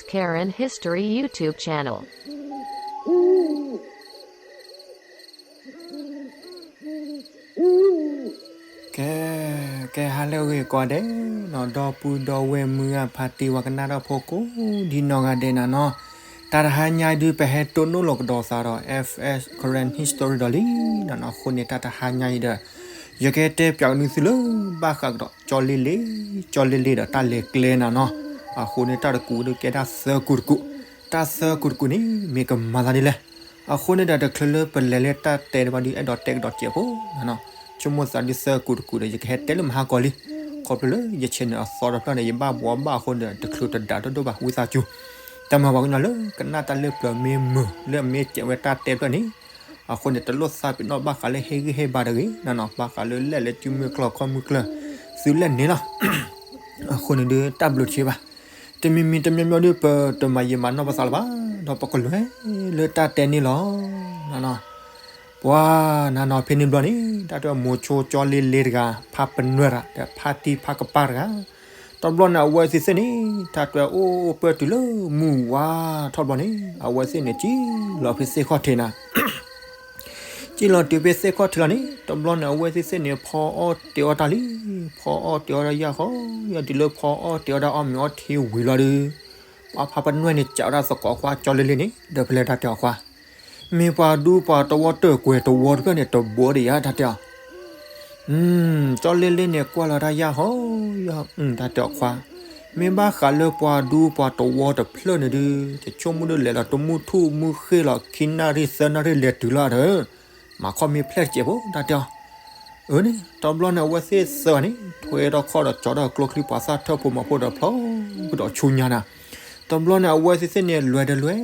Karen History YouTube channel. ကဲ, ကဲဟါလၢအဂ့ၤကိးဂၤဒဲးနီၤ, ဒီပုၢ်ဒီဝဲၢ်မုၢ်ဂၤဖါတံၢ်ဝဲကနၣ်တၢ်ဖိကိးဒံနီၢ်ဂၤဒဲးနၤနီၤ, တၢ်တဟါညါအံၤဒုးပဟဲတိၢ်နီၣ်လီၤကဒီးသးဒီး F S Karen History ဒီးလံနီၤနီၤ, အဃိန့ၣ်တၢ်တဟါညါအံၤဒီး ယကဟဲတဲပၠးကနုာ်သုလၢဘၣ်ဃးကဒီး ကၠီလ့လ့, ကၠီလ့လ့ဒီးတၢ်လဲၤကျဲနၤနီၤ, အဃိန့ၣ်တၢ်တကူးဒုးကဲတၢ်သၢကူးတကူး, တၢ်သၢကူးတကူးန့ၣ် မ့ၢ်ကမၤသးဒ်လဲၣ်, အဃိန့ၣ်ဒီးတချုးလၢပလဲၤလၢတၢ်တဲတဘၣ်ဒုး အဲၣ်ဒိးတဲကဒီးစဲးဖိနၤနီၤ, ဆိကမိၣ်သးဒုးသၢကူးတကူးဒီး ယကဟဲတဲလၢမဟါကီးလံ, ခီဖျိလၢယ channel အသီတဖျၢၣ်န့ၣ် ယဘၣ်ဘှီဘၣ်အဃိန့ၣ်ဒီး တချုးတဒၣ်ဒိၣ်ဒိၣ်ဘၣ် ဝံသးစူၤ, တၢ်မၤပှၤကညီလၢကနၣ်တၢ်လၢပျၢၤမ့ၢ်မုာ်လၢအမ့ၢ်စဲးဝဲတၢ်တဲဖျၢၣ်န့ၣ်, အဃိန့ၣ် တလိၣ်သးပ့ၤနီၣ်ဘၣ်ဃးလၢဟ့ၣ်ဂံၢ်ဟ့ၣ်ဘါတဂ့ၤနၤနီၤ, ဘၣ်ဃးလၢလဲၣ်လၢစုမုၢ်ကျၢၢ်ခီၣ်မုၢ်ကျၢၢ် သုလဲၣ်န့ၣ်လီၤ. အဃိန့ၣ်ဒုးတၢ်ဘျုးတဆံးဘၣ်, တမံၤမံၤတမံၤမံၤဒုး ပတမၤယံာ်မၤနီၢ်ပသးလၢၤဘၣ်, ဒီးပကလဲၤလၢတၢ်တဲန့ၣ်လီၤ. ပှၤနၤနီၤ ဖဲန့ၣ်ဘျီန့ၣ် တၢ်တၢ်မိၤဆိကၠီလ့လ့တဂၤ ဖးပနွဲၣ်တဂၤ ဒီးဖါတံၢ်ဖးကပၢ်တဂၤ, တဘျီန့ၣ် အဝဲသ့ၣ်သ့ၣ်န့ၣ် တၢ်တၢ်အိၣ်ပၢၢ်တုၤလၢမုၢ်ဝါထီၣ်ဘျီန့ၣ် အဝဲသ့ၣ်န့ၣ် ကံၣ်လီၤဖဲသ့ၣ်ခီၣ်ထံးနၤ ကံၣ်လီၤတုၤဖဲသ့ၣ်ခီၣ်ထံးလီၤန့ၣ် တဘျီန့ၣ် အဝဲသ့ၣ်သ့ၣ်န့ၣ် ဖီအီၣ်တ့ၤအီၣ်တၢ်လံ, ဖီအီၣ်တ့ၤအီၣ်တၢ်ယၢ်ဃီ, ယတုၤလၢဖီအီၣ်တ့ၤအီၣ်တၢ်အီၣ်မ့ၤအီထံဝံၤလီၤဒုး, ပှၤဖးပနွဲၣ်န့ၣ် စးဝဲဒၣ်သကိးခွါကၠီလ့လ့န့ၣ် ဒီးဖဲလဲၣ်တၢ်တဲအီၤခွါ, မ့ၢ်ပှၤဒူပှၤတဝီတၢၢ်ကွဲၤတဝီတဖျၢၣ်န့ၣ် တဘီဒံးယါတၢ်တဲအီၤ ကၠီလ့လ့န့ၣ် ကွၢ်လီၤတၢ်ယၢ်ဃီ, တၢ်တဲအီၤခွါ, မ့ၢ်ဘၣ်ဃးလၢပှၤဒူပှၤတဝီတဖျၢၣ်န့ၣ်ဒုး ယဆိကမိၣ်ဒုးလဲၤလီၤတမုၢ်ထူၣ်မုၢ်ဃ့ၢ်လီၤ ခံနၣ်ရံၣ်သၢနၣ်ရံၣ်လဲၤတုၤလီၤဒီး မၤခီၣ်မ့ၢ်ဖျဲၣ်တစဲးဖိ တၢ်တဲအီၤ, အန့ၣ် တဘျီန့ၣ် အဝဲသ့ၣ်သၢဂၤန့ၣ် ထွဲထီၣ်ခီၣ်ဒီးကၠီထီၣ်ကျိချံပှၤသၣ်ထၢၣ်ဖိမၤဖိဒီးဖျီကဒီးဆူညါနၤ, တဘျီန့ၣ် အဝဲသ့ၣ်သ့ၣ်န့ၣ် လဲၤဒီးလဲၤ,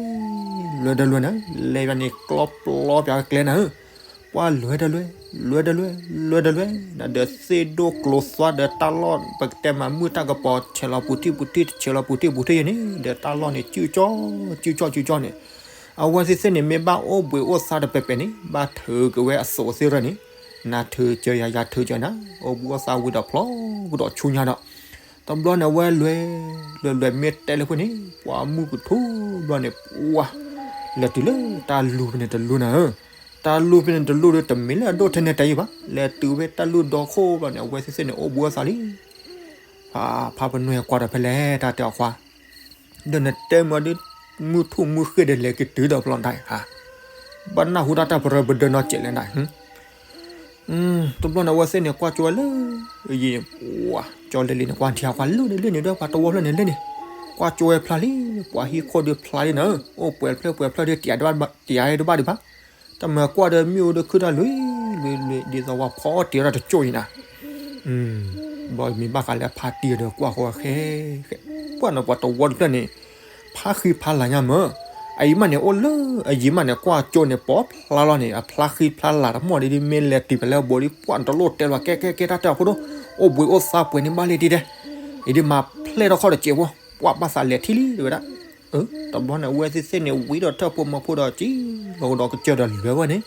လဲၤဒီးလဲၤနၤ, လဲၤဘၣ်န့ၣ် ကျီပျီပၠးကျဲနၤဧၢ ပှၤလဲၤဒီးလဲၤ, လဲၤဒီးလဲၤ, လဲၤဒီးလဲၤ, ဒီးသ့ၣ်ဒိၣ်ကျိသွါဒီးတၢ်လီၢ် ပကတဲမးမုၢ်တၢ်ကပီၤ ဆဲးလီၤပူၤထံၣ်ပူၤထံၣ် ဆဲးလီၤပူၤထံၣ်ပူၤထံၣ်ယဲန့ၣ် ဒီးတၢ်လီၢ်န့ၣ် စုကၠီ, စုကၠီ စုကၠီန့ၣ်, အဝဲသ့ၣ်သ့ၣ်န့ၣ် မ့ၢ်ဘၣ်အိၣ်ဘှံးအိၣ်သါတပဲာ်ပဲာ်န့ၣ် ဘၣ်ထုးက့ၤဝဲအစိးသ့ၣ်ရၢၢ်န့ၣ်, နၤထုးကၢယၤ ယၤထုးကၢနၤ, အိၣ်ဘှံးအိၣ်သါဝံၤဒီးဖျီကဒီးဆူညါဒီး တဘျီန့ၣ် အဝဲလဲၤ, လဲၤလဲၤမ့ၢ်တဲလၢဖဲန့ၣ် ပှၤမုၢ်ကထူဘျီန့ၣ် ပှၤ, လဲၤတုၤလၢတၢ်လူၤဖဲန့ၣ်တလူၤနၤဧၢ, တၢ်လူၤဖဲန့ၣ်တလူၤဒီး တမ့ၢ်လၢအဒိၣ်ထဲန့ၣ်တဲယံၤဘၣ်, လဲၤတုၤဝဲတၢ်လူၤဒီခိၣ်ဘျီန့ၣ် အဝဲသ့ၣ်သ့ၣ်န့ၣ် အိၣ်ဘှံးအိၣ်သါလံ ဖးပနွဲၢ်ကွၢ်ဒီးဖဲလဲၣ် တၢ်တဲအီၤခွါ, ဒီးနတဲမ့ၢ်ဒုး မုၢ်ထူၣ်မုၢ်ဃ့ၢ်ဒီး လဲၤက့ၤတုၤဒီးဖျီနဒၣ်ဧါ, ဘၣ်နၢ်ဟူတၢ်တၢ်ပရၢပဒၢနီတစဲးလဲၣ်နဒၣ်, တဘျီန့ၣ် အဝဲသ့ၣ်န့ၣ် ကွၢ်ကၠိဝဲလၢ ယံၤ, ကၠီလ့လ့န့ၣ် ကွၢ်ထံအီၤခွါ လၢန့ၣ်လၢန့ၣ်ဒီး ပှၤတဝီဖျၢၣ်န့ၣ်လၢန့ၣ်, ကွၢ်ကၠိဝဲဖျါလံ, ပှၤဟံၣ်ခိၣ်ဒီးဖျါလံနၤ, အိၣ်ပှဲၤဖျၢၣ်ပှဲၤဖျၢၣ်ဒီး တယၤတဘၣ်ဒံးဘၣ်, တမၤကွၢ်ဒီးမ့ၣ်အူဒီးခုၣ်တၢ်လွံၢ်လွံၢ်လွံၢ် ဒ်သိးပှၤဖီအီၣ်တ့ၤအီၣ်တၢ်တကၠိၢ်အံၤနၤ ဘီမ့ၢ်ဘၣ်ဃးလၢဖါတံၢ်ဒီးကွၢ်ဃီဝဲဃဲ, ပှၢ်နီၤ ပှၤတဝီတဖျၢၣ်န့ၣ် ဖါဃံဖါလၤညါမၢ်, အအံၤမးန့ၣ် အိၣ်လၢအယံၤမးန့ၣ် ကွၢ်ကၠိန့ၣ် ပိာ်ဖျါလီၤန့ၣ် အဖျါဃံဖျါလၤတမီၢ်ဒ်ဒ်မ့ၢ်လဲၤတုၤဖဲလဲၣ်ဘိဒ် ပှၢ်နတလိၣ်တဲလီၤ ကဲကဲကဲ တၢ်တဲအီၤဖိဒိၣ်, အိၣ်ဘှံးအိၣ်သါပှဲၤန့ၣ်ဘၣ်လံဒ်ဒဲး, အံၤဒ်မၤဖျဲၣ်ထီၣ်ခီၣ်တစဲးဖိ, ပှၢ်ဘၣ်သးလဲၤထံၣ်လံတဲဝဲဒၣ်, တဘျီန့ၣ် အဝဲသ့ၣ်သ့ၣ်န့ၣ် ဝံၤဒီးထၢၣ်ဖိမၤဖိဒီး ကံၣ်လီၤကဒီးကစၢၢ်ဒီးလဲၤဝဲန့ၣ်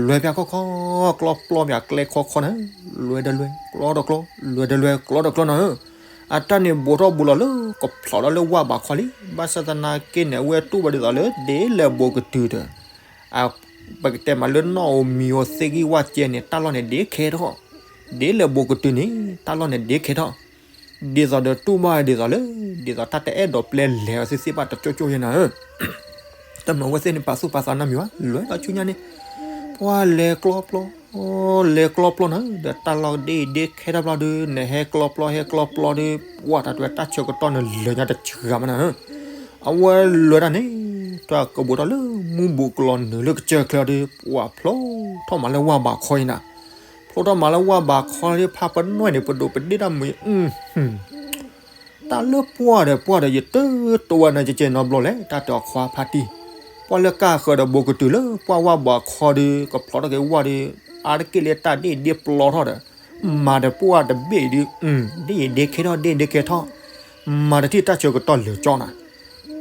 လဲၤပၠးခီၣ်ခီၣ် ကျီပျီပၠးကျဲခီခီနၤ, လဲၤဒီးလဲၤ ကျီဒီးကျီ လဲၤဒီးလဲၤ ကျီဒီးကျီနၤဧၢ, အတၢ်န့ၣ်ဘူးထီၣ်ဘူးလီၤလၢ ကဖျိးထီၣ်လၢဝၢ်ဘးခီလံ, ဘၣ်ဆၣ်သနာ်က့န့ၣ် အဝဲတူၢ်ဘၣ်ဒ်သိးလၢ ဒ်လဲၣ်ဘူးကတုၤဒီး ပကတဲမးလၢနီၢ်ဧိၤမံၤဧိၤသ့ၣ်ဂံၢ်ဝၣ်ကဲန့ၣ် တၢ်လီၢ်န့ၣ်ဒ်ခဲထီၣ်, ဒ်လဲၣ်ဘူးကတုၤန့ၣ် တၢ်လီၢ်န့ၣ်ဒ်ခဲထီၣ် ဒ်သိးဒီးတူၢ်ဘၣ်ဒ်သိးလၢ ဒ်သိးတၢ်တအဲၣ်ဒိးပျဲလဲၤအီၤသ့ၣ်သ့ၣ်ဘၣ်တကၠိၢ်ကၠိၢ်ယဲနၤဧၢ, တမ့ၢ်အဝဲသ့ၣ်န့ၣ် ပာ်သူၣ်ပာ်သးနီတမံၤဘၣ်, လဲၤဒီးဆူညါန့ၣ် ပှၢ်လဲၤကျီပျီ လဲၤကျီပျီနၤဧၢ, ဒီးတၢ်လီၢ်ဒ်အံၤဒ်ခဲထီၣ်ဘျီဒီး နဟဲကျီပျီဟဲကျီပျီဒီး ပှၢ်တၢ်တဝဲတၢ်ဆၢကတီၢ်န့ၣ်လၢာ်ညါတစှၤမးနၤဧၢ, အဝဲလဲၤတၢ်န့ၣ် တၢ်ကဘူးထီၣ်လၢမူဘူးကလီၤနုာ်လၢကစၢၢ်ချၢဒီး ပှၢ်ဖျိထီၣ်မးလၢဝၢ်ဘးခီအံၤနၤ ဖျိထီၣ်မးလၢဝၢ်ဘးခီလၢဖးပနွဲၣ်န့ၣ် ပဒိးပဒ့ၣ်တၢ်မုာ် တၢ်လၢပှၢ်ဒီးပှၢ်ဒီး ယတတိၢ်ဝဲနၤကကဲနီတဘျီလဲၣ် တၢ်တဲအီၤခွါဖါတံၢ်, ပှၢ်လၢကၢ်ဃၢၤဒီးဘူးကတုၤလၢပှၢ်ဝၢ်ဘးခီဒီး ကဖျိးထီၣ်က့ၤဝၢ်ဒီး အါတက့ၢ်လၢတၢ်ဒ်အံၤဒ်ပျီထီၣ်ဒီး မၤဒီးပှၢ်တဘ့ၣ်အံၤဒီး ဒ်အံၤဒ်ခဲထီၣ် ဒ်အံၤဒ်ခဲထီၣ်, မၤတထံၣ်တၢ်ဆၢကတီၢ်လၢာ်ကၠီနၤ,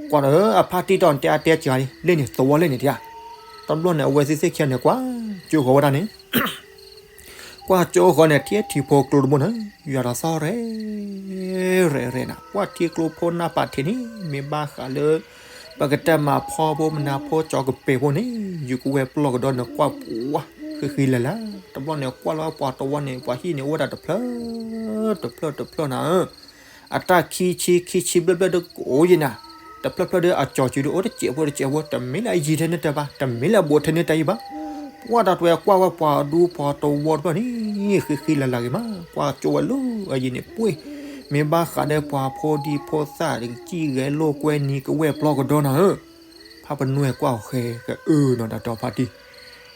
ကွၢ်ဒီးအဖါတံၢ်တီၢ်တဲအါတဲစှၤလံ လၢန့ၣ်သဝီလၢန့ၣ်တယါ, တဘျီန့ၣ် အဝဲသ့ၣ်သ့ၣ်ခံဂၤန့ၣ် ကွၢ်ကၠိဃီၤဝဲဒၣ်န့ၣ် ကွၢ် ပှၢ်ကၠိဃီန့ၣ် ထံထံဖိကျိတဘိန့ၣ် ယွၤဒီးဆီရဲၣ် ရဲၣ်ရဲၣ်နၤ ပှၢ်ထံကျိဖိနၢ်ပာ်ထံးန့ၣ် မ့ၢ်ဘၣ်ဃးလၢ ပကတဲမၤဖီဖိမနၤဖိကၠီကပဲာ်ဖိန့ၣ် ယူၤကဝဲၢ်ပျီၢ်ကဒီးန့ၣ် ကွၢ်ပှၢ်ဃံဃံလၤလၤ တဘျီန့ၣ် ကွၢ်လီၤပှၤတဝီန့ၣ် ပှၤဟံၣ်န့ၣ် အိၣ်ဝဲဒၣ်တဖျၢၣ် တဖျၢၣ်တဖျၢၣ်နၤဧၢ အတၢ်ခံဆံခံဆံဘျၢၣ်ဘျၢၣ်ဒီးကအိၣ်ယံၤနၤ, တဖျၢၣ်ဖျၢၣ်ဒီးအကၠီၤစုဒီးအိၣ်တစဲးဖိတစဲးဖိ, တမ့ၢ်လၢအယံၤထဲန့ၣ်တဲဘၣ်, တမ့ၢ်လၢအဘူးထဲန့ၣ်တဲယံၤဘၣ်. ပှၢ်တၢ်တွဲကွၢ်ဝဲပှၤဒူဖိတဝီတဖျၢၣ်န့ၣ် ဃံဃံလၤလၤဂ့ၤမး, ကွၢ်ကၠိဝဲလၢအယံၤန့ၣ်ပှ့ၤ, မ့ၢ်ဘၣ်ဃးဒီးပှၤဖိဒံဖိသၣ်တကစံၣ်ဂဲၤလိာ်ကွဲနံၤကဝဲၢ်ပျီၢ်ကဒီးနၤဧၢ ဖးပနွဲၢ်ကွၢ်အီၤဃဲၤကအၢနီၤတၢ်တီဖါတံၢ်,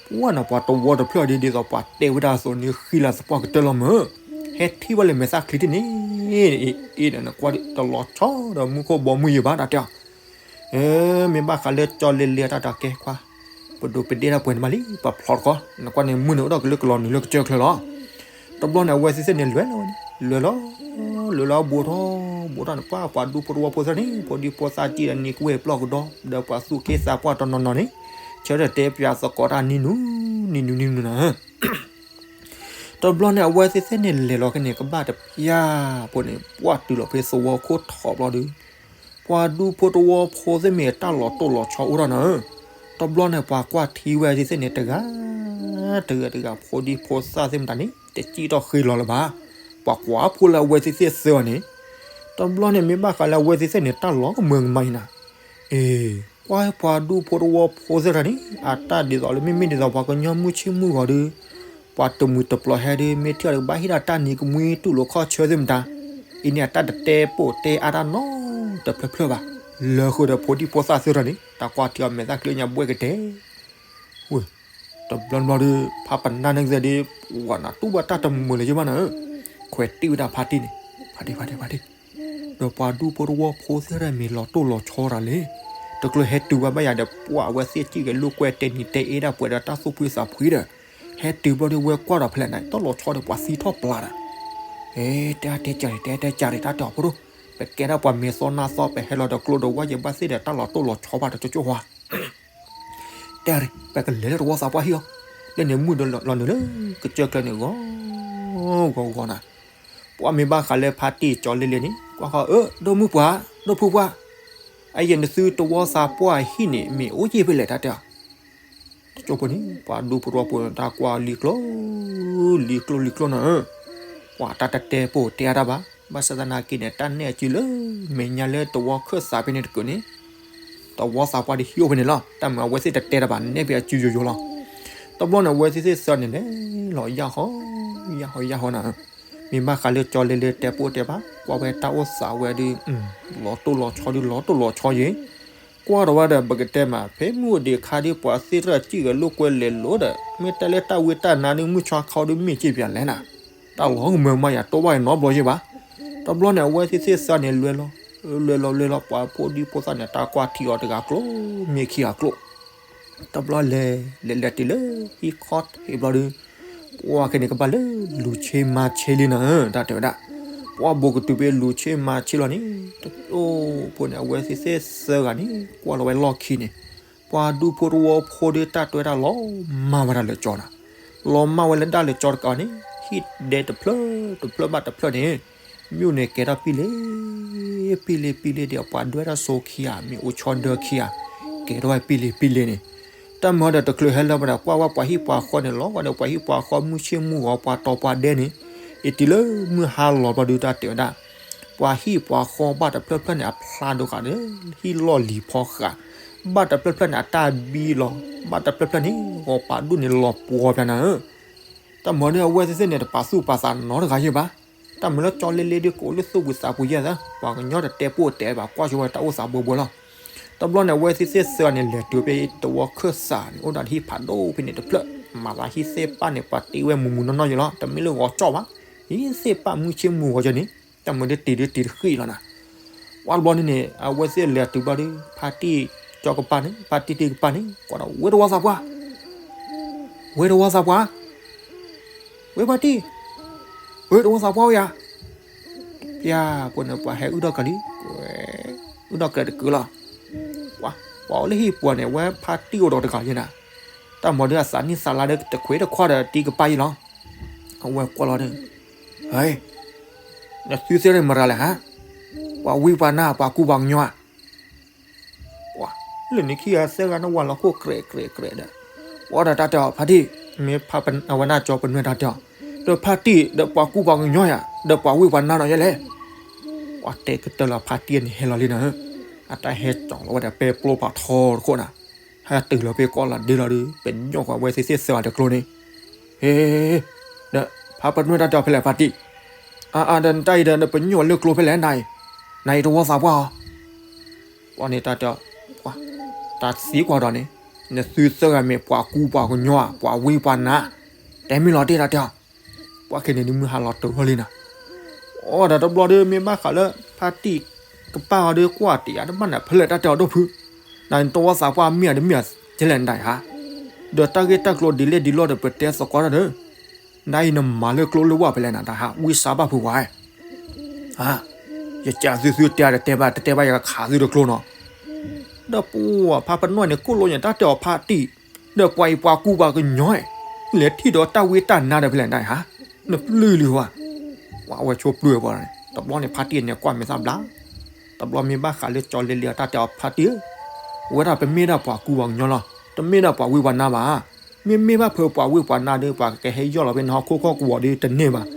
ပှၢ်နၤပှၤတဝီတဖျၢၣ်ဒ် ဒ်သိးပှၤတဲဝဲဒၣ်အသိးန့ၣ် ဃံလၤသပှၢ်ကတၢၢ်လီၤမၢ်, ဟဲထံၣ်ဘၣ်လၢမဲာ်သၣ်ချံတန့ၣ်, အ့ၣ်ဒီးနကွၢ်တလီၤဆီဒီးမူခိၣ်ဘီမုၢ်ယံၤဘၣ်တၢ်တဲအီၤ မ့ၢ်ဘၣ်ဃးလၢကၠီလ့လ့အတၢ်တၢ်ကဲခွါ, ပဒိးပဒ့ၣ်တၢ်ပှဲၤန့ၣ်မးလံ, ပဖျီတခီ, နကွၢ်န့ၣ် မုၢ်န့ၣ်အိၣ်ဒီးကလၢကလီၤနုာ်လၢကစၢၢ်ချၢလီၤ. တဘျီန့ၣ် အဝဲသ့ၣ်သ့ၣ်န့ၣ်လဲၤလီၤဝဲန့ၣ်, လဲၤလီၤ, လဲၤလီၤဘူးထီၣ်, ဘူးထီၣ်န့ၣ် ပှၢ်ပှၤဒူဖိတဝီဖိသၢန့ၣ် ဖိဒံဖိသၣ်စံၣ်ဒီးနံၤကဝဲၢ်ပျီၢ်ကဒီး, ဒီးပှၤသူၣ်က့သးပှၢ်တနီၤနီၤန့ၣ်, ဆၢထၢၣ်တဲပၠးသကိးတၢ်နံၤနုၤ, နံၤနုၤနံၤနုၤနၤ တဘျီန့ၣ် အဝဲသ့ၣ်သ့ၣ်န့ၣ်လဲၤလီၤခဲန့ၣ် ကဘၣ်တပျၢ်ဖိန့ၣ် ပှၢ်တုၤလီၤဖဲသဝီခိၣ်ထီၣ်ဘျီဒီး, ပှၤဒူဖိတဝီဖိသ့ၣ်မ့ၢ်တၢ်လီၤတိၢ်လီၤဆီအိၣ်ထီၣ်နၤဧၢ, တဘျီန့ၣ် ပှၤကွၢ်ထံဝဲသ့ၣ်သ့ၣ်န့ၣ် တဂၤ, တဂၤတဂၤ ဖိဒံဖိသၣ်သ့ၣ်မတၤန့ၣ် တစံၣ်ထီၣ်ဃ့လီၤလၢၤဘၣ်, ပှၤကွၢ်ဖိလၢအဝဲသ့ၣ်သ့ၣ်သၢအီၤန့ၣ်, တဘျီန့ၣ် မ့ၢ်ဘၣ်ဃးလၢအဝဲသ့ၣ်သ့ၣ်န့ၣ် တၢ်လီၤကမၢကမၣ်အံၤနၤ အ့, ကွၢ်ပှၤဒူဖိတဝီဖိသ့ၣ်တဖၣ်န့ၣ် အတၢ်ဒ်သိးလၢမ့မ့ၢ်ဒ်သိးပှၤကညီမုၢ်ဆ့ၣ်မုၢ်ဂီၤဒီး, ပှၤတမှံၤတပျီၤဟဲဒီး မ့ၢ်ထံၣ်အီၤဒီးကဘၣ်ဟ့ၣ်ဒၣ်တၢ်နံၤကမှံတူၢ်လိာ်ခီၣ်ဆၢသ့ၣ်မတၤ, အံၤန့ၣ်အတၢ်တတဲပိာ်တဲအါတၢ်နီတဖျၢၣ်ဖျၢၣ်ဘၣ်, လၢဃုာ်ဒီးဖိဒံဖိသၣ်သ့ၣ်တဖၣ်န့ၣ် တၢ်ကွၢ်ထံအီၤမဲာ်သၣ်ချ့ညါဘှဲၣ်ကတဲာ် ဝဲ, တဘျီဘျီဒီး ဖးပနၢ်န့ၣ်ကသ့ၣ်ဒီး, ဝၤနၤတူၢ်ဘၣ်တၢ်တမုာ်လၢၤယဘၣ်နၤဧၢ, ခွဲးတံၢ်ဝဲဒၣ်ဖါတံၢ်န့ၣ်, ဖါတံၢ် ဖါတံၢ် ဖါတံၢ်, ဒီးပှၤဒူဖိတဝီဖိသ့ၣ်တဖၣ်မ့ၢ်လီၤတိၢ်လီၤဆီတၢ်လဲၣ်, တချုးဟဲတုၤဘၣ်ဘၣ်ယၤဒီး ပှၢ်အဝဲသ့ၣ်စံၣ်ဂဲၤလိာ်ကွဲတဲနံၤတဲအ့ဒၣ်ပှဲၤဒီးတၢ်သူၣ်ဖှံသးဖှံဒီး, ဟဲတုၤဘျီဒီးဝဲကွၢ်ဒီးဖဲလဲၣ်နၤ တၢ်လီၤဆီဒီးပှၤသံထီၣ်ပျၢ်ဒီး, အဲ တဲတဲကၢ်န့ၣ် တဲတဲကၢ်န့ၣ် တၢ်တဲအီၤဖိဒိၣ်, ပကဲဒၣ်ပှၤမဲာ်သီနါသီ ပဟဲလီၤဒီးကျိဒီးဝဲယဘၣ်သ့ၣ်ဒီးတၢ်လီၤတိၢ်လီၤဆီဘၣ်တကၠိကၠိဟါ တဲ, ပကလဲၤလၢတဝီသးပှၢ်ဟံၣ်အီၤ, လၢန့ၣ်မုၢ်ဒီးလီၤနုာ်လၢ ကစၢၢ်ကျၢၢ်န့ၣ်ဂီၤ, ဂီၤဂီၤနၤ, ပှၢ်မ့ၢ်ဘၣ်ဃးလၢဖါတံၢ်ကၠီလ့လ့န့ၣ် ကွၢ်ဃီအၢ ဒိၣ်မုၢ်ပှၢ်, ဒိၣ်ဖုပှၢ်, အယဲၢ်နသုတဝီသးပှၢ်ဟံၣ်န့ၣ် မ့ၢ်အိၣ်ယံၤဖဲလဲၣ်တၢ်တဲအီၤ တကၠိဖိန့ၣ် ပှၤဒူဖိတဝီဖိန့ၣ် တၢ်ကွၢ်လံၤကျိ, လံၤကျိလံၤကျိနၤဧၢ, ပှၤတၢ်တတဲပိာ်တဲအါတၢ်ဘၣ်, ဘၣ်ဆၣ်သနာ်က့န့ၣ် တၢ်နဲၣ်အစုလၢ မဲာ်ညါလၢတဝီခၢၣ်စးဖဲန့ၣ်တကုာ်န့ၣ်, တဝီသးပှၢ်ဒီးဟံၣ်အိၣ်ဖဲန့ၣ်လီၤ, တၢ်မၤအဝဲသ့ၣ်တတဲတၢ်ဘၣ် နဲၣ်ဖဲအစုယိာ်ယိာ်လီၤ. တဘျီန့ၣ် အဝဲသ့ၣ်သ့ၣ်သၢန့ၣ်လဲၤလီၤ ယၢ်ဟီ, ယၢ်ဟီယၢ်ဟီနၤဧၢ, မ့ၢ်ဘၣ်ဃးလၢကၠီလ့လ့တဲပိာ်တဲဘၣ် ကွၢ်ဝဲတၢ်အိၣ်သးဝဲဒီး, လီၤတိၢ်လီၤဆီဒီးလီၤတိၢ်လီၤဆီယံၤ ကွၢ်ဒီးဝဲဒီး ပကတဲမး ဖဲမုၢ်အိၣ်ဒံးခါဒီး ပှၤသ့ၣ်တဖၣ်စံၣ်ဂဲၤလိာ်ကွဲလဲၤလိၤဒီး မ့ၢ်တဲလၢတၢ်ဝံတၢ်နါဒီး မုၢ်ဆါခီဒီးမ့ၢ်စ့ၢ်ပၠးလဲၣ်နၤ, တၢ်လီၤကမၢကမၣ်ယၤ တိၢ်ဘၣ်ယၤနီတဘျီယံၤဘၣ်. တဘျီန့ၣ် အဝဲသ့ၣ်သ့ၣ်သၢန့ၣ်လဲၤလီၤ, လဲၤလီၤလဲၤလီၤ ပှၤဖိဒံဖိသၣ်န့ၣ် တၢ်ကွၢ်ထံအီၤတဂၤကျိ, မ့ၢ်ခံဂၤကျိ တဘျီလဲၤ, လဲၤလဲၤတုၤလၢဟံၣ်ခီၣ်ထံးဘျီဒီး, ပှၢ်ခဲန့ၣ်ကဘၣ်လၢလူၤဆ့မၤဆ့လံနၤဧၢ, တၢ်တဲဝဲဒၣ်, ပှၢ်ဘူးကတုၤဖဲလူၤဆ့မၤဆ့လီၤန့ၣ်, တအိၣ်ဖိန့ၣ် အဝဲသ့ၣ်သ့ၣ်သၢဂၤန့ၣ် ကွၢ်လီၤဝဲလီၢ်ခံန့ၣ်, ပှၤဒူဖိတဝီဖိဒီးတၢ်တွဲတၢ်လီၤမၢ်ဝဲဒၣ်လၢကၠီနၤ, လီၤမၢ်ဝဲလၢဒၣ်လၢကၠီတကးန့ၣ်, ဟံၣ်ဒဲတဖျၢၣ်တဖျၢၣ်ဘၣ်တဖျၢၣ်န့ၣ် မ့ၢ်အိၣ်န့ၣ်ကဲထီၣ်ပံၣ်လ့ၤ, ပံၣ်လ့ၤပံၣ်လ့ၤဒီး ပှၤဒွဲၣ်တၢ်စိခံဂၤ မ့ၢ်အိၣ်ဆီဒၢခံဂၤ, ကဲထီၣ်ဝဲပံၣ်လ့ၤပံၣ်လ့ၤန့ၣ်, တၢ်မၤဒီးတချုးဟဲလၢၤဘၣ်ဒီး ကွၢ်ဝဲပှၤဟံၣ်ပှၤဃီန့ၣ် လီၤဂာ်ဒီးပှၤဟံၣ်ပှၤဃီမုၢ်ဆ့ၣ်မုၢ်ဂီၤ ပှၤတီၤပှၤဒဲန့ၣ်, အံၤတုၤလၢမုၢ်ဟါလီၤဘျီဒီး တၢ်တဲဝဲဒၣ်, ပှၤဟံၣ်ပှၤဃီဘၣ်တဖျၢၣ်ဖျၢၣ်န့ၣ် အဖျါဒိၣ်ဃာ်ဒီး ဟံၣ်လီၢ်လံၤဖီဃာ်, ဘၣ်တဖျၢၣ်ဖျၢၣ်န့ၣ် အတၢ်ဘံလီၤ, ဘၣ်တဖျၢၣ်ဖျၢၣ်န့ၣ် ဂီၤပာ်ဒိၣ်န့ၣ်လီၤပှီၤပျးနၤဧၢ တၢ်မၤဒီးအဝဲသ့ၣ်သ့ၣ်န့ၣ် တပာ်သူၣ်ပာ်သးနီတဂၤယဲၢ်ဘၣ်. တၢ်မၤလၢကၠီလ့လ့ဒီး ကအိၣ်လၢသူၣ်ပူၤသးပူၤယဲၢ်သၢ, ပှၤကညီတတဲပိာ်တဲဘၣ် ကွၢ်ဆိဝဲတၢ်အိၣ်သးဘှဲဘှဲလီၤ. တဘျီန့ၣ် အဝဲသ့ၣ်သ့ၣ်သၢဂၤန့ၣ် လဲၤတုၤဖဲတဝီခၢၣ်စးန့ၣ် အိၣ်ဒီးဟံၣ်ဖးဒိၣ်ဖဲန့ၣ်တဖျၢၣ်, မၤသးဟံၣ်သ့ၣ်ပၢ်န့ၣ် ပှၤတ့ဝဲမူၤမူၤနီၢ်နီၢ်ယဲၢ်လီၤ. တမ့ၢ်လၢဂီၤကၠီၣ်ဘၣ်, ဟံၣ်သ့ၣ်ပၢ်မုၢ်ဆ့ၣ်မုၢ်ဂီၤယဲၢ်န့ၣ်, တၢ်မၤဒီးတံၤဒီးတံၤတဃံးလီၤနၤ. ဝံၤတဘျီန့ၣ်န့ၣ် အဝဲသ့ၣ်လဲၤတုၤဘျီဒီး ဖါတံၢ်ကၠီကပၤန့ၣ် ဖါတံၢ်တံၢ်ကပၤန့ၣ် ကွၢ်ဒီး ဝဲတဝီသးပှၢ် ဝဲတဝီသးပှၢ်, ဝဲဖါတံၢ်, ဝဲတဝီသးပှၢ်ဝဲယၤ, ပျၢ်ဖိန့ၣ် ပှၤဟဲအုၣ်ထီၣ်ကျဲလံ, အုၣ်ထီၣ်ကျဲတကုာ်လီၤ. ပှၤအိၣ်လၢဟံၣ်ပှၢ်န့ၣ် ဝဲဖါတံၢ်အိၣ်ဒီးတဂၤယဲၢ်နၤ, တၢ်မၤဒီးအသးနံၣ်သးလါဒီးတခွဲးတခွါဒီးတံၤကပၤယဲၢ်လီၤ. အဝဲကွၢ်လီၤဒီး, ဟဲ, နသုသၢဂၤမတၤလဲၣ်ဧါ, ပှၤဝံပှၤနါ ပှၤကူပှၤကညီဧါ. လၢန့ၣ်ခံဂၤသၢဂၤန့ၣ်ဝဲလီၤခိၣ်ကြဲးကြဲးကြဲးဒီး, ပှၤဒီးတၢ်တဲအီၤ ဖါတံၢ်, မ့ၢ်ဖါပ, အဝဲဒၣ်ကၠီပနွဲၢ်တၢ်တဲအီၤ, ဒီးဖါတံၢ် ဒီးပှၤကူပှၤကညီယၤ ဒီးပှၤဝံပှၤနါနီၤယဲလဲၣ်. ပှၤတဲကတၢၢ်လီၤ ဖါတံၢ်န့ၣ်ဟဲလီၤလံနီၤ, အတၢ်ဟဲကၠီလီၤဝဲဒီးပဲပျိဖးထီတခိၣ်နီၤ, ဟဲတုၤလီၤဖဲကိးလီၤဒ့လီၤဒီး ပညိၣ်ဃီၤဝဲသ့ၣ်သၢဂၤတကျိန့ၣ်, ဟ့, ဒီးဖါပနွဲၢ်တၢ်တဲအီၤဖဲလဲၣ်ဖါတံၢ်, အါအါ ဒီးနတၢ်အံၤဒီး နပညိၣ်လၢကျိဖဲလဲၣ်နၤအံၤ, နၤအံၤတဝီသးပှၢ်အီၤ ပှၤန့ၣ်တၢ်တဲအီၤ, တၢ်သံကွၢ်ဒီးန့ၣ်, နသုသၢဂၤမ့ၢ်ပှၤကူပှၤကညီဧါ ပှၤဝံပှၤနါ, တဲမ့ၢ်လီၤတ့ၢ်တၢ်တဲအီၤ, ပှၤခဲန့ၣ်ဒုးမုၢ်ဟါလီၤတၢၢ်ထီၣ်လံနီၤ, အိၣ်ဒီးတဘျီဒီး မ့ၢ်ဘၣ်ဃးလၢဖါတံၢ်ကပၢ်အီၤဒီးကွၢ်တ့ၢ်ယၤတဘၣ်န့ၣ် ဖဲလဲၣ်တၢ်တဲအီၤဒီပုၢ်, နၤအံၤတဝီသးပှၢ်မ့ၢ်ဧါတမ့ၢ်ဧါ, ကဲလဲၣ်နတၢ်အံၤဧါ, ဒီးတၢ်ဂ့ၢ်တၢ်ကျိၤဒ်လဲၣ်ဒ်လဲၣ်ဒီး ပတဲသကိးတၢ်ဒီး နၤအံၤနမၤလၢကျိလၢဝဲဖဲလဲၣ်နၤ တၢ်ဟးဝံစါဘၣ်ဖုးဝဲ, ယကးသုသုတဲတတဲဘၣ် တတဲဘၣ်ယကခးသုတကျိနီၤ, ဒီးပှၤဖါပနွဲၢ်န့ၣ် ကိၣ်လိာ်ညါတၢ်တဲအီၤဖါတံၢ်, ဒီးပှၤအံၤပှၤကူပှၤကညီ, လဲၤထံၣ်ဒီးတၢ်ဝံတၢ်နါဒီးဖဲလဲၣ်နတၢ်အံၤဧါ, နပျုၢ်လံဝဲ, ပှၤဝဲဆိပျုၢ်ဝဲပှၤန့ၣ် တဘျီန့ၣ်ဖါတံၢ်န့ၣ်ကွၢ်မဲာ်သၣ်ဘျါ, တဘျီမ့ၢ်ဘၣ်ဃးလၢကၠီလဲၤလံအတၢ်တဲအီၤဖါတံၢ်ဧၢ, ဝဲဒၣ်ပမ့ၢ်ဒၣ်ပှၤကူပှၤကညီလီၤ, တမ့ၢ်ဒၣ်ပှၤဝံပှၤနါဘၣ် မ့မ့ၢ်ဘၣ်ဖဲပှၤဝံပှၤနါဒီး ပှၤကဟဲယီၢ်လီၤဖဲနဟီၣ်ခိၣ်ကီၢ်ကဝီၤဒီးတန့ၢ်ဘၣ်,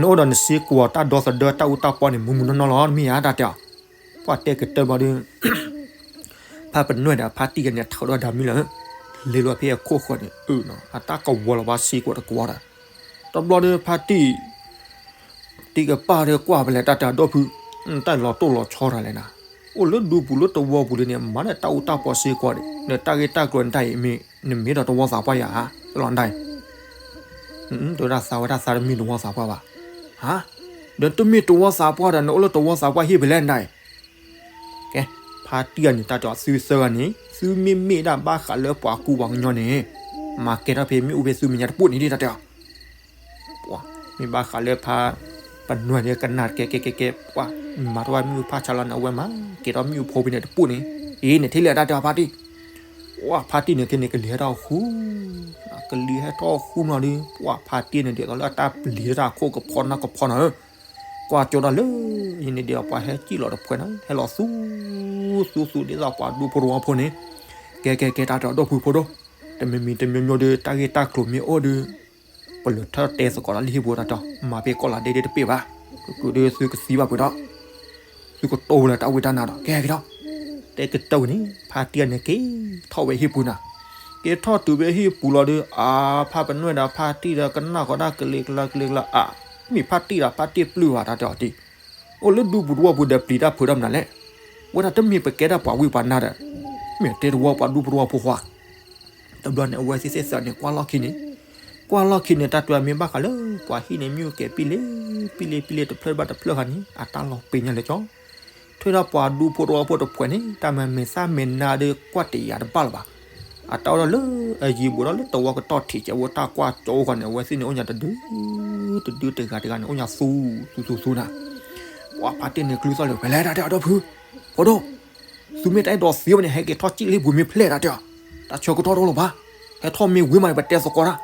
နအိၣ်ဒီးနစ့ကွီၤတၢ်ဒီသဒၢတၢ်အူတၢ်ပီန့ၣ် မုၢ်မုၢ်နီၢ်နီၢ်လီၤ တမ့ၢ်ဧါတၢ်တဲအီၤ, ပှၤတဲကတၢၢ်ဘျီဒီး ဖါပနွဲၢ်ဒီးဖါတံၢ်ကန့ၣ် ထၢဒီးဒၣ်မုၢ်လၢ လဲၤလီၤဖဲအခိၣ်ဃီန့ၣ် အတၢ်ကဝီၤလီၤဘၣ်စ့ကွီၤတကဝီၤဒီး, တဘျီဒီးဖါတံၢ် တံၢ်ကပၢ်ဒီးကွၢ်ဖဲလဲၣ်တၢ်တဲအီၤဒီပုၢ်, တၢ်လီၤတိၢ်လီၤဆီတၢ်လဲၣ်နၤ, အိၣ်လၢဒူပူၤလၢတဝီပူၤလံန့ၣ် မၤဒီးတၢ်အူတၢ်ပီစ့ကွီၤန့ၣ် နတၢ်ဂ့ၢ်တၢ်ကျိၤနတၢ်အံၤမ့ၢ် နမ့ၢ်ဒီးတဝီသးပှၢ်ယၤဧါ လီၤနတၢ်အံၤ တဝဲဒၣ်သးဝဲဒၣ်သးတမ့ၢ်တဝီသးပှၢ်ဘၣ်, ဟါ, ဒီးတမ့ၢ်တဝီသးပှၢ်ဒီး နအိၣ်လၢတဝီသးပှၢ်ဟံၣ်ဖဲလဲၣ်နတၢ်အံၤ, ကဲ, ဖါတံၢ်အန့ၣ်တၢ်တဲအီၤ သုသၢဂၤန့ၣ် သုမ့မ့ၢ်ဒၣ်ဘၣ်ဃးလၢပှၤကူပှၤကညီန့ၣ်, မၤကဲထီၣ်ဖဲမ့ၣ်အူဖဲသုမဲာ်ညါတပိၢ်န့ၣ်ဒ်တၢ်တဲအီၤ ပှၤ, မ့ၢ်ဘၣ်ဃးလၢဖါပနွဲၢ်န့ၣ် ကနၣ်ကဲကဲကဲကဲ, ပှၤ, မၤထီၣ်ဝဲမ့ၣ်အူဖးဆါလီၤန့ၣ် အဝဲမၤကဲထီၣ်မ့ၣ်အူဖိဖဲန့ၣ်တပိၢ်န့ၣ်, အ့ န့ၣ်ထဲလဲၣ်တၢ်တဲအီၤဖါတံၢ်, ပှၤ ဖါတံၢ်န့ၣ်က့န့ၣ် ကလံၤဟဲထီၣ်ဃူ, ကလံၤဟဲထီၣ်ဃူနီၤဒီး ပှၤ ဖါတံၢ်န့ၣ်ဒ်သိးလၢအတၢ်ပျံၤတၢ်ခိၣ်ကဖီနၢ်ကဖီနီၤဧၢ, ကွၢ်ကၠိဒၣ်လၢ အံၤန့ၣ်ဒ်ပှၤဟဲစံၣ်လီၤတဖှဲးနီၤ ဟဲလီၤသူ, သူသူဒ်သိးပှၤဒူဖိတဝီဖိန့ၣ်, ကဲကဲကဲ တၢ်တဲအီၤဒီပုၢ်ဖိဒိၣ်, တမံၤမံၤတမံၤမံၤဒီး တၢ်ဂ့ၢ်တၢ်ကျိၤမ့ၢ်အိၣ်ဒီး ပလၢၤထၢၣ်တဲသကိးတၢ်လၢဟံၣ်ပူၤတၢ်တဲအီၤ, မၤဖဲကီၢ်လၤဒဲဒ်တပ့ၢ်ဘၣ်, ကဒုးသုကသံဘၣ်ပှဲၤဒီး, သုကတိၢ်ဝဲလၢတၢ်ဝံတၢ်နါဒီး ကဲက့ၤဒီး, တဲကတၢၢ်ဝဲန့ၣ် ဖါတံၢ်အန့ၣ်က့ၤထီၣ်ဝဲဟံၣ်ပူၤနၤ, က့ၤထီၣ်တုၤဝဲဟံၣ်ပူၤလီၤဒီး အါ ဖါပနွဲၢ်ဒီးဖါတံၢ်ဒီး ကနၣ်ဃီၤဒၣ်ကလံၤကျါကလံၤကျါ အါ, မ့ၢ်ဖါတံၢ်ဒီးဖါတံၢ်ပျုၢ်ဘၣ်တၢ်တဲအီၤတံၢ်, အိၣ်လၢဒူပူၤတဝီပူၤဒီးပျံၤတၢ်ဖုးတၢ်မနုၤလဲၣ်, ဝဲဒၣ်တမ့ၢ်ပကဲဒၣ်ပှၤဝံပှၤနါဒီး, မ့ၢ်တဲတဝီပှၤဒူဖိတဝီဖိဃီ တဘျီန့ၣ် အဝဲသ့ၣ်သ့ၣ်သၢန့ၣ် ကွၢ်လီၢ်ခံန့ၣ်, ကွၢ်လီၢ်ခံန့ၣ် တၢ်တဲအီၤမ့ၢ်ဘၣ်ဃးလၢ ပှၤဟံၣ်န့ၣ် မ့ၣ်အူကဲၤပံလ့ပံလ့ပံလ့တဖျၢၣ်ဘၣ်တဖျၢၣ်ဃီန့ၣ် အတၢ်လီၤပ့ၤညါလၢကၠီ, ထွဲဒီးပှၤဒူဖိတဝီဖိတဖှဲးန့ၣ် တၢ်မၤမဲာ်သၣ်မဲာ်နါဒီးကွၢ်တ့ၢ်ယၤတဘၣ်လၢၤဘၣ်, အတၢ်အိၣ်ဒီးလၢအယံၤဘူးဒီးလၢတဝီကတီၢ်ထံးကဲဝဲတၢ်ကွၢ်ကၠိဃီန့ၣ် အဝဲသ့ၣ်န့ၣ်အိၣ်ညါတဒု, တဒုတဂၤတဂၤန့ၣ် အိၣ်ညါသူ, သူသူသူနၤ, ပှၤဖါတံၢ်န့ၣ် ကျုသီၣ်လၢၤဖဲလဲၣ်တၢ်တဲအီၤဒီပုၢ်, ဖိဒိၣ် သုမ့ၢ်တအဲၣ်ဒိးသံဘၣ်န့ၣ် ဟဲက့ၤထီၣ်စံၣ်လၢဟံၣ်ပူၤမ့ၢ်ဖျဲၣ်တၢ်တဲအီၤ, တၢ်ဆၢကတီၢ်တအိၣ်လၢၤဘၣ်, ဟဲထီၣ်မ့ၢ်ဝံၤမးန့ၣ် ပတဲသကိးတၢ်,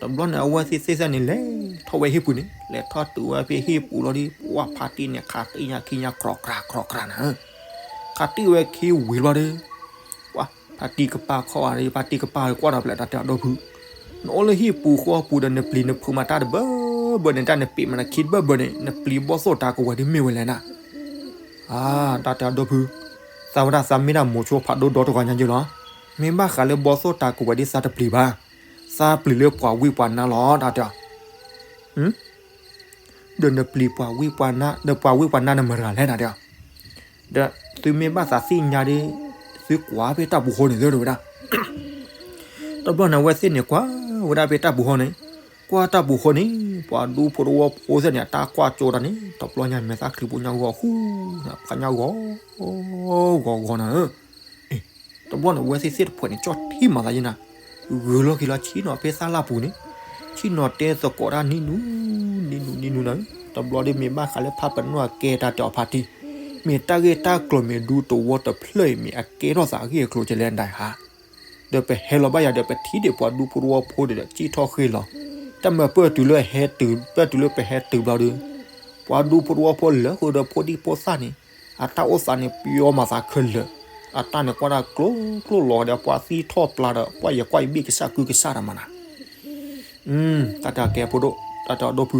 တဘျီန့ၣ် အဝဲသ့ၣ်သ့ၣ်သၣ်န့ၣ် လဲၤထီၣ်ဝဲဟံၣ်ပူၤန့ၣ် လဲၤထီၣ်တုၤဝဲဖဲဟံၣ်ပူၤလီၤဒီး ပှၤဖါတံၢ်န့ၣ် ခးတံၢ်ညါခံညါ ကြီကြီကြီနၤဧၢ, ခးတံၢ်ဝဲခံဝံၤလီၤဒီး ပှၤဖါတံၢ်ကပၢ်ခီၣ်ဝဲဒီး ဖါတံၢ်ကပၢ်ကွၢ်ဒီးဖဲလဲၣ်တၢ်တဲအီၤဒီပုၢ်, နအိၣ်လၢဟံၣ်ပူၤဃီပူၤဒီး နပျံၤနဖုးမးတၢ်တဘၢဘၢန့ၣ် တၢ်နပ့းမးနခံတဘၢဘၢန့ၣ် နပျံၤဘီၣ်သိၣ်တၢ်ကဝဲၤဒ်မ့ၢ်ဝဲလဲၣ်နၤ, အါ တၢ်တဲအီၤဒီပုၢ်, သးဝဲဒၣ်သးမ့ၢ်ဒၣ်မိၤဆိဖးဒိၣ်ဒီတဂၤညါယ့လီၤ, မ့ၢ်ဘၣ်ဃးလၢဘီၣ်သိၣ်တၢ်ကဝဲၤဒ်သးတပျံၤဘၣ်, သးပျံၤလၢပှၤဝံပှၤနါလီၤ တၢ်တဲအီၤ ဒီးနပျံၤပှၤဝံပှၤနါ ဒီးပှၤဝံပှၤနါန့ၣ်မတၤလဲၣ်နၤတဲအီၤ, ဒီးသုမ့ၢ်ဘၣ်သးသ့ၣ်ညါဒီး သုကွၢ်ဖဲတၢ်ပူၤဃီန့ၣ်သၢတဝဲဒၣ်, တဘျီန့ၣ် အဝဲသ့ၣ်န့ၣ် ကွၢ်ဝဲဒၣ်ဖဲတၢ်ပူၤဃီန့ၣ်, ကွၢ်တၢ်ပူၤဃီန့ၣ် ပှၤဒူဖိတဝီဖိသ့ၣ်န့ၣ် အတၢ်ကွၢ်ကၠိတၢ်န့ၣ် တဘျီညါမဲာ်သၣ်ချံးဖိညါဂီၤဃူ, ဖးညါဂီၤ ဂီၤဂီၤနၤဧၢ တဘျီန့ၣ် အဝဲသ့ၣ်သ့ၣ်တဖှဲးန့ၣ် ကၠီၣ်ထံမးသးယဲနၤ, ဂုာ်လီၢ်ခံလီၤ ဆံနီၤဖဲသၣ်လၢ်ပူၤန့ၣ်, ဆံနီၤတဲသကိးတၢ်နံၤနူၤ, နံၤနူၤ နံၤနူၤနၤ, တဘျီဒီးမ့ၢ်ဘၣ်ဃးလၢဖါပနီၣ်အကဲတၢ်တဲအီၤဖါတံၢ်, မ့ၢ်တၢ်ဂ့ၢ်တၢ်ကျိၤမ့ၢ်ဒူတဝီတဖျၢၣ်အံၤမ့ၢ်အကဲထီၣ်သးအဂ့ၢ်အကျိၤကလဲၣ်ဒၣ်ဧါ ဒီးပဟဲလီၤဘၣ်ယၤဒီး ပထံၣ်ဒံးပှၤဒူဖိတဝီဖိဒီး ကၠံၣ်ထီၣ်ဃ့ၢ်လီၤ, တၢ်မၤပၢၢ်တုၤလၢဟဲတုၤ ပၢၢ်တုၤလၢပဟဲတုၤဘျီဒီး ပှၤဒူဖိတဝီဖိလၢဃုာ်ဒီးဖိဒံဖိသၣ်န့ၣ် အတၢ်အိၣ်သးန့ၣ် ပျီမၤသးခဲလၢာ်, အတၢ်န့ၣ်ကွၢ်ဒၣ်ကျိကျိလီၤဒီး ပှၤသံထီၣ်ပျါဒီး ပှၤယကွၢ်ယဘ့ၣ်ကစၢ်ကုကစၢ်တမးနၤ တၢ်တဲအဖိဒိၣ် တၢ်တဲအဒိၣ်ဖု,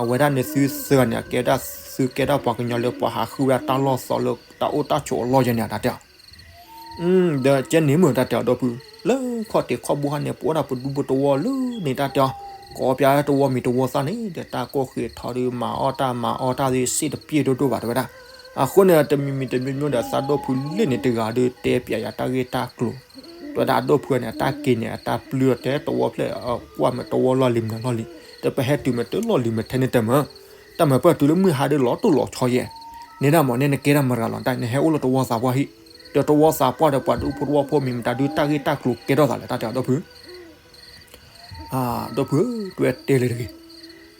အဝဲဒၣ်န့ၣ်သုသၢဂၤန့ၣ် အကဲဒၣ်သုကဲဒၣ်ပှၤကညီလၢပှၤဟးဃုဝဲဒၣ်တၢ်လီၢ်သီလၢတၢ်အိၣ်တၢ်ဆိးအလီၢ်ယဲန့ၣ် တၢ်တဲအီၤ ဒီးကဲန့ၣ်မ့ၢ်တၢ်တဲအဒိၣ်ဖု, လၢခီၣ်ထံးခီၣ်ဘိဟါန့ၣ် ပအိၣ်ဒၣ်ပဒူပတဝီလၢန့ၣ်တၢ်တဲအီၤ, ကိးပၠးတဝီမံၤတဝီသၣ်န့ၣ် ဒီးတၢ်ကိၢ်ဃ့ထီဒီး မၤအီၣ်တၢ်မၤအီတၢ်သ့စ့ၣ်တပျ့ၣ်ဒိၣ်ဒိၣ်ဘၣ်တဲဝဲဒၣ်. အဃိန့ၣ် တမံၤမံၤတမံၤမံၤဒီး သးဒိၣ်ဖုလ့ၣ်န့ၣ်တဂၤဒီး တဲပၠးယၤတၢ်ဂ့ၢ်တၢ်ကျိၤ တဲဝဲဒၣ်အဒိၣ်ဖုန့ၣ် အတၢ်က့ၤန့ၣ် အတၢ်ပျုၢ်အီၤတဲတဝီဖျၢၣ် ကွၢ်မ့ၢ်တဝီလီၢ်လံၤမနုၤလီၢ်လံၤ ဒီးပဟဲတုၤမ့ၢ်တလီၢ်လံၤမ့ၢ်ထဲန့ၣ်တမၢ်, တၢ်မၤပၢၢ်တုၤလၢမုၢ်ဟါဒီးလီၤတိၢ်လီၤဆီယဲ, န့ၣ်ဒၣ်မ့ၢ်န့ၣ်နကဲဒၣ်မတၤဂၤလီၤတၢ် နဟဲအိၣ်လၢတဝီသးပှၢ်ဟံၣ်, ဒီးတဝီသးပှၢ်ဒီးပှၤဒူဖိတဝီဖိမံၤမတၤဒုးတၢ်ဂ့ၢ်တၢ်ကျိၤကဲထီၣ်သးလဲၣ် တၢ်တဲအဒိၣ်ဖု အဒိၣ်ဖုဧၢ တွဲတဲလၢတဂ့ၤ,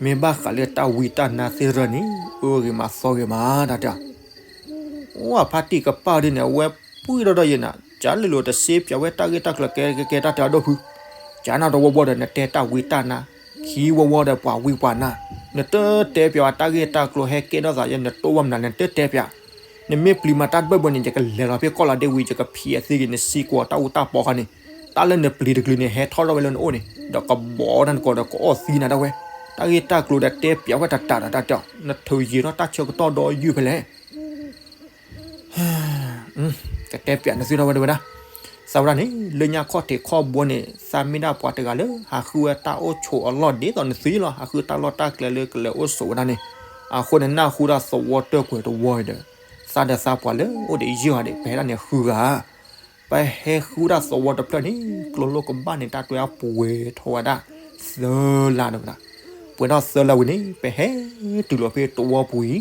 မ့ၢ်ဘၣ်ဃးလၢတၢ်ဝံတၢ်နါသ့ၣ်တဖၣ်န့ၣ် အၢဂ့ၤမးသီဂ့ၤမး တၢ်တဲအီၤ, အိၣ်ဖါတံၢ်ကပၣ်ဒ်န့ၣ် အဝဲပှံၢ်ထီၣ်ဒီးယဲနၤ ကၢ်လၢလိာ်တစ့ပၠးဝဲတၢ်ဂ့ၢ်တၢ်ကျိၤကဲကဲကဲ တၢ်တဲအဒိၣ်ဖု, ကၢ်နၢ်တဝီဝီဒီး နတဲတၢ်ဝံတၢ်နါ, ခံဝီဝီဒီးပှၤဝံပှၤနါ, နတတဲပၠးဝဲတၢ်ဂ့ၢ်တၢ်ကျိၤဟဲကဲထီၣ်သးယဲ နတိၢ်ဝဲမနုၤ နတတဲပၠး နမ့ၢ်ပျံၤမၤတၢ်တဘၢၣ်ဘၢန့ၣ် ယကလဲၤလီၤဖဲကီၢ်လီၤဒ့ဝံၤ ယကဖံးအသ့ဂ့ၤ နစံးကွၢ်တၢ်အူတၢ်ပီခါန့ၣ်, တၢ်လၢနပျံၤတကလုာ်န့ၣ် ဟဲထီၣ်ထီၣ်ဝဲလၢနအိၣ်န့ၣ် ဒီးကဘီတၢ်နကိးဒီးကအီၣ်သံနၤဒၣ်ဝဲ, တၢ်ဂ့ၢ်တၢ်ကျိၤဒီးတဲပၠးဝဲတၢ်တၢ်ဒီးတၢ်တဲအီၤ နထုးယံာ်ထီၣ်တၢ်ဆၢကတီၢ်ဒီးယုၢ်ဖဲလဲၣ် ကတဲပၠးနသုထီၣ်ဝဲဒၣ်ဝဲဒၣ်, သးဝဲဒၣ်န့ၣ် လၢညါခီၣ်ထံးခီၣ်ဘိန့ၣ် သးမ့ၢ်ဒၣ်ပှၤတဂၤလၢ ဟးဃုဝဲတၢ်အိၣ်ဆိးအလီၢ်ဒ်သိးနသုလီၤ ဟးဃုတၢ်လီၢ်တၢ်ကျဲလၢကလဲၤအိၣ်ဆိးဝဲဒၣ်န့ၣ်, အဃိန့ၣ် နၢ်ဟူဒၣ်သဝီတၢၢ်ကွဲးတဝီဒီး, သးဒီးသးပှၤလၢအိၣ်ဒီးယုၢ်ဂၤဒၣ် ပဟဲဒၣ်န့ၣ်ဃုဂၤ ပဟဲဃုဒၣ်သဝီတဖျၢၣ်န့ၣ် ကျိလိၣ်ကဘၣ်န့ၣ် တၢ်တွဲအပှဲၤထီၣ်ဝဲဒၣ် သၢလါဒီးဝဲဒၣ်, ပှဲၤထီၣ်သၢလါဝံၤန့ၣ် ပဟဲတုၤလီၤဖဲတဝီပူၤအံၤ,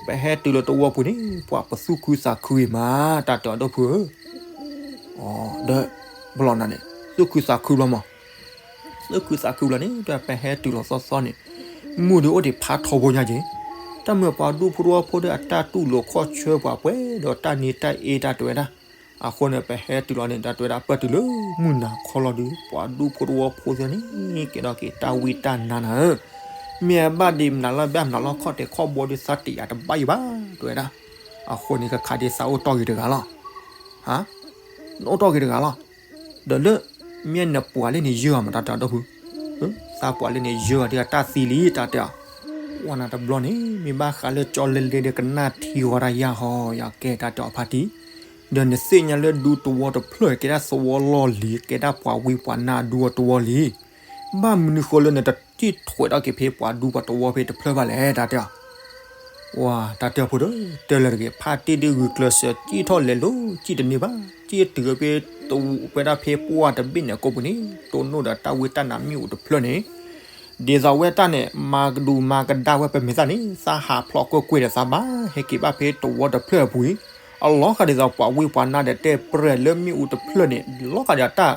ပဟဲတုၤလီၤတဝီပူၤန့ၣ် ပှၤပသူၣ်ခုသးခုဂ့ၤမး တၢ်တဲအီၤဒိၣ်ဖုဧၢ, ဒီး ဘျီနၤန့ၣ် သူၣ်ခုသးခုဘျီမး သူၣ်ခုသးခုဘျီန့ၣ် ဒီးပဟဲတုၤလီၤသီသီန့ၣ်, မုၢ်ဒုးအိၣ်ဒံးဖးထီဖိညါက့ၤ, တၢ်မၤပှၤဒူဖိတဝီဖိဒီးအတၢ်တူၢ်လိာ်ခီၣ်ဆၢပှၤပှဲၤဒီးတၢ်နံၤတၢ်အ့တၢ်တဲဝဲဒၣ်, အဃိန့ၣ် ပဟဲတုၤလီၤန့ၣ် တၢ်တဲဝဲဒၣ် ပၢၢ်တုၤလၢမုၢ်နၤခီလီၤဒုး ပှၤဒူဖိတဝီဖိသ့ၣ်န့ၣ် ကဲထီၣ်က့ၤတၢ်ဝံတၢ်နါနၤဧၢ, မ့ၢ်အဘၣ်ဒံးမနုၤလီၤဘၣ်မနုၤလီၤ ခီၣ်ထံးခီၣ်ဘိဒုးသးတယာ်တဘၣ်အံၤဘၣ် တဲဝဲဒၣ်, အဃိန့ၣ် ကခးဒ်သးအိၣ်တီၢ်ဂ့ၤတဂၤလီၤ ဟါ, နအိၣ်တီၢ်ဂ့ၤတဂၤလီၤ, ဒီးလၢ မ့ၢ်နပှၤလၢန့ၣ်ယုၢ်အီၤမး တၢ်တဲအီၤဒိၣ်ဖု, သးပှၤလၢန့ၣ်ယုၢ်အီၤဒ်အတၢ်သံလံ တၢ်တဲအီၤ, ဝဲနၤတဘျီန့ၣ် မ့ၢ်ဘၣ်ဃးလၢကၠီလဲလဲဒီးကနၣ်ထံဝဲဒၣ်ယၢ်ဟီ ယကဲတၢ်တဲအီၤဖါတံၢ်, ဒီးနသ့ၣ်ညါလၢဒူတဝီတဖျၢၣ် ကဲဒၣ်သဝီလီၢ်လံၤ ကဲဒၣ်ပှၤဝံပှၤနါဒူအတဝီလံၤ ဘၣ်မနုၤဃိလၢနတထံၣ်ထွဲးထီၣ်က့ၤဖဲပှၤဒူပှၤတဝီဖဲတဖျၢၣ်ဘၣ်လဲၣ် တၢ်တဲအီၤ, ဝဲ တၢ်တဲအီၤဖိဒီး တဲလၢတဂ့ၤ ဖါတံၢ်ဒုးဂုာ်ကျဲးစၢး စံၣ်ထီၣ်လဲၤလိၤ စံၣ်တန့ၢ်ဘၣ် စံၣ်တုၤဝဲဖဲ တဝဲဒၣ်ဖဲပှၢ်တဘ့ၣ်န့ၣ်အကိာ်ပူၤန့ၣ် တိၢ်နီၣ်ဒီးတၢ်ဝံတၢ်နါမ့ၣ်အူတဖျၢၣ်န့ၣ် ဒ်သိးဝဲတၢ်န့ၣ် မၤကဒူးမၤကဒါဝဲပမဲာ်သၣ်န့ၣ် သးဟးဖျိးကွ့ၢ်ကွ့ၢ်ဒီးသးဘၣ်ဟဲက့ၤဘၣ်ဖဲတဝီတဖျၢၣ်အပူၤအံၤ, အလီၤဃာ်ဒ်သိးပှၤဝံပှၤနါဒီးတဲပြဲၢ်လၢမ့ၣ်အူတဖျၢၣ်န့ၣ် လီၤဃာ်ဒီးတၢ်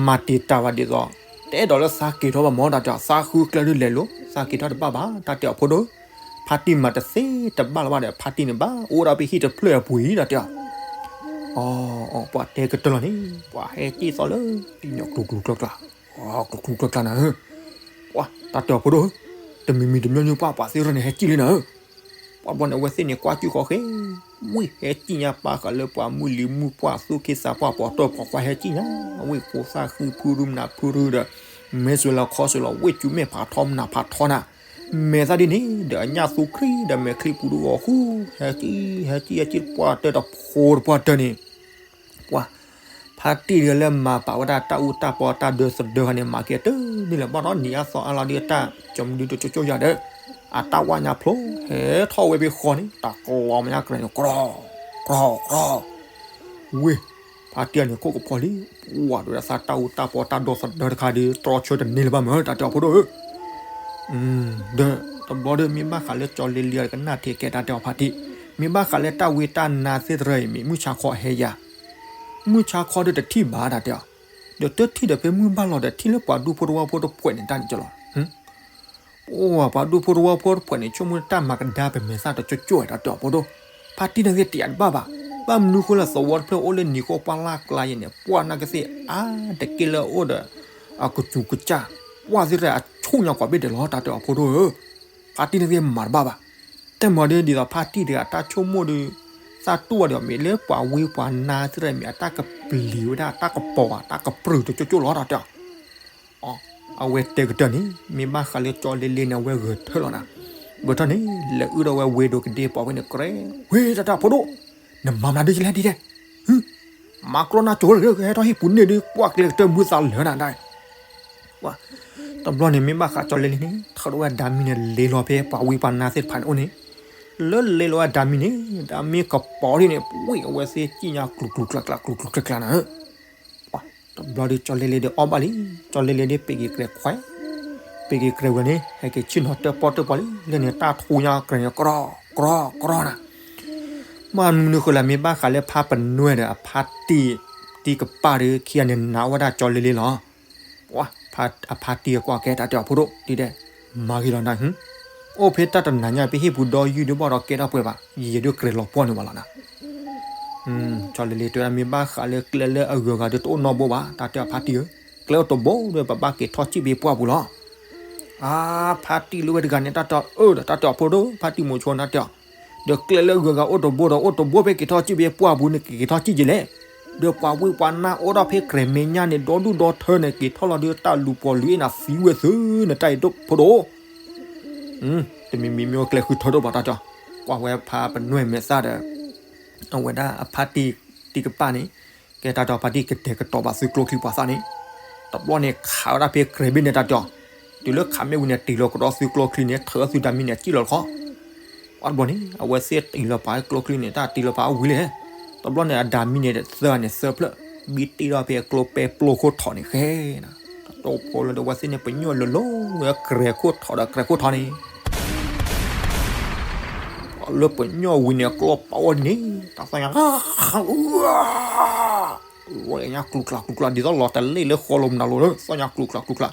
မၤတံာ်တာ်ဘၣ်ဒ်သိး တအဲၣ်ဒိးလၢသးက့ၤထီၣ်ဘၣ်မး တၢ်တဲအီၤ သးဃုကျဲဒုးလဲၤလိၤ သးက့ၤထီၣ်တဘၣ်ဘၣ် တၢ်တဲအီၤဖိဒိၣ်, ဖါတံၢ်မၤတသ့တဘၣ်လၢၤဘၣ်ဒီး ဖါတံၢ်န့ၣ်ဘၣ်အိၣ်ဒၣ်ဖဲဟံၣ်တဖျၢၣ်အပူၤအံၤ တၢ်တဲအီၤ အီ ပှၤတဲကတၢၢ်လီၤန့ၣ် ပှၤဟဲက့ၢ်သီလၢ ကညီကျိၤကျိၤကျါကျါ, ကျိၤကျိၤကျါကျါနၤဧၢ, ပှၤတၢ်တဲအီၤဖိဒိၣ်ဧၢ, တမံၤမံၤတမံၤမံၤပှၤပှၤသ့ၣ်တဖၣ်န့ၣ် ဟဲက့ၢ်လံနၤဧၢ, ပှၤဘျီန့ၣ် အဝဲသ့ၣ်န့ၣ် ကွၢ်ကၠူၣ်ဃီဃဲ ဝ့ၢ်ဟဲက့ၢ်ညါပာ်ဃာ်လၢပှၤမုၢ်လံၤမုၢ်ပှၢ်သူၣ်က့သးပှၢ်ပှၤတီၢ်ပှၤကွၢ်ဟဲက့ၢ်ညါ, ဝ့ၢ်ဖိသၣ်ဃံဖုရူမနၤဖုရူဒီး မဲာ်စွဲလီၤခီစွဲလီၤ ဝ့ၢ်ကူမဲာ်ဖးထီမနၤဖးထီနၤ, မဲာ်သၣ်ဒ်န့ၣ် ဒီးအညၣ်သူခရံာ်ဒီးမဲာ်ချံပူၤဒုးဂီၤဃူ, ဟဲက့ၢ် ဟဲက့ၢ် ဟဲက့ၢ်တပှၢ်တၢၢ်တဖိတပှၢ်တၢၢ်န့ၣ် ပှၤ ဖါတံၢ်တဂၤလၢမၤပာ်ဝဲဒၣ်တၢ်အူတၢ်ပီတၢ်ဒၢသဒၢဂၤန့ၣ် မၤက့ၤတန့ၢ်လၢၤဘၣ်ဒီး နံၤအါသီအါလီၤဒုးအတၢ်ကၠီမဒုတကၠိကၠိယၤဒီး အတၢ်ဝါညါဖျိဟဲထီၣ်ဝဲဖဲဃီန့ၣ် တၢ်ကလီၤမညါကြၢးန့ၣ် ကြီ ကြီ ကြီ ဝ့ၢ် ဖါတံၢ်န့ၣ်ခိၣ်ကဖီလံ, ပှၤတဝဲဒၣ်သးတၢ်အူတၢ်ပီတၢ်ဒၢသဒၢတခါဒီး တြီဆၢတန့ၢ်လၢၤဘၣ်မး တၢ်တဲအီၤဖိဒိၣ်ဧၢ ဒီးတဘျီဒီး မ့ၢ်ဘၣ်ဃးလၢကၠီလ့လံအကနၣ်ထံကဲတၢ်တဲအီၤဖါတံၢ်, မ့ၢ်ဘၣ်ဃးလၢတၢ်ဝံတၢ်နါသ့ၣ်တဖၣ်အံၤ မ့ၢ်မုၢ်ဆါခီဟဲယၤ, မုၢ်ဆါခီဒီးတထံၣ်ဘၣ်တၢ်တဲအီၤ, ဒီးတထံၣ်ဒီးဖဲမုၢ်ဘၣ်လီၤဒီးထံၣ်လၢပှၤဒူဖိတဝီဖိတဖှဲးန့ၣ်တၢ်န့ၣ်ကလီၤ ပှၤဒူဖိတဝီဖိတဖှဲးန့ၣ် ဆိကမိၣ်တၢ်မၤကဒါပမဲာ်သၣ်တကၠိကၠိတၢ်တဲအီၤဖိဒိၣ်, ဖါတံၢ်န့ၣ်ဂ့ၤတယာ်တဘၣ်ဘၣ်, ဘၣ်မနုၤဃိလၢသဝီတဖျၢၣ်အိၣ်လၢနံၤဃီပှၢ်လၢ်ကျါယဲန့ၣ် ပှၢ်နာ်ကသ့ၣ်အါတက့ၢ်လၢအအိၣ်ဒီး အကစူၤကစၢ်, ပှၢ်သ့ၣ်တဖၣ် ဖးတံၢ်ညါကွၢ်ဘ့ၣ်ဒဲးလီၤ တၢ်တဲအီၤဖိဒိၣ်ဧၢ, ဖးတံၢ်န့ၣ်သ့ၣ်မၤတဘၣ်ဘၣ်. တၢ်မၤဒီးဒ်သိးဖးတံၢ်တဂၤအတၢ်ဆိကမိၣ်ဒီး သးတူၢ်အီၤဒီး မ့ၢ်လၢပှၤဝံပှၤနါသ့ၣ်တဖၣ်မ့ၢ်အတၢ်ကပျံၤဝဲဒၣ်တၢ်ကပီၤဧါ တၢ်ကပြုၢ်တကၠိကၠိလီၤ တၢ်တဲအီၤ အဝဲတဲကတၢၢ်န့ၣ် မ့ၢ်ဘၣ်ဃးလၢကၠီလ့လ့န့ၣ် အဝဲဂဲၤထၢၣ်လီၤနၤ. ဂဲၤထၢၣ်န့ၣ် လဲၤအုၣ်ဒီးဝဲဝ့ၢ်ဒိၣ်ကဒ့ပှၤဝဲန့ၣ် ကြဲဝ့ၢ် တၢ်တဲအီၤဖိဒိၣ်, နမၤမနုၤဒ်လဲၣ်ဒ်လဲၣ်, မၤကြီနါကၠိလၢကဟဲထီၣ်ဟံၣ်ပူၤန့ၣ်ဒီး ကွၢ်ကျဲကတၢၢ်မုၢ်သးလၢာ်နၤဒၣ် တဘျီန့ၣ် မ့ၢ်ဘၣ်ဃးကၠီလ့လ့န့ၣ် ထၢထီၣ်ဝဲဒၣ်မံန့ၣ် လဲၤလီၤဖဲပှၤဝံပှၤနါသ့ၣ်တဖၣ်န့ၣ်အိၣ်န့ၣ်, လၢလဲၤလီၤဝဲဒၣ်မံန့ၣ် ဒၣ်မ့ၢ်ကပီၤဒ်န့ၣ် ဝ့ၢ်အဝဲသ့ၣ်စံၣ်ညါကျူၤကျူၤကျါကျါ ကျူၤကျူၤကျါကျါနၤဧၢ. တဘျီဒီးကၠီလ့လ့ဒီးအီၣ်ဘၣ်လံ, ကၠီလ့လ့ဒီးပ့ၤက့ၤကြဲးခွဲး, ပ့ၤက့ၤကြဲးဝဲန့ၣ် ဟဲက့ၤဆ့ၣ်နီၤတၢၣ်ပီၣ်တၢၣ်ပီလံ, လၢန့ၣ်တၢ်ထူညါကြဲးန့ၣ် ကြီကြီနၤ မ့ၢ်မနုၤဃိလဲၣ် မ့ၢ်ဘၣ်ဃးလၢဖါပနွဲၣ်ဒီးအဖါတံၢ် တံၢ်ကပၢ်ဒီးခံဂၤန့ၣ်နာ်ဝဲဒၣ်ကၠီလ့လ့လီၤ. အဖါတံၢ်အကွၢ်ကဲတၢ်တဲအီၤဖိဒိၣ်ဒ်ဒဲး, မၤဂ့ၤလီၤနၤ, အိၣ်ဖဲတၢ်တနၤညါ ပဟံၣ်ပူၤဒီယူၢ်ဒီးဘၣ်ဒီးကဲထီၣ်ပှဲၤဘၣ်, ယဲဒုးကြဲးလီၤပှီၢ်န့ၣ်ဘၣ်လီၤနၤ. ကၠီလ့လ့တဲဝဲဒၣ် မ့ၢ်ဘၣ်ဃးလၢကျဲလၢအဂုၤအဂၤဒီးတအိၣ်နီတဘိဘၣ်, တၢ်တဲအီၤဖါတံၢ်ဧၢ, ကျဲအိၣ်တဘိဒီး ပဘၣ်က့ၤထီၣ်စံၣ်ဘ့ပှၢ်ပူၤလီၤ. အါ, ဖါတံၢ်လၢဝဲတဂၤန့ၣ် တၢ်တဲအီၤအၢဒီး တၢ်တဲအီၤဖိဒိၣ်, ဖါတံၢ်မိၤဆိန့ၣ်တဲအီၤ, ဒီးကျဲလၢအဂုၤအဂၤအိၣ်တဘိဒီး အိၣ်တဘိဖဲက့ၤထီၣ်စံၣ်ဘ့ပှၢ်ပူၤန့ၣ် ကက့ၤထီၣ်စံၣ်က့ၤလဲၣ်, ဒီးပှၤဝံပှၤနါအိၣ်ဒီးဖဲကြဲးမဲာ်ညါန့ၣ် ဒီဒူၣ်ဒီထၢန့ၣ် က့ၤထီၣ်လီၤဒီး တၢ်လူၤပိာ်လုၢ်အ့ၣ်နၤသံဝဲသုနတၢ်အံၤဒိၣ်ဖိဒိၣ် တမံၤမံၤမ့ၢ်အိၣ်ကျဲဃုထၢဒိၣ်ဘၣ်တၢ်တဲအီၤ, ကွၢ်ဝဲဖါပနွဲၣ်မဲာ်သၣ်ဒီး အဝဲဒၣ်အဖါတံၢ်တံၢ်ကပၢ်န့ၣ်, ကဲတၢ်တဲအီၤဖါတံၢ်ကတဲာ်ကတီၤဘၣ်သုကျိချံပှၤသၣ်န့ၣ်, တဘျီန့ၣ်ခးဝဲဒၣ်ဖဲကြဲးဘ့ၣ်န့ၣ်တၢ်တဲအီၤ, တုၤလၢခးမ့ၣ်ဝံၤန့ၣ် တ့ၢ်လီၤကဒီးသုကျိချံန့ၣ် ထၢသုဒၣ်မံန့ၣ် စံၣ်လီၤတခီ ပှၤတဘျီန့ၣ် အဝဲသ့ၣ်တ့ၢ်လီၤပာ်ကျိချံန့ၣ် တၢ်တ့ၢ်လီၤပာ်အဝံၤလဲၣ်, တဘျီန့ၣ် အဒၣ်မံန့ၣ်သၢဂၤန့ၣ်သၢဖျၢၣ်, ဘံတ့ၢ်ထီၣ်ဖဲကျိပဲပျိခိၣ်ထီၣ်န့ၣ်ဃဲနၤ, တၢ်တိၢ်ဖိလၢဒီးအဝဲသ့ၣ်န့ၣ် ပညိၣ်လၢလီၤဝဲကြဲးခိၣ်ထီၣ်ဒီးကြဲးခိၣ်ထီၣ်န့ၣ် လၢပညိၣ်ဝံၤန့ၣ် ကျိပာ်ဝဲဒ်န့ၣ် တၢ်သီၣ်ညါ လီၤညါကျူၤကျါကျူၤကျါ ဒ်သိးလီၤတလ့ၣ်လၢဃီလိၤမနုၤလိၤလၢ သီၣ်ညါကျူၤကျါကျူၤကျါ,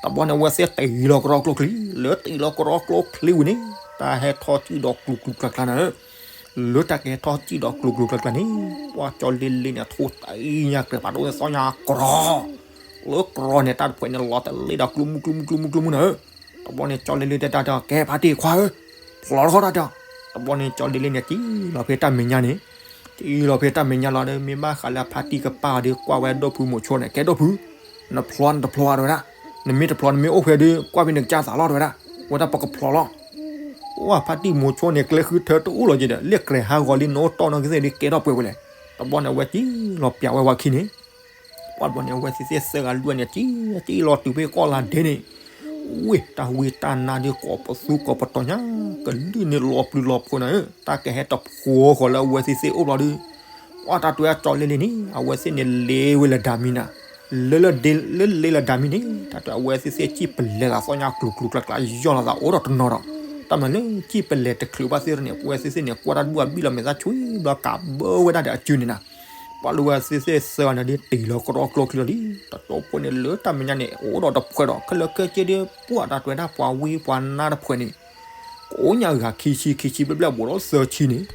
တဘျီန့ၣ် အဝဲသ့ၣ်တ့ၢ်လီၤကရီကျိချံ, လၢတ့ၢ်လီၤကရီကျိချံဝံၤန့ၣ် တၢ်ဟဲထီၣ်စံၣ်ဒီးကျူၤကျူၤကျါကျါနၤဧၢ, လၢတၢ်ကဟဲထီၣ်စံၣ်ဒီးကျူၤကျူၤကျါကျါန့ၣ် ပှၤကၠီလ့လ့န့ၣ် ထိတ့ၢ်ညါကြဲးဖးဒိၣ်န့ၣ် သီၣ်ညါကရီ လၢကရီန့ၣ် တၢ်တဖှဲးန့ၣ် လီၤတလ့ၣ်ဒီးကျိမုၢ်ကျိမုၢ်ကျိမုၢ်ကျိမုၢ်နၤဧၢ, တဘျီန့ၣ် ကၠီလ့လ့တဲတၢ်တဲအီၤ ကဲဖါတံၢ်ခွါဧၢ, ဖျိးထီၣ်တၢ်တဲအီၤ, တဘျီန့ၣ် ကၠီလ့လ့န့ၣ် စံၣ်လီၤဖဲတၢ်မဲာ်ညါန့ၣ်, စံၣ်လီၤဖဲတၢ်မဲာ်ညါလီၤဒီး မ့ၢ်ဘၣ်ဃးလၢအဖါတံၢ်ကပၢ်ဒီး ကွၢ်ဝဲဒိၣ်ဖုမိၤဆိန့ၣ် ကဲဒိၣ်ဖု, နဖျိနတဖျိတဝဲဒၣ်, နမ့ၢ်တဖျိနမ့ၢ်အိၣ်ဖဲဒီး ကွၢ်ဖဲန့ၣ်ကစၢ်သးလီၤတဝဲဒၣ်, ဝဲဒၣ်ပကဖျိလီၤ အိၣ်ဖါတံၢ်မိၤဆိန့ၣ် ကျဲဃုထၢတအိၣ်လီၤက့ၤဒီး လၢကြဲးဟးဂီၤလံ နအိၣ်တီၢ်နီၢ်ကသ့ၣ်ဒီး ကဲထီၣ်ပှဲၤဝဲလဲၣ်, တဘျီန့ၣ် အဝဲစံၣ်လီၤပျးဝဲဝဲခံန့ၣ် ပှၤတဘျီန့ၣ် အဝဲသ့ၣ်သ့ၣ်သၢဂၤလွံၢ်ဂၤန့ၣ် စံၣ်စံၣ်လီၤတုၤဖဲကီၢ်လါဒဲန့ၣ်, ဝ့ၢ်တၢ်ဝံတၢ်နါဒီး ကိးပသူကိးပတီၤညါ, ကလုၢ်န့ၣ်လီၤပျုၤလီၤဖုးနၤဧၢ, တၢ်ကဟဲတဖှိဃီၤလၢအဝဲသ့ၣ်သ့ၣ်အိၣ်ဘျီဒီး, ပှၤတၢ်တဲအီၤကၠီလ့လ့န့ၣ် အဝဲသ့ၣ်န့ၣ်လ့ဝဲလၢဒၣ်မံနၤ, လၢလၢဒ့လၢလ့လၢဒၣ်မံန့ၣ် တၢ်တဲအဝဲသ့ၣ်သ့ၣ်စံၣ်ပလဲၤလီၤသီၣ်ညါကျူၤကျူၤကျါကျါယီၢ်လီၤသးအိၣ်ဒီးတနီၤဒီး, တၢ်မၤလၢစံၣ်ပလဲၤတချုးဘၣ်သ့ၣ်န့ၣ် အဝဲသ့ၣ်သ့ၣ်န့ၣ် ကွၢ်တၢ်တဘူၣ်အဘံၣ်လီၤမဲာ်သၣ်ဆွံဘျီကးဘၢဝဲဒၣ်ဒီးအစုန့ၣ်နၤ ပှၤလၢဝဲသ့ၣ်သ့ၣ်သၢဂၤန့ၣ်ဒ်တ့ၢ်လီၤကရီကျိချံလီၤလံ, တၢ်တိၢ်ဖိန့ၣ်လၢတၢ်မဲာ်ညါန့ၣ် အိၣ်ဒီးတဖှဲးဒီး ခဲလၢာ်ခဲဆ့ဒီး ပှၤတၢ်တဲဝဲဒၣ်ပှၤဝံပှၤနါတဖှဲးန့ၣ်, ကိးညါဂၤခံဆံခံဆံဘျဲၣ်ဘျဲၣ်ဘူးဒီးသၢဆံန့ၣ်,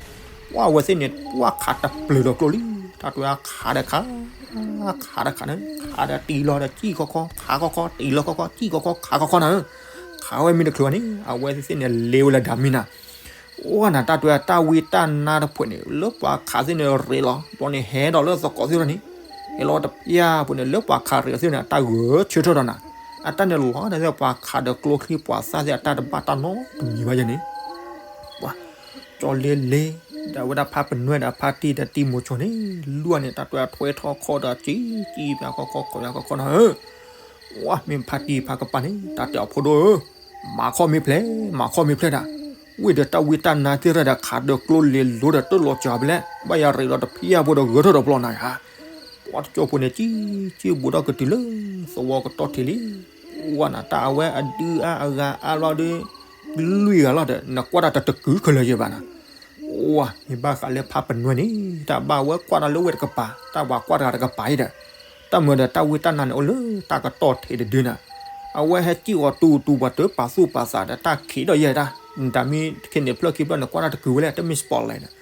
ပှၤအဝဲသ့ၣ်န့ၣ် ပှၤခးတပျၢၤဒီးကျိလံ, တၢ်တဲဝဲခးဒီးခး ခးဒီးခးန့ၣ် ခးဒီးတ့ၢ်လီၤဒီးစံၣ်ခီခီ ခးခီခီ တ့ၢ်လီၤခီခီ စံၣ်ခီခီ ခးခီခီနၤဧၢ, ခးဝဲမ့ၢ်တချုးဘၣ်န့ၣ် အဝဲသ့ၣ်သ့ၣ်န့ၣ် လ့ဝဲလၢဒၣ်မံနၤ အိၣ်နၤတၢ်တဲတၢ်ဝံတၢ်နါတဖှဲးန့ၣ် လၢပှၤခးသ့ၣ်န့ၣ်ရ့လီၤ, ဘျီန့ၣ်ဟဲဒီးလၢသကိးသ့ၣ်န့ၣ်, ဟဲလီၤတဖျၢၣ်ဖိန့ၣ် လၢပှၤခးရ့သ့ၣ်န့ၣ် အတၢ်ဂဲၤဆၢထၢၣ်ဒီးနၤ, အတၢ်န့ၣ်လီၤန့ၣ်ပှၤခးဒီးကျိချံပှၤသၣ်သ့ၣ် အတၢ်တဘၣ်တၢ်နီတမံၤဘၣ်ယဲန့ၣ် ပှၤကၠီလ့လ့ ဒီးဝဲဒၣ်ဖါပနွဲၣ်ဒီးဖါတံၢ်ဒီးတံၢ်မိၤဆိန့ၣ် လွံၢ်ဂၤန့ၣ်တၢ်တဲထွဲထီၣ်ခီဒီးစံၣ် စံၣ်ဖျါခီခီ ခီဖျါခီခီနၤဧၢ, ဝဲမ့ၢ်ဖါတံၢ်ဖါကပၢ်န့ၣ် တၢ်တဲအီၤဖိဒိၣ်ဧၢ, မၤခီၣ်မ့ၢ်ဖျဲး မၤခီၣ်မ့ၢ်ဖျဲးဒၣ်, ဝ့ၢ်ဒီးတၢ်ဝံတၢ်နါသ့ၣ်ရၣ်ဒီး ခးဒီးကျိလ့လိၤဒီးတၢ်လီၤစှၤဖဲလဲၣ် ဘၣ်ယၤရ့လီၤတဖျၢၣ်ဖိဒီးဂဲၤထီၣ်ဒီးပျီနၤဧါ, ပှၤတကၠိဖိန့ၣ် စံၣ်စံၣ်ဘူးဒီးကတုၤလၢ သဝီကတီၢ်ထံးလံ, ဝဲနၤတၢ်အဝဲအဒုအါအဂၤအါဘျီဒီး လွံၢ်ဂၤလီၤဒီး နကွၢ်တၢ်တတကုာ်ခဲလၢာ်ယဲဘၣ်နၤ ဝဲမ့ၢ်ဘၣ်ဃးလၢဖါပနွဲၣ်န့ၣ် တၢ်ဘၣ်ဝဲကွၢ်တၢ်လၢဝဲတကပၤ တၢ်ပှၤကွၢ်တဂၤတကပၤအံၤဒီး, တၢ်မၤဒီးတၢ်ဝံတၢ်နါန့ၣ်အိၣ်လၢတၢ်ကတီၢ်ထံးတဒုနၤ, အဝဲဟဲစံၣ်အီၤတူတူပှၤတပာ်သူၣ်ပာ်သးဒီးတၢ်ခံးဒီးယဲဒၣ်, တၢ်မ့ၢ်ခဲန့ၣ်ဖျၢၣ်ခံဖျၢၣ်န့ၣ် ကွၢ်တၢ်တကုာ်ဝဲလဲၣ် တမ့ၢ် spotlight န့ၣ်,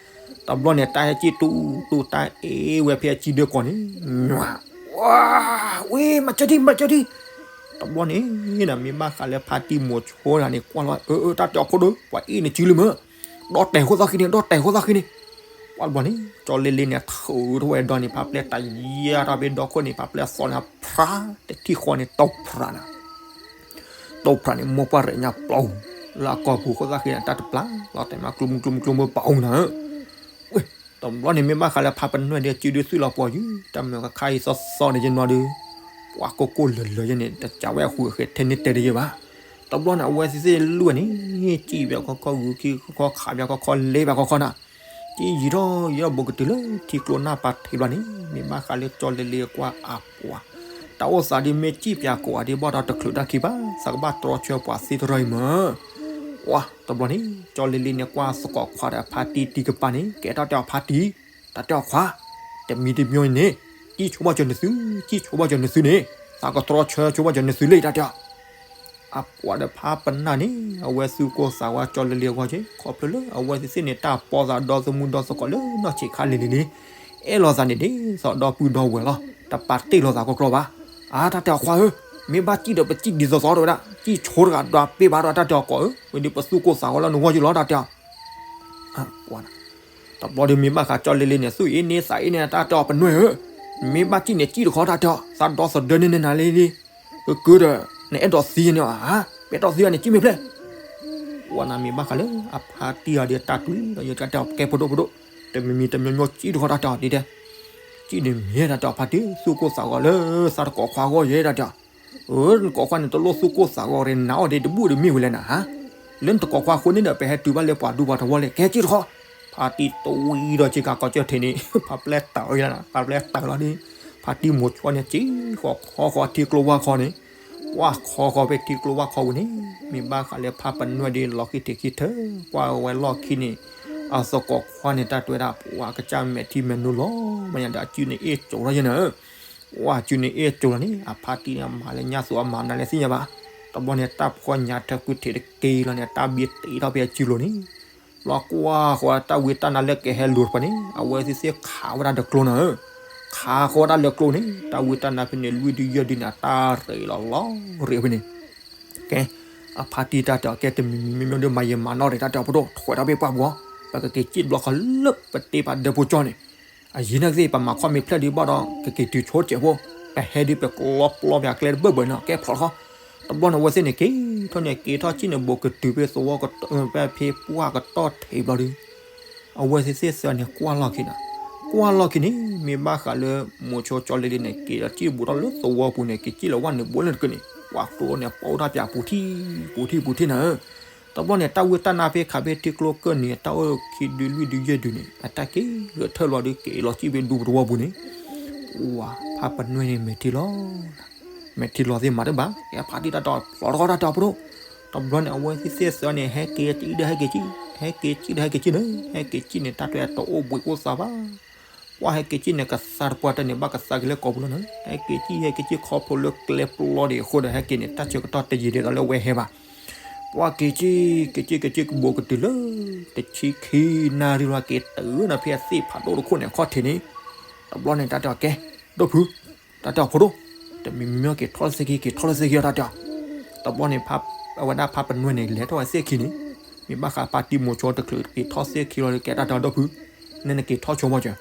တဘျီန့ၣ် တၢ်ဟဲစံၣ်တူတူတၢ်အ့ၣ်ဝဲဖဲအစံၣ်ဒၢကီၢ်န့ၣ်, ဝဲ မၤစၢၤဒံး မၤစၢၤဒံး, တ တဘျီန့ၣ် မ့ၢ်ဘၣ်ဃးလၢဖါတံၢ်မိၤဆိတဂၤန့ၣ် ကွၢ်လီၤ အၢ အၢ တၢ်တဲအီၤဖိဒိၣ် ပှၤအ့ၣ်န့ၣ်စုလၢမၢ်, ဒီၣ်တဲာ်ဃိသီၣ်ဃံန့ၣ် ဒီၣ်တဲာ်ဃိသီၣ်ဃံန့ၣ်, ကွၢ်တဘျီန့ၣ် ကၠီလ့လ့န့ၣ် ထုးထီၣ်ဝဲဒီန့ၣ် ဖးပျဲၢ်တၢ်ယါထီၣ်ဖဲဒီခိၣ်န့ၣ် ဖးပျဲၢ်အသီန့ၣ် ဖျါ တထံၣ်ဃီန့ၣ် တိၢ်ဖြးနၤ တိၢ်ဖြးန့ၣ် မိၢ်ပှၢ်ရဲၣ်ညါပျီ, လၢအကီၢ်ပူၤဃိသၣ်ဃံန့ၣ် တၢ်တပျၢ်လီၤတဲာ်မး ကျိမုၢ်ကျိမုၢ်ကျိမုၢ်ပအူနၤဧၢ, တဘျီန့ၣ်မ့ၢ်ဘၣ်ဃးလၢဖါပနွဲၣ်ဒီးစုဒုးသုးလီၤပှီၤယုၢ် တၢ်မုာ်ကခါအံၤသီသီန့ၣ်ယနီၤဒီး, ပှၤကိၢ်ကိၢ်လၢၤလၢၤယဲန့ၣ် တစးဝဲအဃုာ်အဃဲထဲန့ၣ်တဲတယဲဘၣ်, တဘျီန့ၣ် အဝဲသ့ၣ်သ့ၣ်လွံၢ်န့ၣ် စံၣ်ဘၣ်ခီခီ ဂုာ်ခံခီခီ ခးဘၣ်ခီခီ လဲၤဘၣ်ခီခီနၤ ကယံာ်ထီၣ်ယဲၢ်ဘိကတုၤလၢထံကျိနၢ်ပၤထံးဘျီန့ၣ် မ့ၢ်ဘၣ်ဃးလၢကၠီလ့လ့အကွၢ်အပှၤ, တၢ်အိၣ်သးဒ်မ့ၢ်စံၣ်ပၠးကိးဂၤဒ်ဘၣ်ဒီးတချုးတၢ်ခံဘၣ် သးကဘၣ်တြီဆၢပှၤသ့တရီအံၤမၢ်, ဝါ တဘျီန့ၣ် ကၠီလ့လ့န့ၣ်ကွၢ်သကိးခွါဒီးအဖါတံၢ်တံၢ်ကပၤန့ၣ် ကဲထီၣ်တဲအီၤဖါတံၢ်, တၢ်တဲအီၤခွါ, တမံၤတမံၤန့ၣ် စံၣ်ဆိဘၣ်ကၠီနသု, စံၣ်ဆိဘၣ်ကၠီနသုန့ၣ် သးကတြီဆၢဆိဘၣ်ကၠီနသုလံ တၢ်တဲအီၤ အပှၤဒီးဖါပနၢ်န့ၣ် အဝဲသူၣ်ကိၢ်သးဂီၤကၠီလ့လ့အဂီၢ်က့ ခီဖျိလၢအဝဲသ့ၣ်သ့ၣ်န့ၣ် တၢ်ပီသးဒီသမူဒီသကိးလၢနီၢ်ဆံးခါလံၤလံၤလံ, အဲၣ်လိာ်သးန့ၣ်ဒ်သိးဒီပုၢ်ဒီဝဲၢ်လီၤ, တပာ်တ့ၢ်လိာ်သးကီကီဘၣ်, အါ တၢ်တဲအီၤခွါဧၢ, မ့ၢ်ဘၣ်စံၣ်ဒီးပစံၣ်ဒ်သိးသိးတဝဲဒၣ် စံၣ်ဆိတဂၤဒွးပ့ၢ်ဘၣ်ဒီးတၢ်တဲအီၤကိးဧၢ, ဝဲဒ်ပသူၣ်ကိၢ်သးဂီၤလၢနဂီၢ်က့လီၤ တၢ်တဲအီၤ တဘျီဒီးမ့ၢ်ဘၣ်ဃးကၠီလ့လ့န့ၣ် သူၣ်အ့န့သးအ့န့ၣ် တၢ်တဲအီၤပနွဲၣ်ဧၢ, မ့ၢ်ဘၣ်စံၣ်န့ၣ်စံၣ်တခီ တၢ်တဲအီၤ သးဒီသဒၢန့ၣ်န့ၣ်နၤလံလံ, ကကၢဒီး နအဲၣ်ဒိးသံန့ၣ်ဧါ, ပအဲၣ်ဒိးသံန့ၣ် စံၣ်မ့ၢ်ဖျဲၣ်, ဝဲန့ၣ်မ့ၢ်ဘၣ်ဃးလၢအဖါတံၢ်အီၤဒီးတၢ်တွံၢ်ဒီးယတၢ်တဲအီၤကဲဖိဒိၣ်ဖိဒိၣ်, တမံၤမံၤတမံၤမံၤစံၣ်တခီ တၢ်တဲအီၤဒ်တဲ စံၣ်န့ၣ်မ့ၢ်တၢ်တဲအီၤဖါတံၢ် သူၣ်ကိၢ်သးဂီၤလၢသးတကိးခွါအဂီၢ်ယဲ တၢ်တဲအီၤ, အၢ နကိးခွါန့ၣ် တလိၣ်သူၣ်ကိၢ်သးဂီၤရ့ နၤအီၣ်ဒ့တဘူၣ်ဒီးမ့ၢ်ဝဲလဲၣ်နၤဧါ, လၢနတကိးခွါအဃိန့ၣ်ဒီး ပဟဲတုၤဘၣ်လၢပှၤဒူပှၤထဝီလဲၣ် ကဲစံၣ်တခီ, ဖါတံၢ်တွံၢ်ဒီးစ့ကၤကီကၢၢ်ထံးန့ၣ် ဖးပျဲၢ်တၢ်အီၤယဲ ဖးပျဲၢ်တၢ်လီၤန့ၣ်, ဖါတံၢ်မိၤဆိန့ၣ် စံၣ်ဃီခီဃီထံကျိဝၢ်ခီန့ၣ်, ဝၢ်ခီဃီဖဲထံကျိဝၢ်ခီပူၤန့ၣ်, မ့ၢ်ဘၣ်ဃးလၢဖါပနွဲၣ်ဒီးလီၤဃံထံးခံထၢ ကွၢ်ဝဲလီၢ်ခံန့ၣ်, အသကိးခွါန့ၣ် တၢ်တွဲဒၣ် ပှၤကစၢ်မဲာ်ထံမဲာ်နိလီၤ, မ့ၢ်ညါဒီးအစုန့ၣ်အ့ၣ်ကၠိလီၤယဲန့ၣ် ဝဲအစုန့ၣ်အ့ၣ်ကၠိလီၤန့ၣ် အဖါတံၢ်န့ၣ် အမၤလၢညါသူအမၤမနုၤလဲၣ်သ့ၣ်ညါဘၣ်, တဘျီန့ၣ် တၢ်ဖှီၣ်ညါထၢကွံာ်ထံးတက့ၢ်လီၤန့ၣ် တၢ်ဘံတ့ထီၣ်ဖဲအစုလိၤန့ၣ်, လီၤကွၢ်ဃီတၢ်ဝံတၢ်နါလၢကဟဲလူၤတပၤန့ၣ် အဝဲသ့ၣ်သ့ၣ်ခးဝဲဒၣ်ဒီးကျိနၤဧၢ, ခးဃီဝဲဒၣ်လၢကျိန့ၣ် တၢ်ဝံတၢ်နါဖဲန့ၣ် လွံၢ်ဒုယဲၢ်ဒုန့ၣ် အတၢ်ရ့လီၤလီၤရ့ဖဲန့ၣ် ကဲ, အဖါတံၢ်တၢ်တဲအီၤ ကဲတမံၤမံၤမ့မ့ၢ်ဒ်မၤယံာ်မၤနီၢ်ရ့ တၢ်တဲအီၤဖိဒိၣ် ထွဲထီၣ်ဖဲပှၢ်ပူၤ, ပကက့ၤစံၣ်တဘျီဃီလၢပတ့ပာ်ဒၢဖိကၠီန့ၣ်, အယံၤနာ်က့ၤ ပမၤခီၣ်မ့ၢ်ဖျဲၣ်ဒံးဘၣ်ဒီး ကက့ၤတုၤဆိတစဲးဖိ, ပဟဲဒံးပကျီပျီပှၤကျဲတဘၢၣ်ဘၢၣ်န့ၣ် ကဲဖျိးတခီ, တဘျီန့ၣ် အဝဲသ့ၣ်န့ၣ် က့ၤထီၣ်န့ၣ် က့ၤထီၣ်စံၣ်န့ၣ် ဘူးကတုၤဖဲသဝီ ဖဲပှၢ်ကတီၢ်ထံးဘျီဒီး အဝဲသ့ၣ်သ့ၣ်သၢန့ၣ် ကွၢ်လီၢ်ခံန့ၣ်, ကွၢ်လီၢ်ခံန့ၣ် မ့ၢ်ဘၣ်ဃးလၢ မိၤဆိကၠီလ့လ့န့ၣ် က့ၤဒီးစံၣ်ဘူးထီၣ်လၢသဝီပူၤန့ၣ် က့ၤစံၣ်လၢဝဲန့ၣ်ဘူးလၢတက့ၢ်န့ၣ် ပှၤကျိန့ၣ် ပီတၢ်ပၠးပူၤထံၣ် ပူၤထံၣ်ပူၤထံၣ်နၤဧၢ, တဘျီန့ၣ် တၢ်ဝံတၢ်နါဖဲခးဖဲထံကျိကၢၢ်န့ၣ် တၢ်အိၣ်ခံဒုလွံၢ်ဒုယဲၢ်ဒုန့ၣ် အတၢ်က့ၤဂဲၤထၢၣ်လီၤဒီး က့ၤလီၤစံၣ်ဖဲဒူပသဝီပူၤန့ၣ်, ဝါ ဖါပနွဲၣ်န့ၣ် မဲာ်ထံလီၤ မဲာ်ထံလီၤသ့ၣ်မၤတဘၣ် ကဲဖါတံၢ်တၢ်တဲအီၤ ဖျိးတခီတၢ်တဲအီၤဖိဒိၣ်, တဘျီန့ၣ် အဝဲသ့ၣ်သ့ၣ်သၢန့ၣ် ဟဲက့ၤစံၣ်ဒီးဟဲက့ၤစံၣ် ဟဲက့ၤစံၣ်ဒီးဟဲက့ၤစံၣ်န့ၣ် ဟဲက့ၤစံၣ်န့ၣ် တၢ်တဲအီၤတအိၣ်ဘှံးအိၣ်သါဘၣ်, ကွၢ်ဟဲက့ၤစံၣ်န့ၣ် ကသါတပှၢ်တၢ်န့ၣ် ဘၣ်ကသါက့ၤလၢကိာ်ပူၤလီၤနၤ, ဟဲက့ၤစံၣ် ဟဲက့ၤစံၣ်ခီဖျိလၢကျဲပျီဒံးအဃိဒီး ဟဲက့ၤန့ၣ် တၢ်ဆၢကတီၢ်တယံာ်ဒ်သိးလၢအဝဲဟဲဘၣ်, ပှၤက့ၤစံၣ် က့ၤစံၣ် က့ၤစံၣ် ဘူးကတုၤလၢ တဆံခံနၣ်ရံၣ်လီၤ က့ၤတုၤနၤဖဲအသ့ၣ်ဖးဒိၣ်တခိၣ်န့ၣ် အခီၣ်ထံးန့ၣ်, တဘျီန့ၣ် တၢ်တဲအီၤ ကဲ ဒိၣ်ဖု တၢ်တဲအီၤဖိဒိၣ်, တမံၤမံၤက့ၤထီၣ်လၢသ့ၣ်ခံ က့ၤထီၣ်လၢသ့ၣ်ခံအီၤ တၢ်တဲအီၤ, တဘျီန့ၣ် အဝဲဒၣ်ဖါပနွဲၣ်န့ၣ် လဲၤထီၣ်ဝဲသ့ၣ်ခံန့ၣ်, မ့ၢ်ဘၣ်ဃးဖါတံၢ်မိၤဆိတချုးက့ၤထီၣ်သ့ၣ်ခံလီၤ ကဲတၢ်တဲအီၤ ဒိၣ်ဖု, နနက့ၤထီၣ်ဆိမီၤစၢၤ,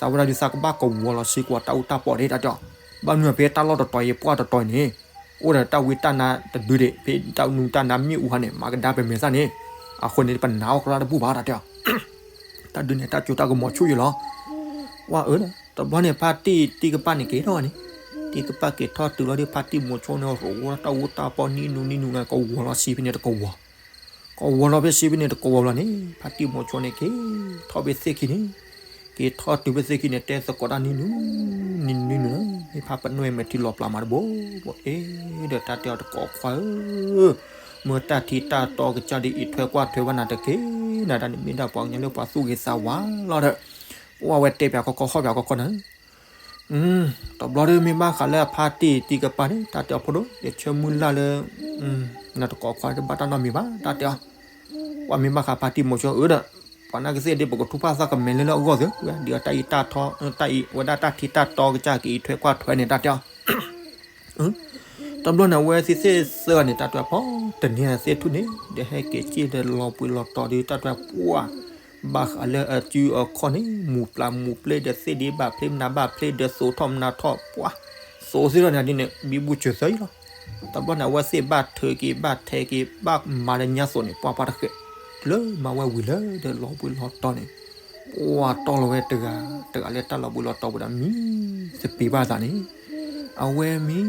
သးဝဲဒၣ်ဒုးသးကဘၣ်ကဝီၤလီၤဆံကွၢ်တၢ်အူတၢ်ပီၣ်ဒံး တၢ်တဲအီၤ, ဘၣ်မနုၤဖဲတၢ်လီၢ်တတီၤအံၤ ပှၢ်တတီၤအံၤန့ၣ် အိၣ်ဒီးတၢ်ဝံတၢ်နါတဒုဒံး ဖဲတၢ်နူတၢ်နါမ့ၣ်အူဟါန့ၣ် မၤကဒါပမဲာ်သၣ်န့ၣ်, အဃိန့ၣ် ပနာ်အီၣ်ကရၢတဘူၣ်ဘၣ် တၢ်တဲအီၤ တၢ်ဒုးန့ၣ် တၢ်ကၠိတၢ်ကမီၤဆူၣ်ယံလီၤ, ဝဲအၢဒီး တဘျီန့ၣ် ဖါတံၢ်တံၢ်ကပၢ်န့ၣ်က့ၤထီၣ်န့ၣ်, တံၢ်ကပၢ်က့ၤထီၣ်တုၤလီၤဒီး ဖါတံၢ်မိၤဆိန့ၣ် ရိးဝဲတၢ်အူတၢ်ပီၣ်နံၣ်နူနံၣ်နူန့ၣ် ကဝီၤလီၤဆံဖဲန့ၣ်တကဝီၤ, ကဝီၤလီၤဖဲဆံဖဲန့ၣ်တကဝီၤလီၤန့ၣ် ဖါတံၢ်မိၤဆိန့ၣ်က့ၤထီၣ်ဖဲသ့ၣ်ခံန့ၣ်, က့ၤထီၣ်တုၤဖဲသ့ၣ်ခံန့ၣ် တဲသကိးတၢ်နံၣ်နူ နံၣ်နူနူလီၤ, မ့ၢ်ဖါပနွဲၣ်မဲာ်ထံလီၤပျၢ်မးတဘိဘိ အ့ဒီးတၢ်တဲအီၤတကိးခွါဧၢ မ့ၢ်တၢ်ထံတၢ်တီကစၢ်ဒ်အံၤထွဲကွၢ်ထွဲဘၣ်နၤတက့ၢ်, နၤတၢ်န့ၣ်မ့ၢ်ဒၣ်ပှၤကညီလၢပှၤသူၣ်ဂ့ၤသးဝါလီၤဒီး, ပဝဲတဲပၠးခီခီၣ်ပၠးခီခီနၤ, တဘျီဒီးမ့ၢ်ဘၣ်ဃးလၢအဖါတံၢ်တံၢ်ကပၢ်န့ၣ် တၢ်တဲအီၤဖိဒိၣ် ယဆၢမုၢ်လၢ်လၢ နတကိးခွါတဘၣ်တၢ်နီတမံၤဘၣ် တၢ်တဲအီၤ, ပှၤမ့ၢ်ဘၣ်ဃးဖါတံၢ်မိၤဆိအၢဒီး, ပှၤနာ်က့ၤသ့ၣ်ဒ်ပကထူၣ်ဖၣ်သၣ်ကမဲာ်လၢလၢအဂီၢ်သ့ၣ်, ဒ်အတၢ်အံၤတၢ်ထီ တၢ်အံၤ ဝဲဒၣ်တၢ်ထံတၢ်တီကစၢ်ကအံးထွဲကွၢ်ထွဲန့ၣ် တၢ်တဲအီၤ တဘျီန့ၣ် အဝဲသ့ၣ်သ့ၣ်သၢဂၤန့ၣ် တၢ်တဲပှၤ တနံၤသ့ၣ်ထူၣ်န့ၣ် ဒီးဟဲက့ၤစ့ၢ်ဒီးလီၤပှ့ၤလီၤတီၤဒီး တၢ်တဲပှၤ ဘၣ်ဃးလၢအစုအခီၣ်န့ၣ် မူၤပျၢ်မူၤပျဲဒီး သ့ၣ်ဒ့ဘၣ်ဖျ့မနၤဘၣ်ဖျ့ဒီး သိးထီၣ်မနၤထီၣ်ပှၤ သိးသ့ၣ်ထီၣ်န့ၣ်ဒ်န့ၣ် ဘံဘူစၢၤသၢအံၤလီၤ. တဘျီန့ၣ် အဝဲသ့ၣ်ဘၣ်ထုးက့ၤ ဘၣ်ထဲက့ၤ ဘၣ်မၤလၢညါသိးန့ၣ် ပှၤပှၤတဃဲး လၢမၤဝဲဝံၤလၢဒီးလီၤပှ့ၤလီၤတီၤန့ၣ် ပှၤတီၢ်လီၤဝဲတဂၤ တဂၤလၢတၢ်လီၤပှ့ၤလီၤတီၤပူၤဒီး မံသပ့ၤဘၣ်သးန့ၣ် အဝဲမံ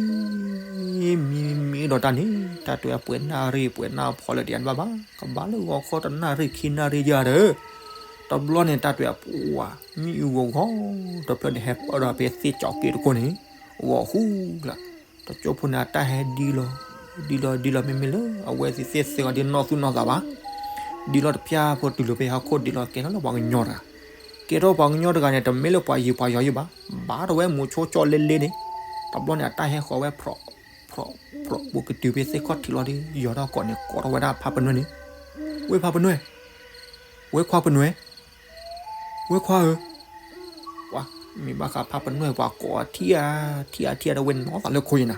မံ မံဒီးတၢ်န့ၣ် တၢ်တဲပှၤနၣ်ရံၣ်ပှဲၤနၣ်ဖီလၢတယၤတဘၣ်ဘၣ် ကဘၣ်လၢဂီၤခီတနၣ်ရံၣ်ခံနၣ်ရံၣ်ယၤဒီး တဘျီန့ၣ် တၢ်တဲပှၤ မံအူဂီၤဂီၤ တဖျၢၣ်န့ၣ် ဟဲပၢၢ်ဒီးဖဲသ့ၣ်ကၠီက့တခိၣ်န့ၣ် ဂီၤဟူလၢ တကၠိဖိန့ၣ် အတၢ်ဟဲဒ်လီၤ ဒ်လီၤဒ်လီၤ မ့မ့ၢ်လၢ အဝဲသ့ၣ်သ့ၣ်သၢဂၤဒ်နီၢ်သူၣ်နီၢ်သးဘၣ် ဒ်လီၤတဖျၢၣ်ဖိတုၤလီၤဖဲဟီၣ်ခိၣ်ဒ်လီၤ ကဲထီၣ်လၢပှၤကညီတဂၤ ကဲထီၣ်ပှၤကညီတဂၤန့ၣ် တမ့ၢ်လၢပှၤယံၤပှၤယီၤယံၤဘၣ် ဘၣ်တဝဲမိၤဆိကၠီလ့လ့န့ၣ် တဘျီန့ၣ် အတၢ်ဟဲဃီၤဝဲ ဖြီး ဖြီး ဖြီး ဘူးကတုၤဖဲသ့ၣ်ခီၣ်ထံးလီၤဒီး ယီၤထီၣ်ကိးန့ၣ် ကိးထီၣ်ဝဲဒၣ်ဖါပနွဲၣ်န့ၣ် ဝဲဖါပနွဲၣ် ဝဲခွါပနွဲၣ် ဝဲခွါဧၢ ပှၤ မ့ၢ်ဘၣ်ဃးဖါပနွဲၣ် ပှၤကိးအထံၣ်ဧါ ထံၣ်ဧါ ထံၣ်ဧါ ဒီးဝဲနီၢ်သးလၢခိအံၤနၤ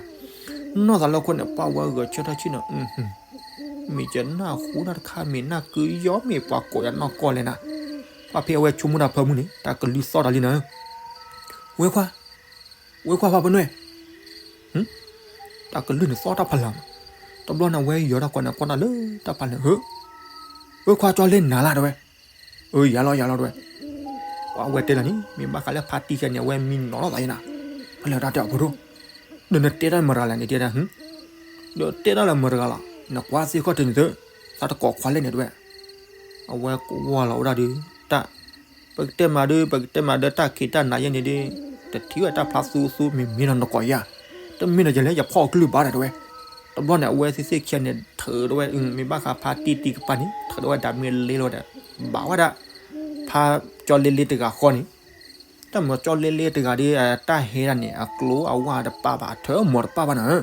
နီၢ်သးလၢခိန့ၣ် ပှၤဝဲဂဲၤဆၢထၢၣ်ဆ့ၣ်နီၤ မ့ၢ်ကနၢ်ဟူတၢ်တခါ မ့ၢ်နၢ်ကုယီ မ့ၢ်ပှၤကိးယၤနီၢ်ကီၢ်လဲၣ်နၤ ပှၤဖဲအဝဲဆိကမိၣ်တၢ်ဖၢမုၢ်န့ၣ် တၢ်ကလုၢ်သီၣ်တၢ်လံနၤ ဝဲခွါ ဝဲခွါဖါပနွဲၣ် တၢ်ကလုၢ်န့ၣ်သီၣ်တၢ်ဖးလၢ်မး တဘျီန့ၣ် အဝဲယီၤထီၣ်ကိးန့ၣ် ကွၢ်တၢ်လၢတၢ်ဖးလၢ် ဧၢ ဝဲခွါကၠီလ့နၤလၢ်တဝဲ အၢ ယၤလီၤ ယၤလီၤတဝဲ ပှၤဝဲတဲလၢာ်န့ၣ် မ့ၢ်ဘၣ်ဃးလၢဖါတံၢ်ခဲန့ၣ် အဝဲမံနီၤလီၤသးယဲနၤ ဖဲလၢတၢ်တဲအီၤဖိဒိၣ် ဒီးနတဲတၢ်မတၤတဂၤလဲၣ်န့ၣ်တဲဒၣ် ဒီးတဲတၢ်လၢမတၤတဂၤလီၤ နကွၢ်သ့ၣ်ခီၣ်ထံးန့ၣ်သု သးတကိးခွါလဲၣ်န့ၣ်တဝဲ အဝဲကွၢ်လီၤဝဲဒၣ်ဒီး တၢ် ပကတဲမးဒီး ပကတဲမးဒီးတၢ်ခံးတၢ်နၤယဲန့ၣ်ဒီး တထံၣ်ဝဲတၢ်ဖျါသူသူ မ့မ့ၢ်ဒီးနကိးယၤ တမ့ၢ်ဒီးယလဲၣ်ယဖီၣ်အကလုၢ်ဘၣ်ဒီးတဝဲ တဘျီန့ၣ် အဝဲသ့ၣ်သ့ၣ်ခံဂၤန့ၣ် ထုးဒီးဝဲ မ့ၢ်ဘၣ်ဃးဖါတံၢ်တံၢ်ကပၤန့ၣ် ထုးဒီးဝဲဒၣ်မ့ၢ်လ့လီၤဒီး ဘၣ်ဝဲဒၣ် ဖါကၠီလ့လ့တဂၤဃီန့ၣ် တၢ်မၤကၠီလ့လ့တဂၤဒီး တၢ်ဟဲဒၣ်န့ၣ် အကျိအဝါတပာ်ဘၣ် အထၢအမီၤတပာ်ဘၣ်နၤ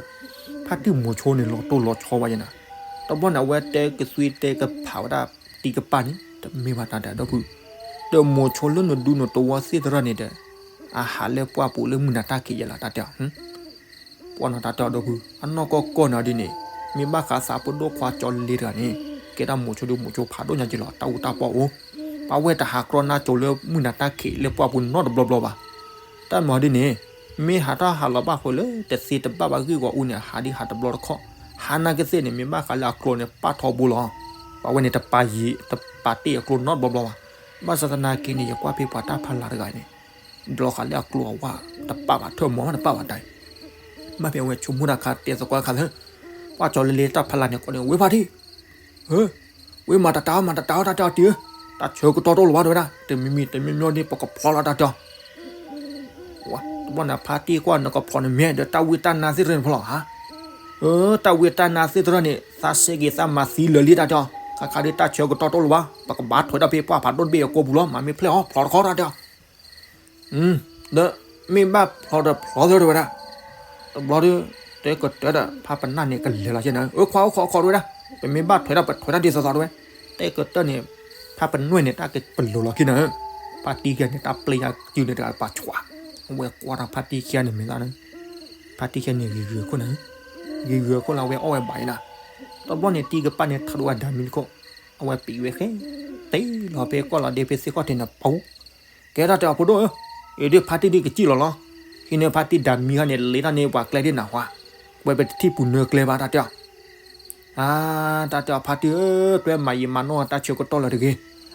ဖါတံၢ်မိၤဆိန့ၣ် လီၤတိၢ်လီၤဆီဝဲယဲနၤ တဘျီန့ၣ် အဝဲတဲကသွံတဲကဖးဝဲဒၣ်တံၢ်ကပၤန့ၣ် တမ့ၢ်ဘၣ်တၢ်ဒဲးဒီပုၢ် ဒီးမိၤဆိလၢနဒူနတဝီသ့ၣ်တဖၣ်န့ၣ်ဒီး အဟးလၢပှၢ်ပူၤလၢမုၢ်နၤတၢ်ခံးယဲလီၤ တၢ်တဲအီၤ ပှၤနီၢ်တၢ်တဲအီၤဒီပုၢ် အနီၢ်ကီၢ်ကီၢ်န့ၣ်ဒ်န့ၣ် မ့ၢ်ဘၣ်ဃးသးပဒိၣ်ခွါကၠီလ့လ့တဂၤန့ၣ် ကဲဒၣ်မိၤဆိဒီးမိၤဆိဖးဒိၣ်ညါက့လီၤ တၢ်အူတၢ်ပီၢ်အိၣ် ပှၤဝဲတဟးကြီနါကိၤလၢမုၢ်နၤတၢ်ခံးလၢပှၢ်ပူၤနီတဘျီဘျီဘၣ် တၢ်မၤဒ်န့ၣ် မ့ၢ်ဟးထီၣ်ဟးလီၤဘၣ်ဃိလၢ တသ့တဘၣ်ဘၣ်ဂ့ၢ်ဂီၤအူန့ၣ် ဟးဒ်ဟးတဘျီတခီၣ် ဟးနာ်က့သ့ၣ်န့ၣ် မ့ၢ်ဘၣ်ဃးလၢအကျိၤန့ၣ် ပာ်ထီဘိလီၤ ပှၤဝဲန့ၣ် တပာ်တ့ၢ်အကျိၤနီတဘျီဘျီဘၣ် ဘၣ်ဆၣ်သနာ်က့န့ၣ် ယကွၢ်ဖဲပှၤတၢ်ဖးလၢ်တဂၤန့ၣ် ဒီးဃးလၢအကျိၤအဝါ တပာ်ဘၣ် ထၢမီၤတပာ်ဘၣ်တၢ် ဘၣ်ဖဲအဝဲဆိကမိၣ်တၢ်ခါတဲသကိးခါသၢ ပှၤကၠီလ့လ့တၢ်ဖးလၢ်န့ၣ် ကိးန့ၣ် ဝဲဖါတံၢ် ဧၢ ဝဲမၤတၢ်တၢ်အီၤ မၤတၢ်တၢ်အီၤ တၢ်တဲအီၤတံၢ်ဧၢ တၢ်ဆၢကတီၢ်တအိၣ်လၢၤဘၣ်တဝဲဒၣ် တမံၤမံၤတမံၤမံၤန့ၣ် ပကဖျီလီၤတၢ်တဲအီၤ တဘျီန့ၣ် ဖါတံၢ်ကွၢ်နကဖျီန့ၣ်မ့ၢ်ဒီးတၢ်ဝံတၢ်နါသ့ၣ်တဖၣ်န့ၣ်ဖျီဧါ အၢ တၢ်ဝံတၢ်နါသ့ၣ်တဖၣ်န့ၣ် သးစဲက့ၤသးမၤသံလၢာ်လံတၢ်တဲအီၤ ခါခါဒ်တၢ်ဆၢကတီၢ်တအိၣ်လၢၤဘၣ် ပကဘၣ်ထွဲဒီးဖဲပှၢ်ဖးဒိၣ်တဘ့ၣ်အကိာ်ပူၤလီၤ မၤမ့ၢ်ဖျဲၣ်အီၤ ဖျီတခီတၢ်တဲအီၤ ဒီးမ့ၢ်ဘၣ်ဖျီဒီးဖျီသ့တဝဲဒၣ် တဘျီဒီး တဲကတၢၢ်ဒီး ဖါပနၢ်န့ၣ် ကလဲၤလီၤက့နၤ အၢ ခွါအိၣ်ခိးခိးတဝဲဒၣ် ပမ့ၢ်ဘၣ်ထွဲဒၣ် ပထွဲဒၣ်ဒ်သိးသိးတဝဲ တဲကတၢၢ်န့ၣ် ဖါပနွဲၣ်န့ၣ် တၢ်ကပလိၤလီၤက့နၤ ဖါတံၢ်ကဲန့ၣ် တၢ်ပျဲယၤစုန့ၣ်တဂၤပာ်ဆှး အဝဲကွၢ်တၢ်ဖါတံၢ်ခံဂၤန့ၣ်မ့ၢ်သး ဖါတံၢ်ခံဂၤန့ၣ် ဂ့ၤဂ့ၤခိၣ်နၤ ဂ့ၤဂ့ၤခိၣ်လၢအဝဲအီၣ်ဝဲဘၣ်အံၤနၤ တဘျီန့ၣ် တံၢ်ကပၢ်န့ၣ် ထုးဒီးဝဲဒၣ်မံတခိၣ် အဝဲပံးဝဲဃဲ တ့ၢ်လီၤဖဲကီၢ်လီၤဒ့ဖဲသ့ၣ်ခီၣ်ထံးန့ၣ်ပူၤ ကဲတၢ်တဲအီၤဖိဒိၣ်ဧၢ, အံၤဒ်ဖါတံၢ်ဒ်ကစံၣ်လီၤလီၤ, ဟံးန့ၢ်ဖါတံၢ်ဒၣ်မံဟါန့ၣ် လ့တၢ်န့ၢ်ပှၤကျဲဒ်နၢ်ဟူဧါ, ဝဲပတထံၣ်ပူၤနၢကျဲဘၣ်တၢ်တဲအီၤ, အါ, တၢ်တဲအီၤဖါတံၢ်ဧၢ, တွဲမၤယံာ်မၤနီၢ်တၢ်ဆၢကတီၢ်လၢတဂ့ၤ,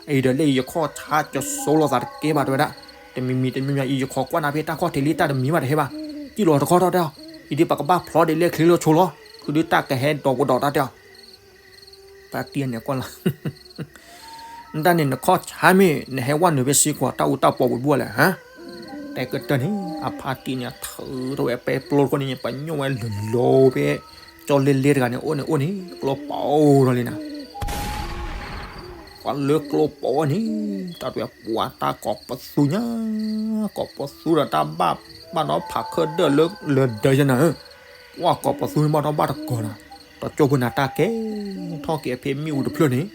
အံၤဒီးလၢယခီၣ်ဆါကဆိလိာ်သးတကဲဘၣ်တဲဝဲဒၣ်, တမံၤမံၤတမံၤမံၤ အံၤယခီၣ်ကွၢ်နၤဖဲတၢ်ခီၣ်ထံးလံ တၢ်တမံၤဘၣ်တဟဲဘၣ်, စံၣ်လီၤတခီထီၣ်တဲအီၤ, အံၤဒ်ပကဘၣ်ဖျီဒ်လဲၣ်ချ့လၢဆိလီၤ, ဃုဒုတၢ်ကဟဲဒီးပဒီးတၢ်တဲအီၤ ဖါတံၢ်န့ၣ်ကွၢ်လီၤ, နတၢ်န့ၣ်နခီၣ်ဆါမ့ၢ် နဟဲဝဲနုာ်ဖဲစ့ၢ်ကီး တၢ်အူတၢ်ပီပူၤဘၣ်လဲၣ်ဟါ, တဲကတၢၢ်န့ၣ် အဖါတံၢ်န့ၣ် ထုးထီၣ်ဝဲပဲပျိတခီန့ၣ် ပညိၣ်ဝဲလၢလီၤဖဲ ကၠီလဲလဲတဂၤန့ၣ် အိၣ်န့ၣ်အိၣ်န့ၣ် ကျိပိာ်ထီၣ်လံနၤ ပှၤလၢကျိပိာ်န့ၣ် တၢ်တဝဲပှၤတၢ်ကိးပသူညါ, ကိးပသူဒီးတၢ်ဘၣ်ဘၣ်ဒီးဖးခၢၣ်ဒၢၣ်လၢလၢဒၢးယဲနၤဧၢ, ပှၤကိးပသူမ့ၢ်ဘၣ်ဒီးဘၣ်တကိးနၤ, ဒီးကၠိဖိနၤတၢ်ကဲထီၣ်က့ၤအဖဲမ့ၣ်အူတဖျၢၣ်န့ၣ်,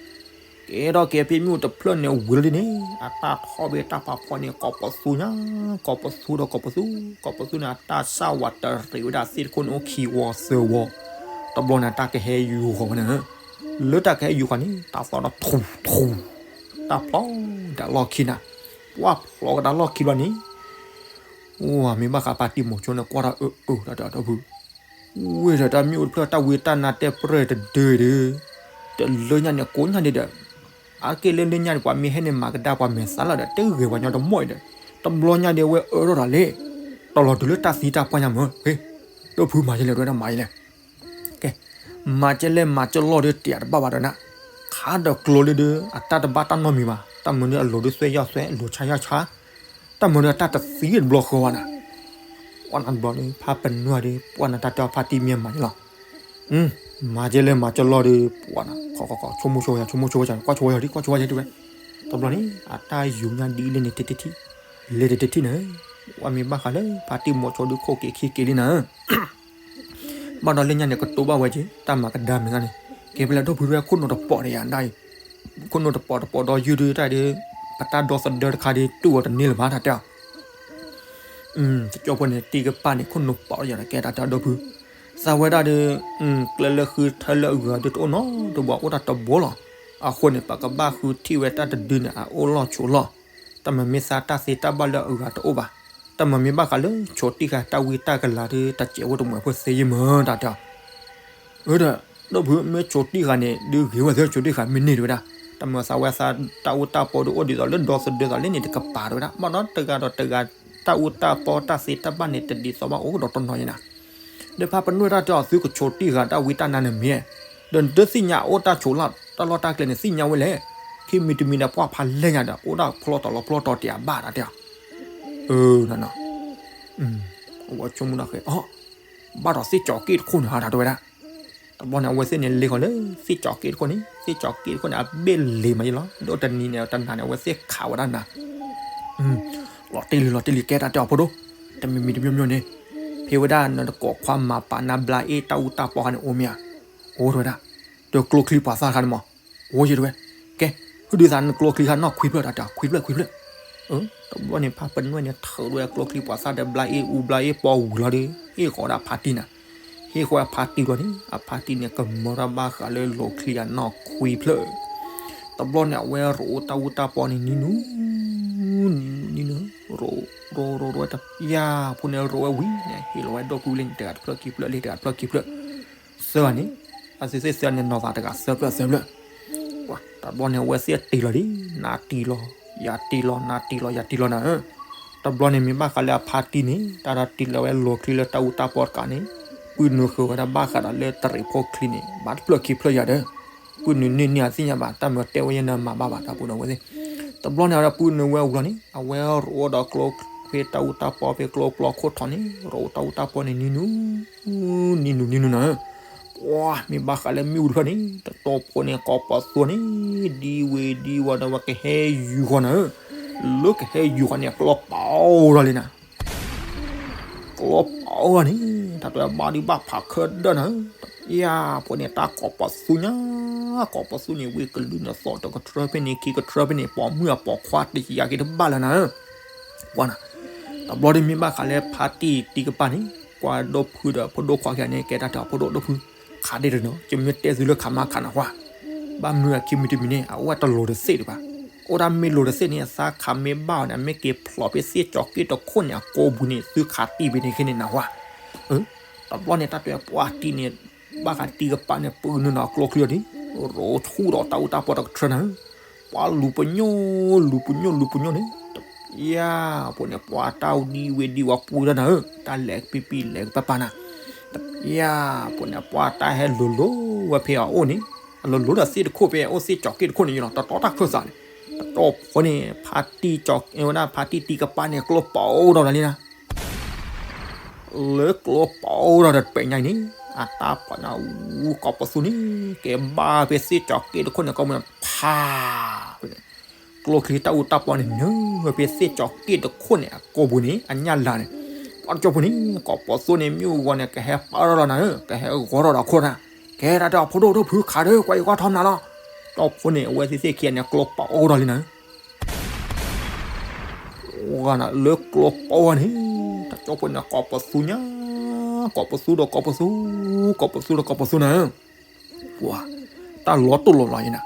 ကဲထီၣ်က့ၤဖဲမ့ၣ်အူတဖျၢၣ်န့ၣ်ဝံၤလီၤဒ်န့ၣ် အတၢ်ထီၣ်ဖဲတၢ်ဖးဖီန့ၣ် ကိးပသူညါ, ကိးပသူဒီးကိးပသူ, ကိးပသူန့ၣ် အတၢ်စၢ်ဝးတရံးဝဲဒၣ်သ့ၣ်တခိၣ်န့ၣ် အိၣ်ခံဝီသၢဝီ, တဘျီန့ၣ် တၢ်ကဟဲယူၤဃီၤဝဲန့ၣ်, လၢတၢ်ကဟဲယူၤဃီၤန့ၣ် တၢ်သီၣ်ဒီးထူထူ, တၢ်ဖျီဒၣ်လီၢ်ခံနၤ, ပှၢ်ဖျီကဒါလီၢ်ခံဘျီန့ၣ် အိၣ်မ့ၢ်ဘၣ်ဃးဖါတံၢ်မိၤဆိန့ၣ် ကွၢ်တၢ်အၢအၢတၢ်တဲအီၤဒီပုၢ်, ဝဲဒီးတၢ်မ့ၣ်အူတဖျၢၣ်တၢ်ဝံတၢ်နါတဲပြဲၢ်တဒုဒီး, တလၢညါန့ၣ်ကိးညါဒံးဒီး, အါက့ၢ်လၢလၢညါန့ၣ် ပှၤမ့ၢ်ဟဲန့ၣ်မၤကဒါပှၤမဲာ်သးလီၤဒီး တဂ့ၤပှၤညီတမီၢ်အံၤဒီး, တဘျီညါဒံးအဝဲအၢထီၣ်တၢ်လဲၣ်, တလီၤတုၤလၢတၢ်သံတၢ်ပှၢ်ညါမၢ်, ဟ့ၣ်, ဒီပုၢ်မၤယဲလဲၣ်တဲဝဲဒၣ်မၤယဲလဲၣ် ကဲ, မၤကဲလဲၣ်မၤကဲလီၢ်ဒီးတယးတဘၣ်ဘၣ်ဒီးနၤ, ခါဒီးကျိၤလၢဒီး အတၢ်တဘၣ်တၢ်နီတမံၤဘၣ်, တၢ်မၤဒီးအလိၤဒီးသွဲၣ်ယီၢ်သွဲၣ် အလိၤဆါယီၢ်ဆါ, တၢ်မၤဒီးအတၢ်တသံတဘျီဃီဘၣ်နၤ, ပှၢ်နၤတဘျီဒီး ဖါပနွဲၢ်ဒီး ပှၢ်နၤတၢ်တဲအီၤဖါတံၢ်မ့ၢ်မၤယဲလီၤ, မၤကဲလဲၣ်မၤကဲလီၢ်ဒီး ပှၢ်နၤ ခီခီခီ ဆိကမိၣ်ဆိဝဲယၤ ဆိကမိၣ်ဆိဝဲယၤ ကွၢ်ဆိဝဲယၤဒ်ဝဲ, တဘျီန့ၣ် အတၢ်ယူၤညါဒ်လဲၣ်န့ၣ်တထံၣ်ထံၣ်, လဲၤတထံၣ်ထံၣ်န့ၣ်, ပှၢ်မ့ၢ်ဘၣ်ဃးလၢ ဖါတံၢ်မိၤဆိဒီးခိၣ်က့ၤခံက့ၤလံနၤ ဘၣ်ဒီးလၢညါန့ၣ် ကတိၤဘၣ်ဝဲက့ၤ တၢ်မၤကဒါမ့ၢ်ဂ့ၤန့ၣ်, ကဲဖဲလဲၣ်ဒီပုၢ်ဝဲၢ်ခိၣ်နူာ်တပိာ်ဒီးယၤဒၣ်အံၤ, ခိၣ်နူာ်တပိာ်တပိာ်ဒီးယုၢ်ဒုးတၢ်ဒီး, ပတၢ်ဒီသဒၢတခါဒီးတူၢ်အီၤတန့ၢ်လၢၤဘၣ်တၢ်တဲအီၤ, တကၠိဖိန့ၣ် တံၢ်ကပၢ်န့ၣ် ခိၣ်နူာ်ပိာ်ဒီးယၤဒီးကဲတၢ်တဲအီၤဒီပုၢ်, သးဝဲဒၣ်ဒီး, ကျဲလၢဃုထၢလၢအဂၤဒီးတအိၣ်နီတဘျီအိၣ်တၢ်တဘိလီၤ, အဃိန့ၣ် ပကဘၣ်ဃုထံၣ်ဝဲတၢ်တဒုန့ၣ် အအိၣ်လီၢ်ဆိးလီၢ် တမ့ၢ်မ့ၢ်သးတၢ်သ့တၢ်ဘၣ်လၢအဂၤတအိၣ်ဘၣ်, တမ့ၢ်မ့ၢ်ဘၣ်ဃးလၢဆိးတံၢ်ဃာ်တၢ်ဝံတၢ်ကလၤဒီး တစဲးဝဲတမှဲၤဖိသ့ယမၢတၢ်တဲအီၤ, အၢဒီး, ဒီပုၢ်မ့ၢ်ဆိးတံၢ်ဃာ်န့ၣ် ဒုးဂ့ၤဝဲသ့ဆိးတံၢ်ဃာ်မ့ၢ်န့ၢ်တဝဲဒၣ်, တမ့ၢ်သးဝဲသးတၢ်အူတၢ်ပီဒီးအိၣ်ဒ်သိးလၢဒီသဒၢသးလၢန့ၣ်တကပၤတဝဲဒၣ်, ဘၣ်ဒီးတဂၤဒီးတဂၤ တၢ်အူတၢ်ပီတၢ်သ့တၢ်ဘၣ်န့ၣ် တဒ်သိးဘၣ်အိၣ်ကဒီးတနီၤယဲနၤ ဒီးဖါပနွဲၢ်တၢ်တဲအီၤ သုကဆိးတံၢ်ဃာ်တၢ်ဝံတၢ်နါန့ၣ်မ့ၢ်, ဒီးနတသ့ၣ်ညါအိၣ်တၢ်ဆိးလီၢ် တၢ်လီၢ်တၢ်ကျဲန့ၣ် သ့ၣ်ညါဝဲလဲၣ်, ခံမံၤတမံၤဒီးပှၢ်ဖးလဲၢ်ညါဒီး အိၣ်ဒၣ်ဖျီတီၤလီၤဖျီတီၤတယၤဘၣ်တၢ်တဲအီၤ, အၢ, အဝဲဆိကမိၣ်ဒၣ်ဃဲ, ဘၣ်ဒီးသ့ၣ်ကၠီၤက့ၣ်တခိၣ်န့ၣ်ဟးတၢ်တဲဝဲဒၣ်, တဘျီန့ၣ် အဝဲသ့ၣ်န့ၣ်လ့ဃီၤလၢ သ့ၣ်ကၠီၤက့ၣ်တခိၣ်န့ၣ် သ့ၣ်ကၠီၤက့ၣ်တခိၣ်န့ၣ် အဘ့ၣ်လ့ၤမးယဲလီၤ, ဒီးတနံၤန့ၣ် တနၤန့ၣ် အဝဲသ့ၣ်ခးဝဲဒၣ်နၤ လီၤတ့ၢ်လံလီၤတ့ၢ်လံ ကဲတၢ်တဲအီၤဖိဒိၣ်, တမံၤမံၤတမံၤမံၤန့ၣ်, ဖဲဝဲဒၣ်နတကိးခွါမၤပာ်နါဘျါအ့ၣ်တၢ်အူတၢ်ပီခါန့ၣ် အိၣ်မ့ၢ်ဧါ, အိၣ်တဝဲဒၣ်, ဒီးကျိချံပှၤသၣ်တခါန့ၣ်မး, အိၣ်ယဲတဝဲ, ကဲ, ဟုဒုးသးနကျိချံခါနီၢ်ခွံဖျၢၣ်တၢ်တဲအီၤ ခွံဖျၢၣ်ခွံဖျၢၣ်, တဘျီန့ၣ် ဖါပနွဲၢ်န့ၣ် ထုးဝဲကျိချံပှၤသၣ်ဒီးဘျါအ့ၣ်အူဘျါအ့ၣ်ပီဝံၤလီၤဒီး ဟ့ၣ်ဃီၤဒၣ်ဖါတံၢ်နၤ, ဟ့ၣ်ဃီၤဖါတံၢ်လီၤန့ၣ် အဖါတံၢ်န့ၣ် ကမၢထီၣ်ဘၣ်ဃးလၢလီၤချံအနီၢ်ခွံဖျၢၣ်, တဘျီန့ၣ် အဝဲရိးအိၣ်တၢ်အူတၢ်ပီန့ၣ် နံၤနူၤ, နံၤနူၤ, ရိး, ရိး, ရိး, ရိးဝဲတယၤဖိန့ၣ် ရိးဝဲဝံၤန့ၣ် ဟ့ၣ်လီၤဝဲဒီပုၢ်ဝဲၢ်လံန့ၣ် တဂၤတဖျၢၣ်ခံဖျၢၣ်လံ တဂၤတဖျၢၣ်ခံဖျၢၣ်, သၢဂၤန့ၣ်, အသုသ့ၣ်သၢဂၤန့ၣ် နီၢ်သးတဂၤသၢဖျၢၣ်သၢဖျၢၣ်, တဘျီန့ၣ် အဝဲသ့ၣ်တ့ၢ်လီၤဒံး နၤတ့ၢ်လီၤ, ယၤတ့ၢ်လီၤ, နၤတ့ၢ်လီၤ ယၤတ့ၢ်လီၤနၤဧၢ, တဘျီန့ၣ် မ့ၢ်ဘၣ်ဃးလၢအဖါတံၢ်န့ၣ် တၢ်ဒီးတ့ၢ်လီၤဝဲလီၤချံလၢတၢ်အူတၢ်ပီတကးန့ၣ်, ပုၢ်နုာ်ဃုာ်ဝဲဒၣ်ဘၣ်ဃးဒီးလၢတရံးဖိချံန့ၣ် ဘၣ်တဖျၢၣ်ခံဖျၢၣ်ယၤဒီး, ပုၢ်နုာ်န့ၢ်န့ၢ်အသ့ၣ်ညါဘၣ် တၢ်မၢတဲဝဲယဲနမၤဘၣ်ဘၣ်တၢ်ပူၤန့ၣ်ဝဲသ့ၣ်, တဘျီန့ၣ်ဒီးပုၢ်နုာ်ဝဲအူလီၤန့ၣ် အဝဲရိးအိၣ်ဒီးကျိဖဲတၢ်အူတၢ်ပီဖဲကျိပျီခိၣ်ထီၣ်န့ၣ် ရိးအိၣ်တၢ်အူတၢ်ပီန့ၣ် နံၤနူၤ, နံၤနူၤ နံၤနူၤနၤဧၢ, ပှၤမ့ၢ်ဘၣ်ဃးလၢမ့ၣ်အူတဖျၢၣ်န့ၣ် တတီဖိန့ၣ် ကိးပသူန့ၣ် ဒ်ဝ့ၤဒ်ဝီၤဒီးဝဲကဟဲယူၤဃီၤနၤဧၢ, လၢကဟဲယူၤဃီၤန့ၣ် ကျိပီထီၣ်လံနၤ ကျိပီထီၣ်န့ၣ် တၢ်တဲဘၣ်ဒုးဘၣ်ဖးခဲဒၢၣ်နၤဧၢ, ယၤဖိန့ၣ် တၢ်ကိးပသူညါ, ကိးပသူန့ၣ် ဝံၤကလုၢ်န့ၣ်သီၣ်တကထြၢဖဲန့ၣ် ခံကထြၢဖဲန့ၣ် ပိာ်မုၣ်အပိာ်ခွါတယံာ်က့ၤတဘၣ်လၢၤနၤဧၢ, ကွၢ်နၤ, တဘျီဒ်မ့ၢ်ဘၣ်ဃးလၢဖါတံၢ်တံၢ်ကပၢ်န့ၣ် ကွၢ်ဒိၣ်ဖုဒီးဖိဒိၣ်ခွါခံဂၤန့ၣ် ကဲတၢ်တဲအီၤဖိဒိၣ်ဒိၣ်ဖု, ခးဒ့တနီၤ ယမ့ၢ်တဲသုလၢခးမါခးနၤဟါ, ဘၣ်မနုၤအခံမံၤတမံၤန့ၣ် အအိၣ်ဝဲတလိၤတသ့ၣ်ဒံးဘၣ်, အိၣ်ဒၣ်မ့ၢ်လိၤတသ့ၣ်န့ၣ် သးခးမ့ၢ်ဘၣ်အီၤန့ၣ် မ့ၢ်က့ၤဖျိးဖဲသ့ၣ်ကၠီၤက့ၣ်တခိၣ်န့ၣ် အကိာ်ပူၤန့ၣ် သုခးတံၢ်ဖဲန့ၣ်ခဲန့ၣ်နၤဟါ, တဘျီန့ၣ် တၢ်တဲပှၤတံၢ်န့ၣ် ဘၣ်ဃးတံၢ်ကပၢ်န့ၣ် ပုၢ်နုာ်နီၢ်ကျိချံအီၤဒ်, ရိးဆူၣ်ဒီးတၢ်အူတၢ်ပီတကထြၢနၤဧၢ, ပှၤလူၤပညိၣ် လူၤပညိၣ် လူၤပညိၣ်န့ၣ်, ယၤဖိန့ၣ် ပှၤတၢ်ဒံဝ့ၤဒံဝီၤပူၤတၢ်နၤဧၢ, တၢ်လဲၤပံပံလဲၤပၢ်ပၢ်နၤ, ယၤဖိန့ၣ် ပှၤတၢ်ဟဲလိၤလိၤဝဲဖဲအအိၣ်န့ၣ်, အလိၤလိၤဒီးသ့ၣ်တခိၣ်ဖဲအအိၣ်သ့ၣ်ကၠီၤက့ၣ်တခိၣ်န့ၣ်လီၤ, တတီတၢ်ခၢၣ်စးန့ၣ်, တတီဖိန့ၣ် ဖါတံၢ်ကၠီၤ ဝဲဒၣ်ဖါတံၢ်တံၢ်ကပၢ်န့ၣ် ကျိပီထီၣ်လံနၤ လၢကျိပီထီၣ်ဒီးတပဲာ်ညါအံၤန့ၣ် အတၢ်ပှၤနၤအူကိးပသူန့ၣ် ကဲဘၣ်ဖဲသ့ၣ်ကၠီၤက့ၣ်တခိၣ်န့ၣ် ကိးမုၢ်နၤ ဖး ကျိချံတၢ်အူတၢ်ပီန့ၣ် နုာ်ဖဲသ့ၣ်ကၠီၤက့ၣ်တခိၣ်န့ၣ် အကိာ်ပူၤန့ၣ် အညၣ်လၤန့ၣ်, ပှၤတကၠိဖိန့ၣ် ကိးပသူန့ၣ် မ့ၣ်အူဂီၤန့ၣ် ကဟဲပၢထီၣ်လီၤနၤဧၢ, ကဟဲဂီၤထီၣ်ဒီးခိၣ်နၤ, ကဲတၢ်တဲအီၤဖိဒိၣ်ဒိၣ်ဖုခးဒီး ကွၢ်အံၤကွၢ်ထီၣ်မနုၤလီၤ, ကၠီဖိန့ၣ် အဝဲသ့ၣ်သ့ၣ်ခံဂၤန့ၣ် ကျီပာ်အီၣ်ကဒီးလံနၤ, ဝါနၤလၢကျီပာ်အီၣ်န့ၣ်, တၢ်ကၠီဖိန့ၣ် ကိးပသူညါ, ကိးပသူဒီးကိးပသူ, ကိးပသူဒီးကိးပသူနၤ, ဝါ, တၢ်လီၤတိၢ်လီၤလးယဲနၤ,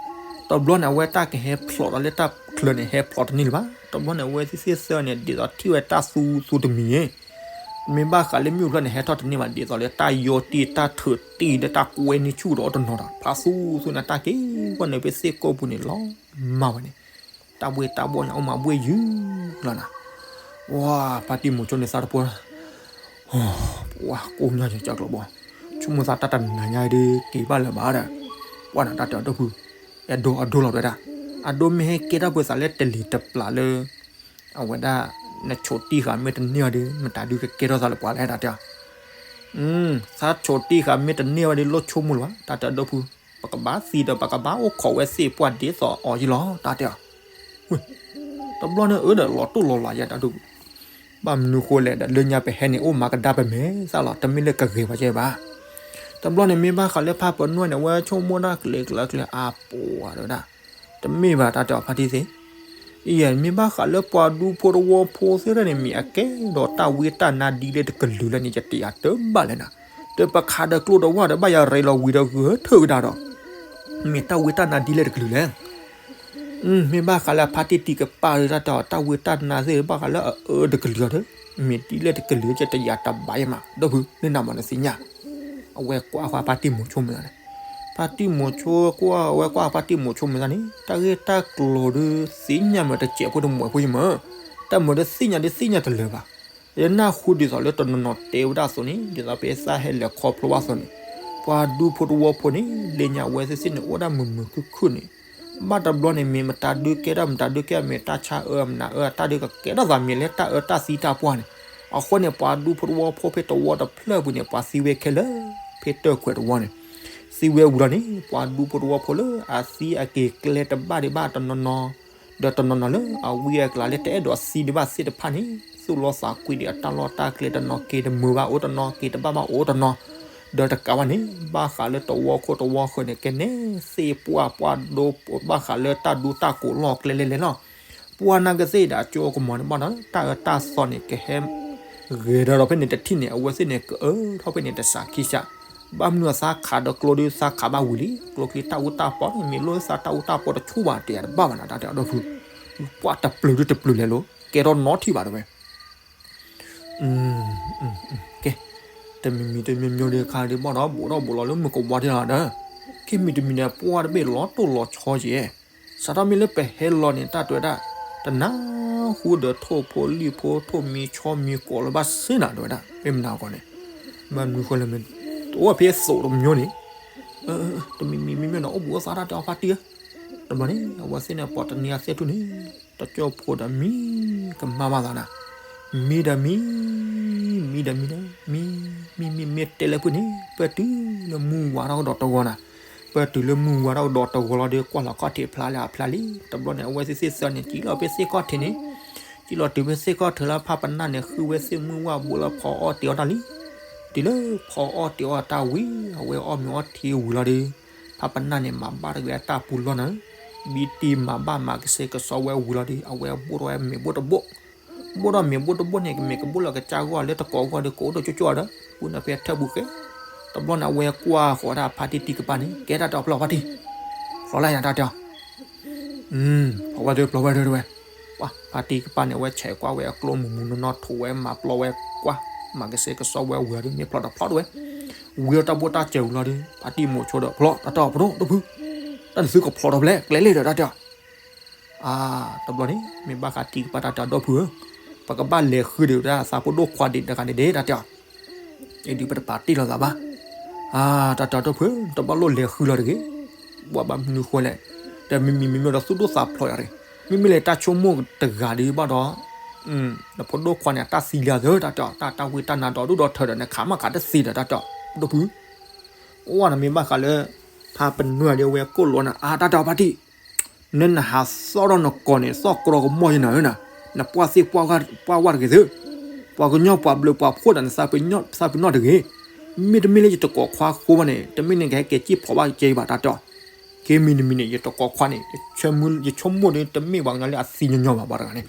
တဘျီန့ၣ် အဝဲတၢ်ကဟဲဖျိးဒီးလၢတၢ်ချၢန့ၣ် ဟဲဖျိးတန့ၢ်လၢၤဘၣ်, တဘျီန့ၣ် အဝဲသ့ၣ်သ့ၣ်သၢန့ၣ် ဒ်သိးထံၣ်ဝဲတၢ်သူသူတမံၤယဲ မ့ၢ်ဘၣ်ဃးလၢမ့ၣ်အူဖျၢၣ်န့ၣ် ဟဲထီၣ်တန့ၢ်ဘၣ် ဒ်သိးလၢတၢ်ယီတံၢ်တၢ်ထုးတံၢ်လၢတၢ်ကွဲန့ၢ်ဆူၣ်ဒီးအိၣ်တနီၤဒီး ဖျါသူသူန့ၣ် တၢ်က့ၤဝဲနုာ်ဖဲစ့ၢ်ကီးပူၤန့ၣ်လီၤမၢ်ဝဲန့ၣ်, တၢ်ဘှ့ၣ်တၢ်ဘှီၣ်ညါအိၣ်မးဘှ့ၣ်ယုၢ်လီၤနၤ, ဝါ, ဖါတံၢ်မိၤဆိန့ၣ်သးတပှၢ် ပှၤကိးညါယကၢ်ကျိဘီ, ဆိကမိၣ်သးတၢ်တနၤညါဒီး က့ၤဘၣ်လၢၤဘၣ်ဒီး, ပှၤနၤတၢ်တဲအီၤဒိၣ်ဖု, အဲၣ်ဒိးအဒိလီၤတဲဒၣ်, အဒိမ့ၢ်ဟဲကဲတၢ်ပှၤသးလၢတလံၤတပျၢ်လၢ အဝဲဒၣ် နဆိးတံၢ်ဃာ်မ့ၢ်တန့ၢ်အီၤဒီး မတၤဒုးကကဲထီၣ်သးလၢပှၤလဲၣ်တၢ်တဲအီၤ, သးဆိးတံၢ်ဃာ်မ့ၢ်တန့ၢ်အီၤဒီး လိၣ်ဆိကမိၣ်လၢၤဘၣ် တၢ်တဲအီၤဒိၣ်ဖု, ပကဘၣ်သံဒီး ပကဘၣ်အိၣ်ခိးဝဲသ့ၣ်ပှၢ်ဒ်သိးအီၤယံလီၤ တၢ်တဲအီၤ, တဘျီန့ၣ်အၢဒီးလီၤတိၢ်လီၤလးယဲတၢ်ဒိၣ်ဖု, ဘၣ်မနုၤဃိလဲၣ်ဒီး လၢညါပဟဲန့ၣ် အိၣ်မၤကဒါပမဲာ်သၣ်လီၤ တမ့ၢ်လၢကဂ့ၤဝဲကဲဘၣ်, တဘျီန့ၣ် မ့ၢ်ဘၣ်ဃးလၢဖါပနွဲၣ်န့ၣ် အဝဲဆိကမိၣ်တၢ်ကျဲၤကျဲၤကျဲၤအါပှၤတဲဝဲဒၣ်, တမ့ၢ်ဘၣ်တၢ်တဲအီၤဖါတံၢ်သ့ၣ်, အံၤ မ့ၢ်ဘၣ်ဃးလၢပှၤဒူဖိတဝီဖိသ့ၣ်တဖၣ်န့ၣ် မ့ၢ်အကဲဒီးတၢ်ဝံတၢ်နါဒ်လဲၣ်တကလုာ်လဲၣ်န့ၣ် ယတယာ်တဘၣ်လဲၣ်နၤ, ဒီးပခးဒီးကျိတဝၢ်ဒီး ဘၣ်ယၤရ့လီၤဝံၤဒီးဂုာ်ထုးကဒါဒီး, မ့ၢ်တၢ်ဝံတၢ်နါဒ်လဲၣ်တကလုာ်လဲၣ် မ့ၢ်ဘၣ်ဃးလၢအဖါတံၢ်တံၢ်ကပၤဒီး တၢ်တဲအီၤ တၢ်ဝံတၢ်နါသ့ၣ် ဘၣ်ဃးလၢအအၢတကလုာ်ဒီး, မ့ၢ်ဒ်လဲၣ်တကလုာ် ယတယာ်တဘၣ်ယဲမး ဒိၣ်ဖု လၢနမၤနသ့ၣ်ညါ, အဝဲကွၢ်ဃီဖါတံၢ်မိၤဆိမုၢ်သးန့ၣ်, ဖါတံၢ်မိၤဆိကွၢ် အဝဲကွၢ်ဖါတံၢ်မိၤဆိမုၢ်သးန့ၣ် တၢ်ဂ့ၢ်တၢ်ကျိၤဒီး သ့ၣ်ညါမ့ၢ်တစဲးဖိတမှဲးဖိယမး, တၢ်မၤဒီးသ့ၣ်ညါဒီးသ့ၣ်ညါတလၢာ်ဘၣ်, ယနၢ်ဟူဒ်သိးလၢတနီၤနီၤတဲဝဲဒၣ်အသိးန့ၣ် ဒ်သိးပသးဟဲလဲၤခီဖျိဘၣ်အသိးန့ၣ်, ပှၤဒူဖိတဝီဖိန့ၣ် လၢညါအဝဲသ့ၣ်သ့ၣ်န့ၣ် အိၣ်ဒၣ်မုာ်မုာ်ခုၣ်ခုၣ်န့ၣ်, ဘၣ်တဘျီန့ၣ် မ့ၢ်မတၤဒုးကဲထီၣ် မတၤဒုးကဲထီၣ် မ့ၢ်တၢ်ဆါအၢမနၤအၢ တၢ်ဒုးကကဲထီၣ်သးမ့ၢ်လၢတၢ်အၢတၢ်သံတၢ်ပှၢ်န့ၣ်, အဃိန့ၣ် ပှၤဒူဖိတဝီဖိဖဲတဝီတဖျၢၣ်ပူၤန့ၣ် ပှၤသံဝဲခဲလၢာ်, ဖဲတၢၢ်ခွဲးတဝီန့ၣ်, သံဝဲဝံၤလီၤန့ၣ် ပှၤဒူဖိတဝီဖိလၢအသံအက့ၤကျဲတဘၣ်ဒံးဘၣ်တနီၤနီၤ, ဒီးတနီၤနီၤလၢအဝံအကျါလၢတအဲၣ်ဒိးသံဒံးဘၣ်သ့ၣ်တဖၣ်န့ၣ် သူၣ်လီသးကွံဒံးအတၢ်လီၢ်တၢ်ကျဲတနီၤ က့ၤတမုာ်ဘၣ်အိၣ်တနီၤ က့ၤတဘၣ်ဘၣ်အိၣ်တနီၤ, ဒီးတကးဘၣ်န့ၣ် ဘၣ်ဃးလၢတဝီခိၣ်တဝီဃၢၤန့ၣ် ကနဲသ့ၣ်ပှၢ်ပှၢ်ဒိ ဘၣ်ဃးလၢတၢ်ဒူတၢ်ကိးလီၢ်ကျဲလဲၣ်လဲၣ်လီၤ. ပှၤနာ်က့သ့ၣ်ဒီးအကၠိကမီၤန့ၣ်ဘၣ်ဒီး တၢ်အၢတၢ်သီန့ၣ် ကဟဲဂဲၤဒီးဖဲန့ၣ်တထံၣ်န့ၣ် အဝဲသ့ၣ်န့ၣ် ကအၢထီၣ်ဖဲန့ၣ်တစးခံစး, ဘၣ်မနုၤအသးခးဒီးကျိဒီးသးခးဘၣ်ဝံၤလံ ကျိချံတၢ်အူတၢ်ပီၢ်န့ၣ် မ့ၢ်လိၣ်သးတၢ်အူတၢ်ပီၢ်တဆူၣ်ဘၣ် တယာ်တဘၣ်ဘၣ်နၤ တၢ်တဲအီၤဒီးဖု, ပှၤတပျုၤဒုတပျုၤလဲၤလိၤ ကဲထီၣ်နီထံၣ်ဘၣ်တဲဝဲ ကဲ, တမံၤမံၤတမံၤမံၤဒီးခါဒီးဘၣ်ဒီး ဘူးထီၣ်ဘူးလီၤလၢမုၢ်ကဝါထံလီၤဒီး, ကဲမံၤတမံၤန့ၣ် ပှၢ်တဘ့ၣ်လီၤတိၢ်လီၤဆီက့ၤ, စးထီၣ်မ့ၢ်လၢပဟဲလီၤန့ၣ် တၢ်တဲဝဲဒၣ်, တနၢ်ဟူဒီးထိၣ်ဖိလံၣ်ဖိ ထိၣ်မံဆီမံကိးလၢၤဘၣ်စ့ၢ်နၤ တဲဝဲဒၣ် မ့ၢ်မနုၤအဂီၢ်န့ၣ်, မနုၤဃိလဲၣ်မ့ၢ်, တအိၣ်ဖဲသိးတမံၤန့ၣ်, တမံၤမံၤမံၤမံၤန့ၣ် အိၣ်ဘူးအိၣ်သးတၢ်တဲအီၤဖါတံၢ်ဧၢ, တဘျီန့ၣ် အဝဲသ့ၣ်န့ၣ် ပှၤတနံၤအသ့ၣ်ထူၣ်န့ၣ် တကၠိဖိဒီးမံကမၣ်ဘၣ်သးနၤ, မံဒီးမံ, မံဒီးမံဒီး မံ, မံမံမ့ၢ်တဲလၢဖုန့ၣ် ပၢၢ်တုၤလၢမုၢ်ဝါထီၣ်ကဒီးတဂီၤနၤ, ပၢၢ်တုၤလၢမုၢ်ဝါထီၣ်ကဒီးတဂီၤလီၤဒီး ကွၢ်လီၤခီၣ်ထံးဖျါလၢအဖျါလံ, တဘျီန့ၣ် အဝဲသ့ၣ်သ့ၣ်သၢန့ၣ် စံၣ်လီၤဖဲသ့ၣ်ခီၣ်ထံးန့ၣ်, စံၣ်လီၤတုၤဖဲသ့ၣ်ခီၣ်ထံးလၢဖါပနၢ်န့ၣ် ဃုဝဲသ့ၣ်မုၢ်ဝၣ်ဘိလၢဖီအီၣ်တ့ၤအီၣ်တၢ်လံ, တုၤလၢဖီအီၣ်တ့ၤအီၣ်တၢ်ဝံၤ အဝဲအီၣ်မ့ၤအီထံဝံၤလီၤဒီး ဖါပနၢ်န့ၣ် မၤဘၣ်တဂ့ၤအတၢ်ပူၤလီၢ်နၤ, ဘံတံၢ်မၤဘၣ်မၤကစဲကစီဝဲဝံၤလီၤဒီး အဝဲဘိၣ်ထီၣ်ဝဲမ့ၤဘိၣ်တဘိၣ်, ဘိၣ်ထီၣ်မ့ၤဘိၣ်တဘိၣ်န့ၣ် ကမ့ၢ်ကဘိၣ်လီၤကစၢ်ဂီၢ်လၢတကိးဂီၢ်ဒီး ကအိၣ်ဒီးကၠိကၠိဒီး ပူၤန့ၣ်ဖဲထၢၣ်ပူၤဃဲ, တဘျီန့ၣ် အဝဲကွၢ်ဃီၤဒၣ်ဖါတံၢ်တံၢ်ကပၤန့ၣ် ကဲတၢ်တဲအီၤဖျီၣ်ဖါတံၢ်, ဖျီၣ်လၢယၤတၢ်တဲအီၤ ဖျီၣ်ဝဲဒၣ်ဖျီၣ်ဝဲဒၣ်တဲဝဲ, ပှၤဖါတံၢ်ကပၤန့ၣ် အဝဲဆဲးကွၢ်ဝဲအကျိမုၢ်မုၢ်နီၢ်နီၢ် ထိးဝဲမၤပျီဝဲကွၢ်, မၤကစဲကစီဝဲဝံၤဒီးမ့ၢ်ဖျီၣ်ဒီးဖျီၣ်တဲဝဲ, ဝံၤဒီးတၢ်ဘိၣ်တၢ်စၢၤဝံၤလီၤဒီး ဖါတံၢ်မိၤဆိဒီးဖျီၣ်တၢ်တဲအီၤပဒိၣ်ဒိၣ်ဖု, တၢ်န့ၣ်သုကဖျီၣ်ဒီးဖျဲးကျဲလဲၣ်ဒီးတၢ်တဲအီၤ အါ, တဘျီန့ၣ် မ့ၢ်ဘၣ်ဃးတံၢ်ကပၤတၢ်တဲအီၤဒီပုၢ်ဧၢ, ပကဘၣ်လဲၤဃုဒီးဝဲဒၣ်သးဖိဒိၣ်ခွါဒံးတဂၤန့ၣ်ဒဲးတၢ်တဲအီၤ, အံၤဒုးပတပာ်တ့ၢ်လီၤသးဘၣ်, အါ, တၢ်တဲအီၤဒီပုၢ်ဧၢ, တဘၣ်လိၣ်လဲၤဃုလီၤတဂ့ၤ, ဘၣ်မနုၤဃိလဲၣ်, ဒီးမ့မံၤမ့မံၤဒီးသူၣ်ဒိၣ်သးဖျိးယၤတဂ့ၤ, မ့မ့ၢ်လၢတၢ်ဆိကမိၣ်တဂၤဒီးဘၣ်ဒီး နဖိဒိၣ်ခွါန့ၣ် အတၢ်သံလံသၢတၢ်တဲအီၤ, တၢ်တၢ်ဝံတၢ်နါဒီးဒိၣ်ဒီးထၢဒီး နခးမ့ၢ်ခးတသ့ဒီးတၢ်တဲအီၤ, ဒီပုၢ်ဧၢ, အိၣ်ဝဲန့ၣ်မ့ၢ်ဘၣ်ဃးလၢ ဖါပနွဲၢ်ဒီးအဝဲကိၣ်လီၤနၤ အါ တၢ်တဲအီၤဖါတံၢ်, နနဟးသီၣ်ထီၣ်နကိာ်န့ၣ် သီၣ်ကြီကမီၢ်ယနၤဧၢနၤ, နပှၢ်သ့ၣ်ပှၢ်ဝၣ်တဂ့ၤသၢ, ပှၤကညီပှၤဘျုးပှၤဖှိၣ်ဒီးနသးပ့ၤနီၣ်တဂ့ၤ, မ့တမ့ၢ်လၢယတကိးခွါဃိဘၣ်န့ၣ် တမ့ၢ်န့ၣ်ကဟဲက့ၤစံၣ်ဖျိးဘၣ်ကဲဘၣ်တၢ်တဲအီၤ, က့ၤမံၤတမံၤန့ၣ် ယတကိးခွါန့ၣ် ယဆိကမိၣ်ဒီး တမ့ၢ်ပှၤကညီလၢအသံညီညီဘၣ် ပှၤတဂၤန့ၣ်.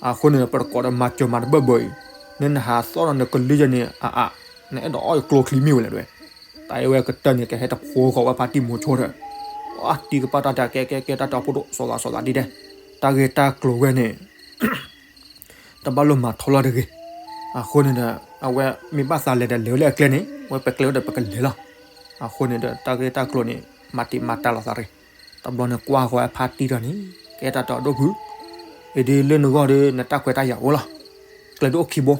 အဃိန့ၣ် ပတကိးဒီးမၤစၢၤမၤတဘၢၣ်ဘၢၣ်အံၤ, နနဟးသီၣ်ဒီးနကလုၢ်ယဲန့ၣ် အအါ, နအဲၣ်ဒိးအီၣ်ယကျိချံမ့ၢ်ဝဲလဲၣ်ဒဝဲ. တၢ်အဝဲကတၢၢ်န့ၣ် ကဟဲတဖိဃီၤဝဲဖါတံၢ်မိၤဆိဒီး, အတံၤကပၢ်တၢ်တဲကဲကဲကဲ တၢ်တဲအီၤဖိဒိၣ် စီၤသးစီၤသးဒ်ဒဲ, တၢ်ဂ့ၢ်တၢ်ကျိၤဝဲန့ၣ် တဘၣ်လိၣ်မၤထီလီၤတဂ့ၤ. အဃိန့ၣ်ဒီး အဝဲမ့ၢ်ဘၣ်သးလဲၤဒီးလဲၤဝဲလၢအကျဲန့ၣ် ဝဲပကျဲဝဲဒီးပကလဲၤလီၤ. အဃိန့ၣ်ဒီး တၢ်ဂ့ၢ်တၢ်ကျိၤန့ၣ် မၤတံာ်မၤတာ်လိာ်သးရ့ၣ်. တဘျီန့ၣ်ကွၢ်ဃီၤဝဲဖါတံၢ်ဒီးန့ၣ် ကဲတၢ်တဲအီၤဒိၣ်ဖု, အံၤဒ်လၢနဂီၢ်ဒီး နတၢ်ခွဲးတၢ်ယာ်အိၣ်လီၤ. ကျဲဒ်အိၣ်ခံဘိ,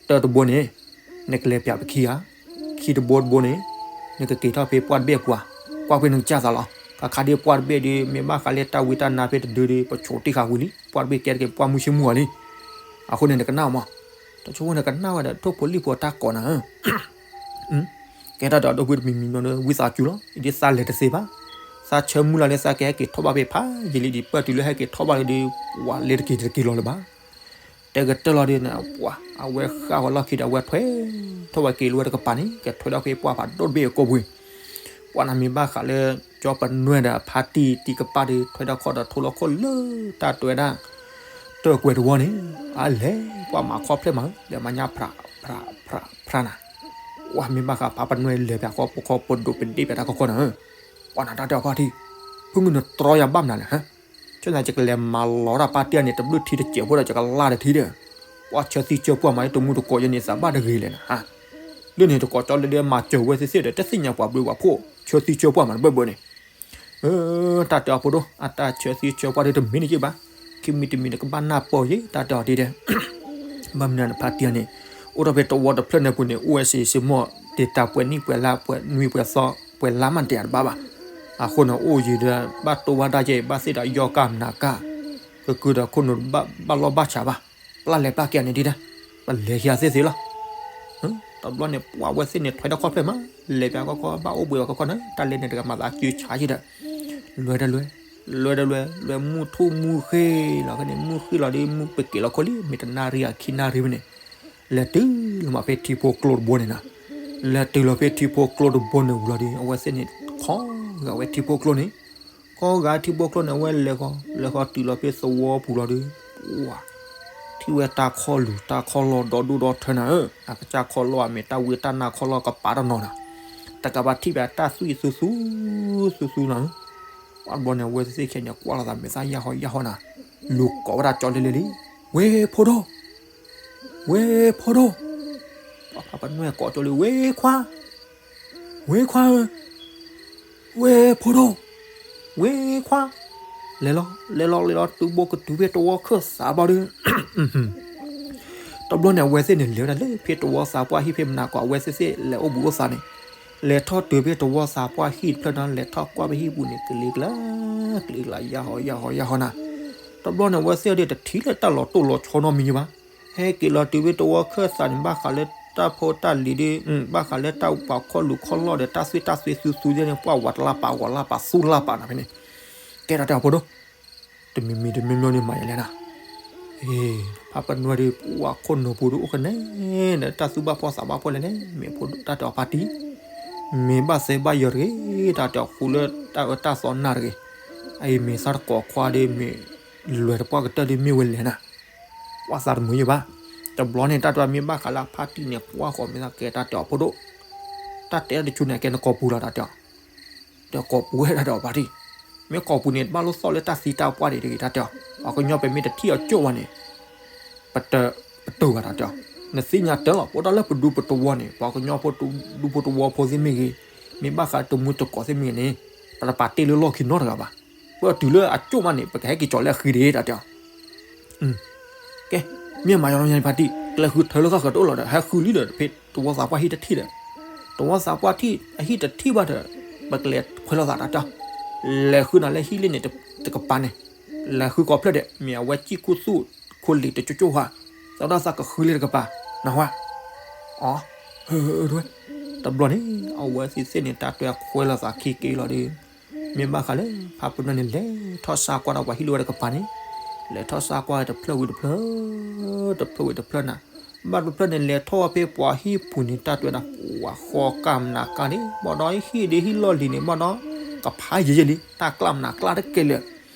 တၢတဘိန့ၣ် နကလဲၤပၠးပခံဂၤ, ခံတဘိတဘိန့ၣ် နကက့ၤထီၣ်ဖဲပှၢ်တဘ့ၣ်အပူၤ, ကွၢ်ဖဲနကစၢ်သးလီၤ. ခါခါဒ်ပှၢ်တဘ့ၣ်ဒီး မ့ၢ်ဘၣ်ဃးလၢတၢ်ဝံတၢ်နါဖဲတဒုဒီး ပဆိးတ့ၢ်ဃာ်ဝံၤလံ, ပှၢ်တဘ့ၣ်ကဲတက့ၤပှၢ်မုၢ်ဆ့ၣ်မုၢ်ဂီၤလံ. အဃိန့ၣ် နကနၣ်မး, တဆိကမိၣ်နကနၣ်ဝဲဒီး ထိၣ်ဖိလံၣ်ဖိတၢ်ကိးနၤဧၢ ကဲတၢ်တဲအီၤဒိၣ်ဖုတမံၤမံၤမံၤဒီး ဝံသးစူၤလီၤ, အံၤဒ်သးလဲၤတသ့ဘၣ်. သးဆၢမုၢ်လၢ်လၢသးကဟဲက့ၤထီၣ်ဘၣ်ဖဲဖးယံာ်လံဒံး ပၢၢ်တုၤလၢဟဲက့ၤထီၣ်ဘၣ်လၢဒုး ဝးလဲၤတက့ၤတက့ၤလီၤလၢၤဘၣ်. တဲကတၢၢ်လီၤဒုးန့ၣ် ပှၤ အဝဲဃၣ်ဝဲလီၢ်ခံဒီး အဝဲထွဲထီၣ်ဝဲက့ၤလၢဝဲတကပၤန့ၣ် ကထွဲဒီးဖဲပှၢ်ဖးဒိၣ်တဘ့ၣ်အကိာ်ပူၤ ပှၢ်နၤမ့ၢ်ဘၣ်ဃးလၢ ကၠီပနွဲၢ်ဒီးဖါတံၢ်တံၤကပၢ်ဒီး ထွဲထီၣ်ခီၣ်ဒီးထိလီၤခိၣ်လၢတၢ်တဲဝဲဒၣ် တၢၢ်ကွဲးတဝီန့ၣ် အလဲၤပှၢ်မၤခီၣ်ဖျဲၣ်မးဧၢ ဒီးမၤညါဖြးဖြးဖြးဖြးနၤ ပှၢ်မ့ၢ်ဘၣ်ဃးဖးပနွဲၢ်လဲၤပၠးခီၣ်ဖိခီၣ်ဖိဒိးပဒ့ၣ်ပၠးတၢ်ခီခီနၤဧၢ ပှၢ်နၤတၢ်တဲအီၤဖါတံၢ် ဖုမုၢ်နတြီယၤဘၣ်မနုၤလဲၣ်ဟါ ကၠီနၤ ယကလဲၤမၤလီၤတၢ်ဖါတံၢ်န့ၣ် တဘျုးထံတစဲးဖိဒီး ယကလါတထံဒီး ပှၢ်ဆၢသံဆၢပှၢ်မး ယတမူတကိးယဲန့ၣ် သးဘၣ်တဂ့ၤလဲၣ်နၤဟါ လၢန့ၣ်တကိးကၠီလၢလၢမၤစၢၤဝဲသ့ၣ်သ့ၣ်ဒီး တသ့ၣ်ညါပှၤဘျုးပှၤဖှိၣ် ဆၢသံဆၢပှၢ်မးတဘၢၣ်ဘၢၣ်န့ၣ် တၢ်တဲအီၤဖိဒိၣ် အတၢ်ဆၢသံဆၢပှၢ်ဒီးတမ့ၢ်န့ၣ်ယ့ၢ်ဘၣ် ခံမံၤတမံၤနကဘၣ်နၢ်ပၢၢ်ယ့ၣ် တၢ်တဲအီၤဒ်ဒဲး ဘၣ်မနုၤနဖါတံၢ်န့ၣ် အိၣ်ထီၣ်ဖဲတဝီတဖျၢၣ်န့ၣ်ပူၤန့ၣ် အိၣ်ဝဲစ့စ့မိၢ် တ့ၢ်တၢ်ပှဲၤနံၣ်ပှဲၤလါပှဲၤနွံပှဲၤသီ ပှဲၤလါမးတ့ၢ်အတဘၣ်ဘၣ် အဃိန့ၣ် အိၣ်ယံၤဒီး ဘၣ်တိၢ်ဘၣ်ဒါယဲၢ် ဘၣ်သ့ၣ်ဒီးယီၢ်ကၢ်မနၤကၢ် ကကုၤဒီးခိၣ်နူာ်ဘၣ်လီၢ်ဘၣ်ဆးဘၣ် ပျၢ်လဲၤပျၢ်က့ၤန့ၣ်ဒ်ဒဲး ပလဲၤဟံးသ့ၣ်သ့ၣ်လီၤ တဘျီန့ၣ် ပှၢ်ဝဲသ့ၣ်န့ၣ် ထွဲထီၣ်ခီၣ်ဖျဲၣ်မး လဲၤပၠးခီခီ ဘၣ်အိၣ်ဘှံးအီၤခီခီန့ၣ် တၢ်လဲၤန့ၣ်တဂၤမၤသးစုဆါယ့ၣ်ဒီး လွဲတလွဲ လွဲတလွဲ လွဲမုၢ်ထူၣ်မုၢ်ဃ့လီၤဖဲန့ၣ် မုၢ်ဃ့လီၤဒီး မုၢ်ပက့ၤလီၤခိၣ်လံ မ့ၢ်တနၣ်ရံၣ်အခံနၣ်ရံၣ်ဖဲန့ၣ် လဲၤတုၤလီၤမးဖဲထံဖိကျိတဘိန့ၣ်နီၤ လဲၤတုၤလီၤဖဲထံဖိကျိတဘိန့ၣ်ဝံၤလီၤဒီး အဝဲသ့ၣ်န့ၣ် ခီဂာ်ဝဲထံဖိကျိန့ၣ် ခီဂာ်ထံဖိကျိန့ၣ် အဝဲလဲၤဃီ လဲၤဃီတုၤလီၤဖဲသဝီပူၤလီၤဒီး ပှၢ် ထံၣ်ဝဲတၢ်ခီၣ်လူၤ တၢ်ခီၣ်လီၢ်ဒီဒူၣ်ဒီထၢနၤဧၢ, အကစၢ်ခီၣ်လီၢ်အမ့ၢ်တၢ်ဝံတၢ်နါခီၣ်လီၢ်ကပၤတနီၤနၤ, တကးဘၣ်ထံၣ်ဘၣ်တၢ်သွံၣ်သူသူ သူသူနၤဧၢ, ပှၢ်တဘျီန့ၣ် အဝဲသ့ၣ်ခဲန့ၣ် ကွၢ်လိာ်သးမဲာ်သၣ်ယၢ်ဟီယၢ်ဟီနၤ, လူၤကိးဝဲဒၣ်ကၠီလ့လ့လံ, ဝ့ၢ်ဖိဒိၣ်, ဝ့ၢ်ဖိဒိၣ်, ပှၢ်ဖးပနွဲၣ်ကိးကၠီလံ ဝ့ၢ်ခွါ ဝ့ၢ်ခွါဧၢ, ဝ့ၢ်ဖိဒိၣ်, ဝ့ၢ်ခွါ, လဲၤလီၤ လဲၤလီၤလဲၤလီၤ တုၤဘိကတုၤဖဲတဝီခၢၣ်သးဘျီဒီး, တဘျီန့ၣ် အဝဲသ့ၣ်န့ၣ် လဲၤဝဲဒၣ်လၢဖဲတဝီသးပှၢ်ဟံၣ် ဖဲမနၤကိး အဝဲသ့ၣ်သ့ၣ်လဲၤအိၣ်ဘူးအိၣ်သးန့ၣ်, လဲၤထီၣ်တုၤဖဲတဝီသးပှၢ်ဟံၣ်တဖျၢၣ်ဒီး လဲၤထီၣ်ကွၢ်ဖဲဟံၣ်ပူၤန့ၣ် ကလံၤကျါ ကလံၤကျါ ယၢ်ဟီယၢ်ဟီယၢ်ဟီနၤ, တဘျီန့ၣ် အဝဲသ့ၣ်ဒီးတထံၣ်လၢတၢ်လီၤတိၢ်လီၤဆီနီတမံၤဘၣ် ဟဲက့ၤလီၤတုၤဖဲတဝီခၢၣ်သးန့ၣ် ဘၣ်ဃးလၢတၢ်ဖိတၢ်လံၤဒီး, ဘၣ်ဃးလၢတၢ်ပှၤခီၣ်လူၤခီၣ်လီၢ်ဒီး တၢ်သွံၣ်တၢ်သွဲသူသူဒ်န့ၣ် ပှၢ်ဝးတလၢ်ပာ်ဂီၤလၢ်ပာ် သူလၢ်ပာ်နၤဖဲန့ၣ်, ကဲဒၣ်တၢ်ဖိဒိၣ်, တမံၤမံၤတမံၤမံၤန့ၣ် မၤယလဲၣ်နၤ, ဖးပနွဲၣ်ဒီး ပှၢ်ခိၣ်နူာ်ပူၤဒီး အိၣ်ကနဲၣ်ဒီး တၢ်သူၣ်ဘၣ်ဖှီၣ်သးဘၣ်ဖှီၣ်လဲၣ်န့ၣ် မ့ၢ်ဖိဒိၣ်တၢ်တဲအီၤဖါတံၢ်, မ့ၢ်ဘၣ်သဲဘၣ်ယီၤတဂ့ၤ တၢ်တဲအီၤဃူလၢတၢ်အၢတၢ်သီနၢ်တဂ့ၤ, အအံၤမ့ၢ်သးတကိးခွါဒီး မ့ၢ်လွဲၢ်တပှၢ်ကတၢၢ်ဒီးမ့ၢ်ဝဲလဲၣ်နၤ ပှၢ်သးတမုာ်ယဘၣ်, တဘျီန့ၣ် တၢ်တဲမ့ၢ်ဘၣ်ဃးလၢအဖါတံၢ်န့ၣ် ကွၢ်ဃီၤမ့ၢ်သးကဲတၢ်တဲအီၤဖိဒိၣ်, တၢ်တဲတၢ်တဆူန့ၣ် ကဲနကိာ်ပူၤလီၤတၢ်တဲအီၤ, တကိာ်ပူၤဝဲဒၣ်ဒီးဖါတံၢ်, မ့ၢ်ကိာ်ပူၤန့ၣ် တဘၣ်လိၣ်သီၣ်လၢတၢ်သံတၢ်ပှၢ်ဒံးတဂ့ၤတၢ်တဲအီၤ, ပှၤကညီပမ့ၢ်တထံၣ်အီၤကၠိၣ်ဝဲန့ၣ် ပတ, ပတုာ်ဘၣ်တၢ်တဲအီၤ, နသ့ၣ်ညါတၢ်လီၤ ပအိၣ်တၢ်လၢပဒူပတဝီန့ၣ် ပှၤကညီဖိဒူဖိတဝီဖိသ့ၣ်မ့ၢ်ဂ့ၤ, မ့ၢ်ဘၣ်ဃးတမူတကိးသ့ၣ်မ့ၢ်ဂ့ၤန့ၣ်, ပတပာ်တ့ၢ်လၢလီၢ်ခံနီတဂၤဘၣ်, ပတုၤလၢအကၠိၣ်မးန့ၣ် ပကဟဲက့ၤကၠီၤလၢအဃံတဂ့ၤတၢ်တဲအီၤ ကဲ, မ့ၢ်မၤယီၤလီၤညါဖါတံၢ် ကျဲဃုထၢလၢသီၣ်ဃၢၤတအိၣ်လီၤဒီး ဟဲဃုလံဒီး ဖဲတဝီသးပှၢ်ဟံၣ်တထံၣ်ဒီး, တဝီသးပှၢ်ထံၣ်အဟံၣ်တထံၣ်ဘၣ်ဒီး, ပကလဲၤခွဲးလိာ်သးတၢ်တဲအီၤ, လဲၤဃုနၤလၢဟံၣ်လံန့ၣ်တကပၤန့ၣ်, လဲၤဃုကိးဖျၢၣ်ဒီး မ့ၢ်အဝဲစံၣ်ခိၣ်သူၣ်ခိၣ်လံၤတကၠိၣ်ကၠိၣ်ဟါ, သးဒၣ်သးကဃုလၢတကပၤ, နဟါ, အီ, တဝဲ, တဘျီန့ၣ် အဝဲသ့ၣ်သ့ၣ်န့ၣ် တၢ်တွဲခွဲးလိာ်သးခံက့ၤလီၤဒီး မ့ၢ်ဘၣ်ဃးလၢ ဖးပနွဲၣ်န့ၣ် လဲၤထီၣ်ဆါကွၢ်ဒီးပှၤဟံၣ်လၢဝဲတကပၤန့ၣ်, လဲၤထီၣ်ဆါကွၢ်တဖျၢၣ်ဝံၤတဖျၢၣ်, တဖျၢၣ်ဝံၤတဖျၢၣ်နၤ, ဘၣ်တဖျၢၣ်န့ၣ် လဲၤထီၣ်ဝဲဖဲပှၤဟံၣ်ပူၤန့ၣ် တၢ်တွဲဒၣ် ပှၤဃီကၢ်မနၤကၢ်န့ၣ် ဘၣ်ဒီးဟံၣ်ဒ်ဟံၣ်လီၢ်လံၤန့ၣ် ဘၣ်ဒီး ကဖးယံာ်ယံာ်လံ တၢ်ကျၢ်မနုၤကျၢ်တကဲလၢာ်,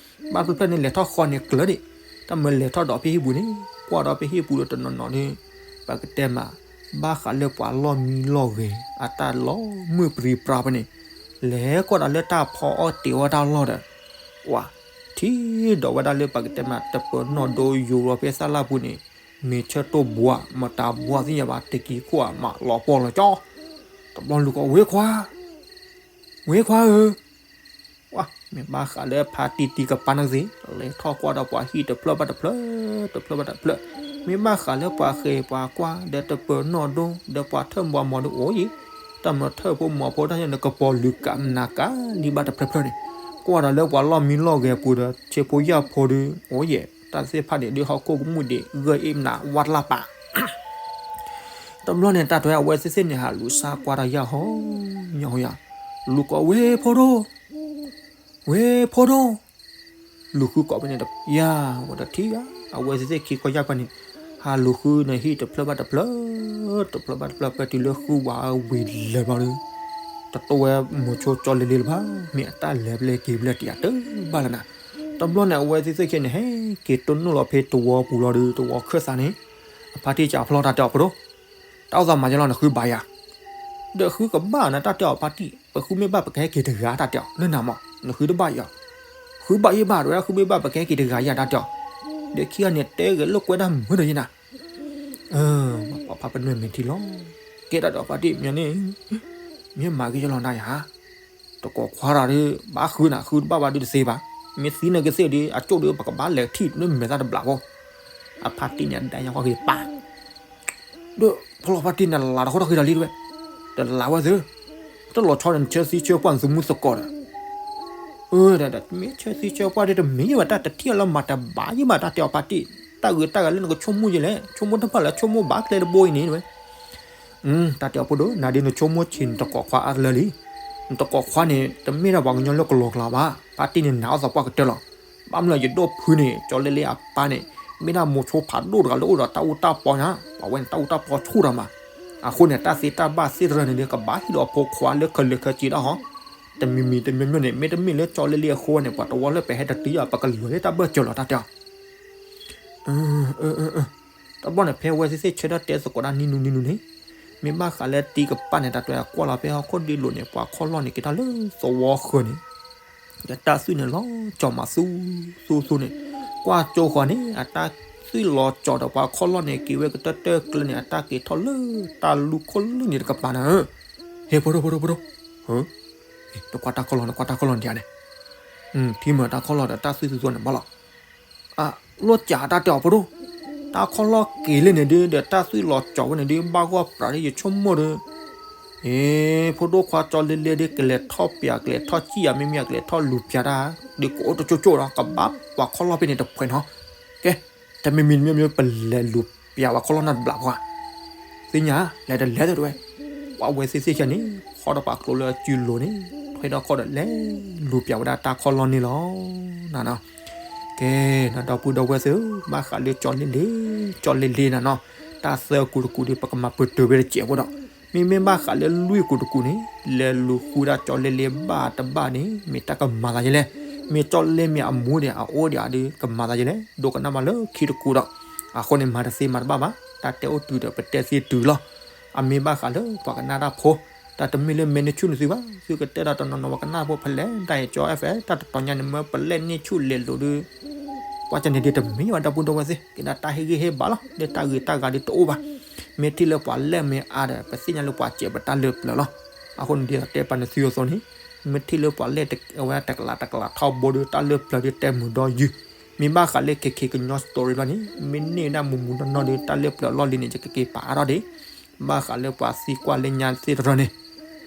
ဘၣ်ဖျၢၣ်ဖျၢၣ်န့ၣ် လဲၤထီၣ်ဃီန့ၣ်ကျၢၤဒံး, တၢ်မၢလဲၤထီၣ်ဒီးဖဲဟံၣ်ပူၤန့ၣ် ကွၢ်ဒီးဖဲဟံၣ်ပူၤဒီးတနီၤနီၤန့ၣ် ပကတဲမး ဘၣ်ဃးလၢပှၤလီၢ်မံလီၢ်ဂဲၤ အတၢ်လီၤမုၢ်ပြံပြါဖဲန့ၣ် လဲၤကွၢ်ဒီးလၢတၢ်ဖီအီၣ်တ့ၤအီၣ်တၢ်လီၢ်ဒီး ကွၢ် ထံၣ်ဒီးဝဲဒၣ်လၢပကတဲမး တပၢၤနီၣ်ဒိယိၤလီၤဖဲသၣ်လၢ်ပူၤန့ၣ် မ့ၤဆၢတိၢ်ဘှး မတၤဘှးသ့ၣ်ညါဘၣ် တကံခိၣ်အမးလီၤပှီၢ်လီၤကၠီ, တဘျီလူၤကိး ဝ့ခွါ ဝ့ခွါဧၢ, ဝါ မ့ၢ်ဘၣ်ဃးလၢဖါတံၢ်တံၢ်ကပၤနၢ်ကသ့ၣ် လဲၤထီၣ်ကွၢ်ဒီးပှၤဟံၣ်တဖျၢၣ်ဘၣ်တဖျၢၣ် တဖျၢၣ်ဘၣ်တဖျၢၣ်, မ့ၢ်ဘၣ်ဃးလၢပှၤဃဲၤပှၤကွၢ် ဒီးတပၢၤနီၣ်ဒိ ဒီးပှၤထၢၣ်မီၤမီၤဒု အိၣ်ယံၤ, တၢ်မၤထၢၣ်ဖိမီၤဖိတၢ်ညါန့ၣ် ကပီၤလုာ်ကးမနၤကးလံဘၣ်တဖျၢၣ်ဖျၢၣ်န့ၣ်, ကွၢ်ဒီးလၢပှၤလီၢ်မံလီၢ်ဂဲၤပူၤဒီး ဆ့ဖိယာ်ဖိဒု အိၣ်ယဲၢ် တၢ်သ့ၣ်တဖၣ်န့ၣ် ဒုးဟီၣ်ခိၣ်ကမူၣ်ဒံး ဂၢၢ်အ့ၣ်မနၤဝါတလၢ်ပာ် တဘျီန့ၣ် တၢ်တဲအဝဲသ့ၣ်သ့ၣ်န့ၣ် ဟးလူၤစါကွၢ်တၢ်ယၢ်ဟီ ညၣ်ဟီယၤ, လူၤကိး ဝ့ဖိဒိၣ်, ဝ့ဖိဒိၣ်, လူၤဃုကိးဖဲန့ၣ် ယၤ ဝဲဒီးထံၣ်ယၤ အဝဲသ့ၣ်သ့ၣ်ခံခီယၢ်ကွၢ်န့ၣ် ဟးလူၤဃုန့ၣ်ဟံၣ်တဖျၢၣ်ဘၣ်တဖျၢၣ် တဖျၢၣ်ဘၣ်တဖျၢၣ် ပတုၤလၢဃုဝဲဝံၤလၢာ်ဘျီဒီး တတိၢ်ဝဲမိၤဆိကၠီလ့လ့လၢၤဘၣ် မ့ၢ်အတၢ်လဲၤဘျဲက့ၤဘျဲတံၢ်အတၢ်ဘၣ်လၢနၤ, တဘျီန့ၣ် အဝဲသ့ၣ်သ့ၣ်ခဲန့ၣ် ဟဲက့ၤတိၢ်နီၣ်လီၤဖဲတဝီပူၤလီၤဒီး တဝီခၢၣ်သးန့ၣ် အဖါတံၢ်စးဖျီတၢ်တဲအီၤ ဖိဒိၣ် တၢ်အိၣ်သးမၤယလီၤ နဃုဘၣ်ယၤ, ဒီးဃုကဘၣ်နတၢ်တဲအီၤဖါတံၢ် ပဃုမ့ၢ်ဘၣ်ပကဟဲက့ၤတဂၤ တၢ်တဲအီၤ လၢနၤမး နဃုတဘၣ်ယၤ, ဃုဘၣ်ယဘၣ် တဝဲဃုမ့ၢ်ဘၣ်ပကဟဲက့ၤတဂၤယၤ တၢ်တဲအီၤ, ဒီးခံဂၤန့ၣ် တဲဂဲၤလိာ်ကွဲတၢ်မုာ်ဒီးယနၤ, ပှၤဖါပနွဲၢ်မ့ၢ်ထံလီၤ, ကဲတၢ်တဲအီၤဖါတံၢ် မ့ၢ်န့ၣ် မ့ၢ်မၤက့ၤယလီၤနၤယၤ တကိးခွါတၢ်ဒီး ဘၣ်ဃုနၤ ဃုတဘၣ်ဘၣ်ဒုးတသ့ဘၣ်, မ့ၢ်သံနကသ့ၣ်ဒီး အကၠိၣ်ဒီး ပကဘၣ်လဲၤထံၣ်လၢမဲာ်သၣ်တဘျးဖိ, အဖါတံၢ်န့ၣ် အဒၣ်ညါဃီက့ၤပာ်, ဒီးဖီလီၤဖါတံၢ်န့ၣ် လၤတခီထီၣ်ဃံလၤလံတဝဲ, တလၤဝဲသ့, တလီၤဆီန့ၣ် နဆၢသံဆၢပှၢ်နသမူသကိးဒီး အၢ ဒီးမ့ၢ်ဆၢသံဆၢပှၢ်ဒီး တမ့ၢ်ဘၣ်တၢ်တထံၣ်အလီၤမၤတဘၣ်ယဘၣ် တၢ်တဲအီၤဖါတံၢ်, တၢ်ဂ့ၤတၢ်ဂၤလၢနကဆိကမိၣ်ယလဲၣ် ဆိကမိၣ်တဖၣ်လၢဆိကမိၣ်ဘၣ်ကျဲတဘိအံၤန့ၣ်တဝဲ တၢ်တဲအီၤဖိဒိၣ် နၤဒ်နဆိကမိၣ်ဆံးနတကိးခွါအါတလၢလံ, နတကိးခွါန့ၣ် တမ့ၢ်ဒၣ်ပှၤကညီလၢကလီကလီဘၣ်, ဖါတံၢ်န့ၣ် နာ်အီၤသးပှၢ်ကတၢၢ်လီၤ, ဘၣ်မနုၤယဒိၣ်ဖုန့ၣ် ကၠီလ့လ့အပၢ်န့ၣ် မ့ၢ်ဒၣ်မိၤဆိဖးဒိၣ်တဂၤလၢအိၣ်ဒီးတၢ်အူတၢ်ပီညါ, ပှၤဝဲန့ၣ် တၢ်အူတၢ်ပီဆူၣ်တၢ်မး, အဃိန့ၣ် တၢ်သ့တၢ်ဘၣ်သ့ၣ်တရၢန့ၣ်ဒီး ကဘၣ်ဟ့ၣ်လီၤအဖိခွါလၢခဲလၢာ်ခဲဆ့ဒၣ်ဟီ, တမံၤမံၤတမံၤမံၤန့ၣ် မ့တမ့ၢ်လၢကၠီလ့လ့အဃိန့ၣ် ပှၤတဝီလၢပဟဲတတုၤယၤ ပကလီၤလၢတၢ်ဘၢၣ်စၢၤလီၤ တၢ်တဲအီၤ တဘျီန့ၣ် ဖဲအဝဲသ့ၣ်သ့ၣ်ဆၢထၢၣ်တဲသကိးတၢ်နံၤနုၤနံၤနုၤန့ၣ်, မ့ၢ်ဘၣ်ဃးလၢတံၢ်ကပၤန့ၣ် တၢ်တဲအီၤကွၢ်လီၤဖဲဟီၣ်ခိၣ်ဒံလိၤန့ၣ် ပှၤခီၣ်လီၢ်န့ၣ် က့ၤထီၣ်လၢသဝီဃၢၤန့ၣ်, ဒီးတၢ်သွံၣ်န့ၣ်လီၤကၠီၤမးသူသူသူန့ၣ်, ကွၢ်ကၠိဃီၤန့ၣ် အတၢ်သွံၣ်လီၤကၠီၤဒီးပှၤခီၣ်လီၢ်န့ၣ် က့ၤဝဲကတၢၢ်တၢၢ်ကျၢၤန့ၣ် အတၢ်က့ၤထီၣ်လၢတၢ်လူၢ်ခိၣ်လၢန့ၣ်တကပၤန့ၣ်, ဟဲဖိဒိၣ်ဖိဒိၣ်ဖိဒိၣ်, နကွၢ်တၢ်ခီၣ်လီၢ် နကွၢ်တၢ်ခီၣ်လီၢ်ဒံးဧါန့ၣ်, ထံမုၢ်တၢ်ခီၣ်လီၢ်ဒီးတၢ်သွံၣ်သူသူန့ၣ်ဘၣ်လီၤ အလိၣ်ကးတၢ်တဲအီၤဖိဒိၣ်, တၢ်ခီၣ်လီၢ်က့ၤလၢန့ၣ်ဒုး ဒီးတၢ်သွံၣ်လီၤကၠီၤဝဲန့ၣ်ဒုး ဘၣ်ဂီၢ်ပြးဒီးယဆိကမိၣ်ဒီး, အ့ ဖိဒိၣ်ခွါကၠီလ့လ့ဒီး ကလဲၤထီၣ်ပျး ကလဲၤထီၣ်စံၣ်ယၤ မ့မ့ၢ်ကလဲၤထီၣ်လူၤပျးတၢ်, ဒီးကအိၣ်တကၠိကၠိဒီး ကဘၣ်ပှၤခီၣ်လီၢ်ဖဲန့ၣ်တဖှဲးနီၤ, ကဲ, တမံၤမံၤမ့ၢ်မ့ၢ်ပလဲၤလူၤပျးပှၤခီၣ်လီၢ်နၢ်တဘျးပှၤ သ့ၣ်ညါ လဲၤတလဲၤသ့ၣ်တဝဲ, ပှၤဝဲသ့ၣ်သ့ၣ်ခဲန့ၣ် ဃီဒီးပှၤကျိလၢအစုလိၤန့ၣ် ထွဲထီၣ်ခီၣ်ဒီးလဲၤလူၤပျးဝဲဒၣ်တၢ်ခီၣ်လီၢ်န့ၣ်လီၤ. နနီၤ, ကဲ, နဒီပုၢ်ဒီဝဲၢ်သ့ၣ်ဧၢ, ဘၣ်ဃးလၢကၠီလ့လ့, ကၠီလ့လ့နနီၤ, တၢ်သၢကူတကူဒီး ပကမၤပတုာ်ဝဲတစဲးဖိဒီး, မ့မ့ၢ်ဘၣ်ဃးလၢလွံၢ်ကူတကူန့ၣ် လဲၤလူၤဃုဒၣ်ကၠီလ့လ့ဘၣ်တဘၣ်န့ၣ် မ့ၢ်တၢ်ကမၤသးယဲလဲၣ်, မ့ၢ်ကၠီလ့လ့မ့ၢ်အမူဒီးအအိၣ်ဒီးအီၤဒီး ကမၤသးယဲလဲၣ်, ဒိကနၣ်မးလၢခံတကူဒီး, အဃိန့ၣ် မၤတသ့မၤတဘၣ်ဘၣ်, တၢ်တဲအိၣ်တုၤဒီးပတဲသ့တုၤလီၤ. အမ့ၢ်ဘၣ်ဃးလၢပှၤကနၣ်တၢ်ဖိ, တၢ်တမ့ၢ်လၢမဲာ်န့ၢ်ဆူၣ်န့ၢ်သုဘၣ်, သုကတဲဒၣ်တနီၤနီၤပှၤကနၣ်ဖိဖဲလဲၣ်, တၢ်အဲၣ်ကၠီ FM တၢ်တတီၤညါန့ၣ် မ့ၢ်ပလဲၣ်န့ၢ်ဆူၣ်လဲၤလိၤဒီး ကွၢ်ကန့ၣ်ဒ်တမ့ၢ်ဘၣ် ဒီပုၢ်ဒီဝဲၢ်သ့ၣ်, ကဲဒၣ်တၢ်ဟ့ၣ်ဂံၢ်ဟ့ၣ်ဘါလီၤ, လၢတၢ်ဂ့ၤတၢ်ဂၤဒ်တအိၣ်ဘၣ်. မ့ၢ်ထံၣ်လၢပှၤလဲၣ်မ့ၢ်အါဒီး ပသ့ၣ်ညါလၢပှၤစဲးပတၢ်လၢပျၢၤလီၤ. အဃိန့ၣ်ဒ်သိးတဲပာ်န့ၢ်သုအသိးန့ၣ်, မ့ၢ်ထံၣ်လၢပှၤလဲၣ်ဝဲတကလးတကလးထီဘိဒီး တၢ်လၢပျၢၤဒ်တဲမုာ်ဒီးယုၢ်, မ့ၢ်ဘၣ်ဃးလၢ KK ကညီ story ဘျီန့ၣ် မ့ၢ်န့ၢ်ဒၣ်မုာ်မုာ်နီၢ်နီၢ်ဒီး တၢ်လၢပျၢၤအလီၢ်လံၤန့ၣ် ယကက့ၤပာ်အါထီၣ်ဒံး ဘၣ်ဃးလၢပှၤသံကွၢ်လၢညါသ့ၣ်တရၢန့ၣ်,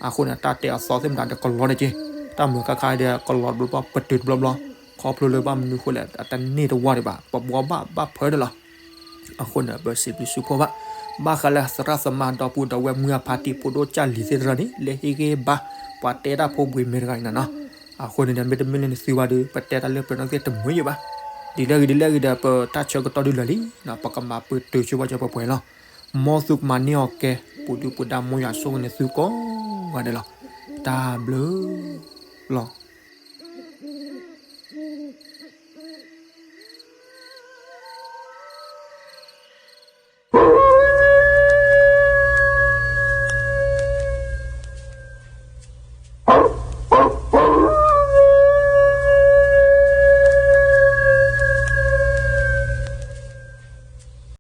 အဃိန့ၣ် တၢ်တဲအသီသ့ၣ်မတၤဒီးကလီတက့ၢ်, တၢ်မုာ်ခါခါဒီးကလီတဘျီဘျီ, ပတုာ်တဘျီဘျီ, ခီဖျိလၢဘၣ်မနုၤဃိလဲၣ် အတန့ၢ်တဝၢ်ဒံးဘၣ်, ပဘှီဘၣ်ဘၣ်ဖၢဒီးလီၤ. အဃိန့ၣ် ပစံးဘျုးစံးဖှိၣ်ဘၣ်, ဘၣ်ဃးလၢသရၣ်သမါဒီပုၢ်ဒီဝဲၢ်မုၢ်အဖါတံၢ်ဖိဒိၣ်ကၢ်လံၤသ့ၣ်တရၢန့ၣ် လၢဟ့ၣ်ဂံၢ်ဟ့ၣ်ဘါ ပှၤတဲတၢ်ဖိဘှံးမဲာ်တဂၤအံၤနနီၤ. အဃိန့ၣ်ဒီး မ့တမ့ၢ်လၢနသုဘၣ်ဒီး ပတဲတၢ်လၢပျၢၤနီၣ်သ့ၣ်တမုာ်ယံၤဘၣ်. ဒ်လဲၣ်ဂ့ၤဒ်လဲၣ်ဂ့ၤဒီး ပတၢ်ဆၢကတီၢ်ဒုးလၢာ်လံ, ပကမၤပတုာ်ဆိပှၤကၢပှဲၤပှဲၤလီၤ. မ်သုကမၤန့ၢ်အီၤကဲ, ပူၤဒုပူၤဒါ မ်ယွၤဆိၣ်ဂ့ၤန့ၢ်သုကိးဂၤဒဲးလီၤ. တၢ်ဘျုးလီၤ.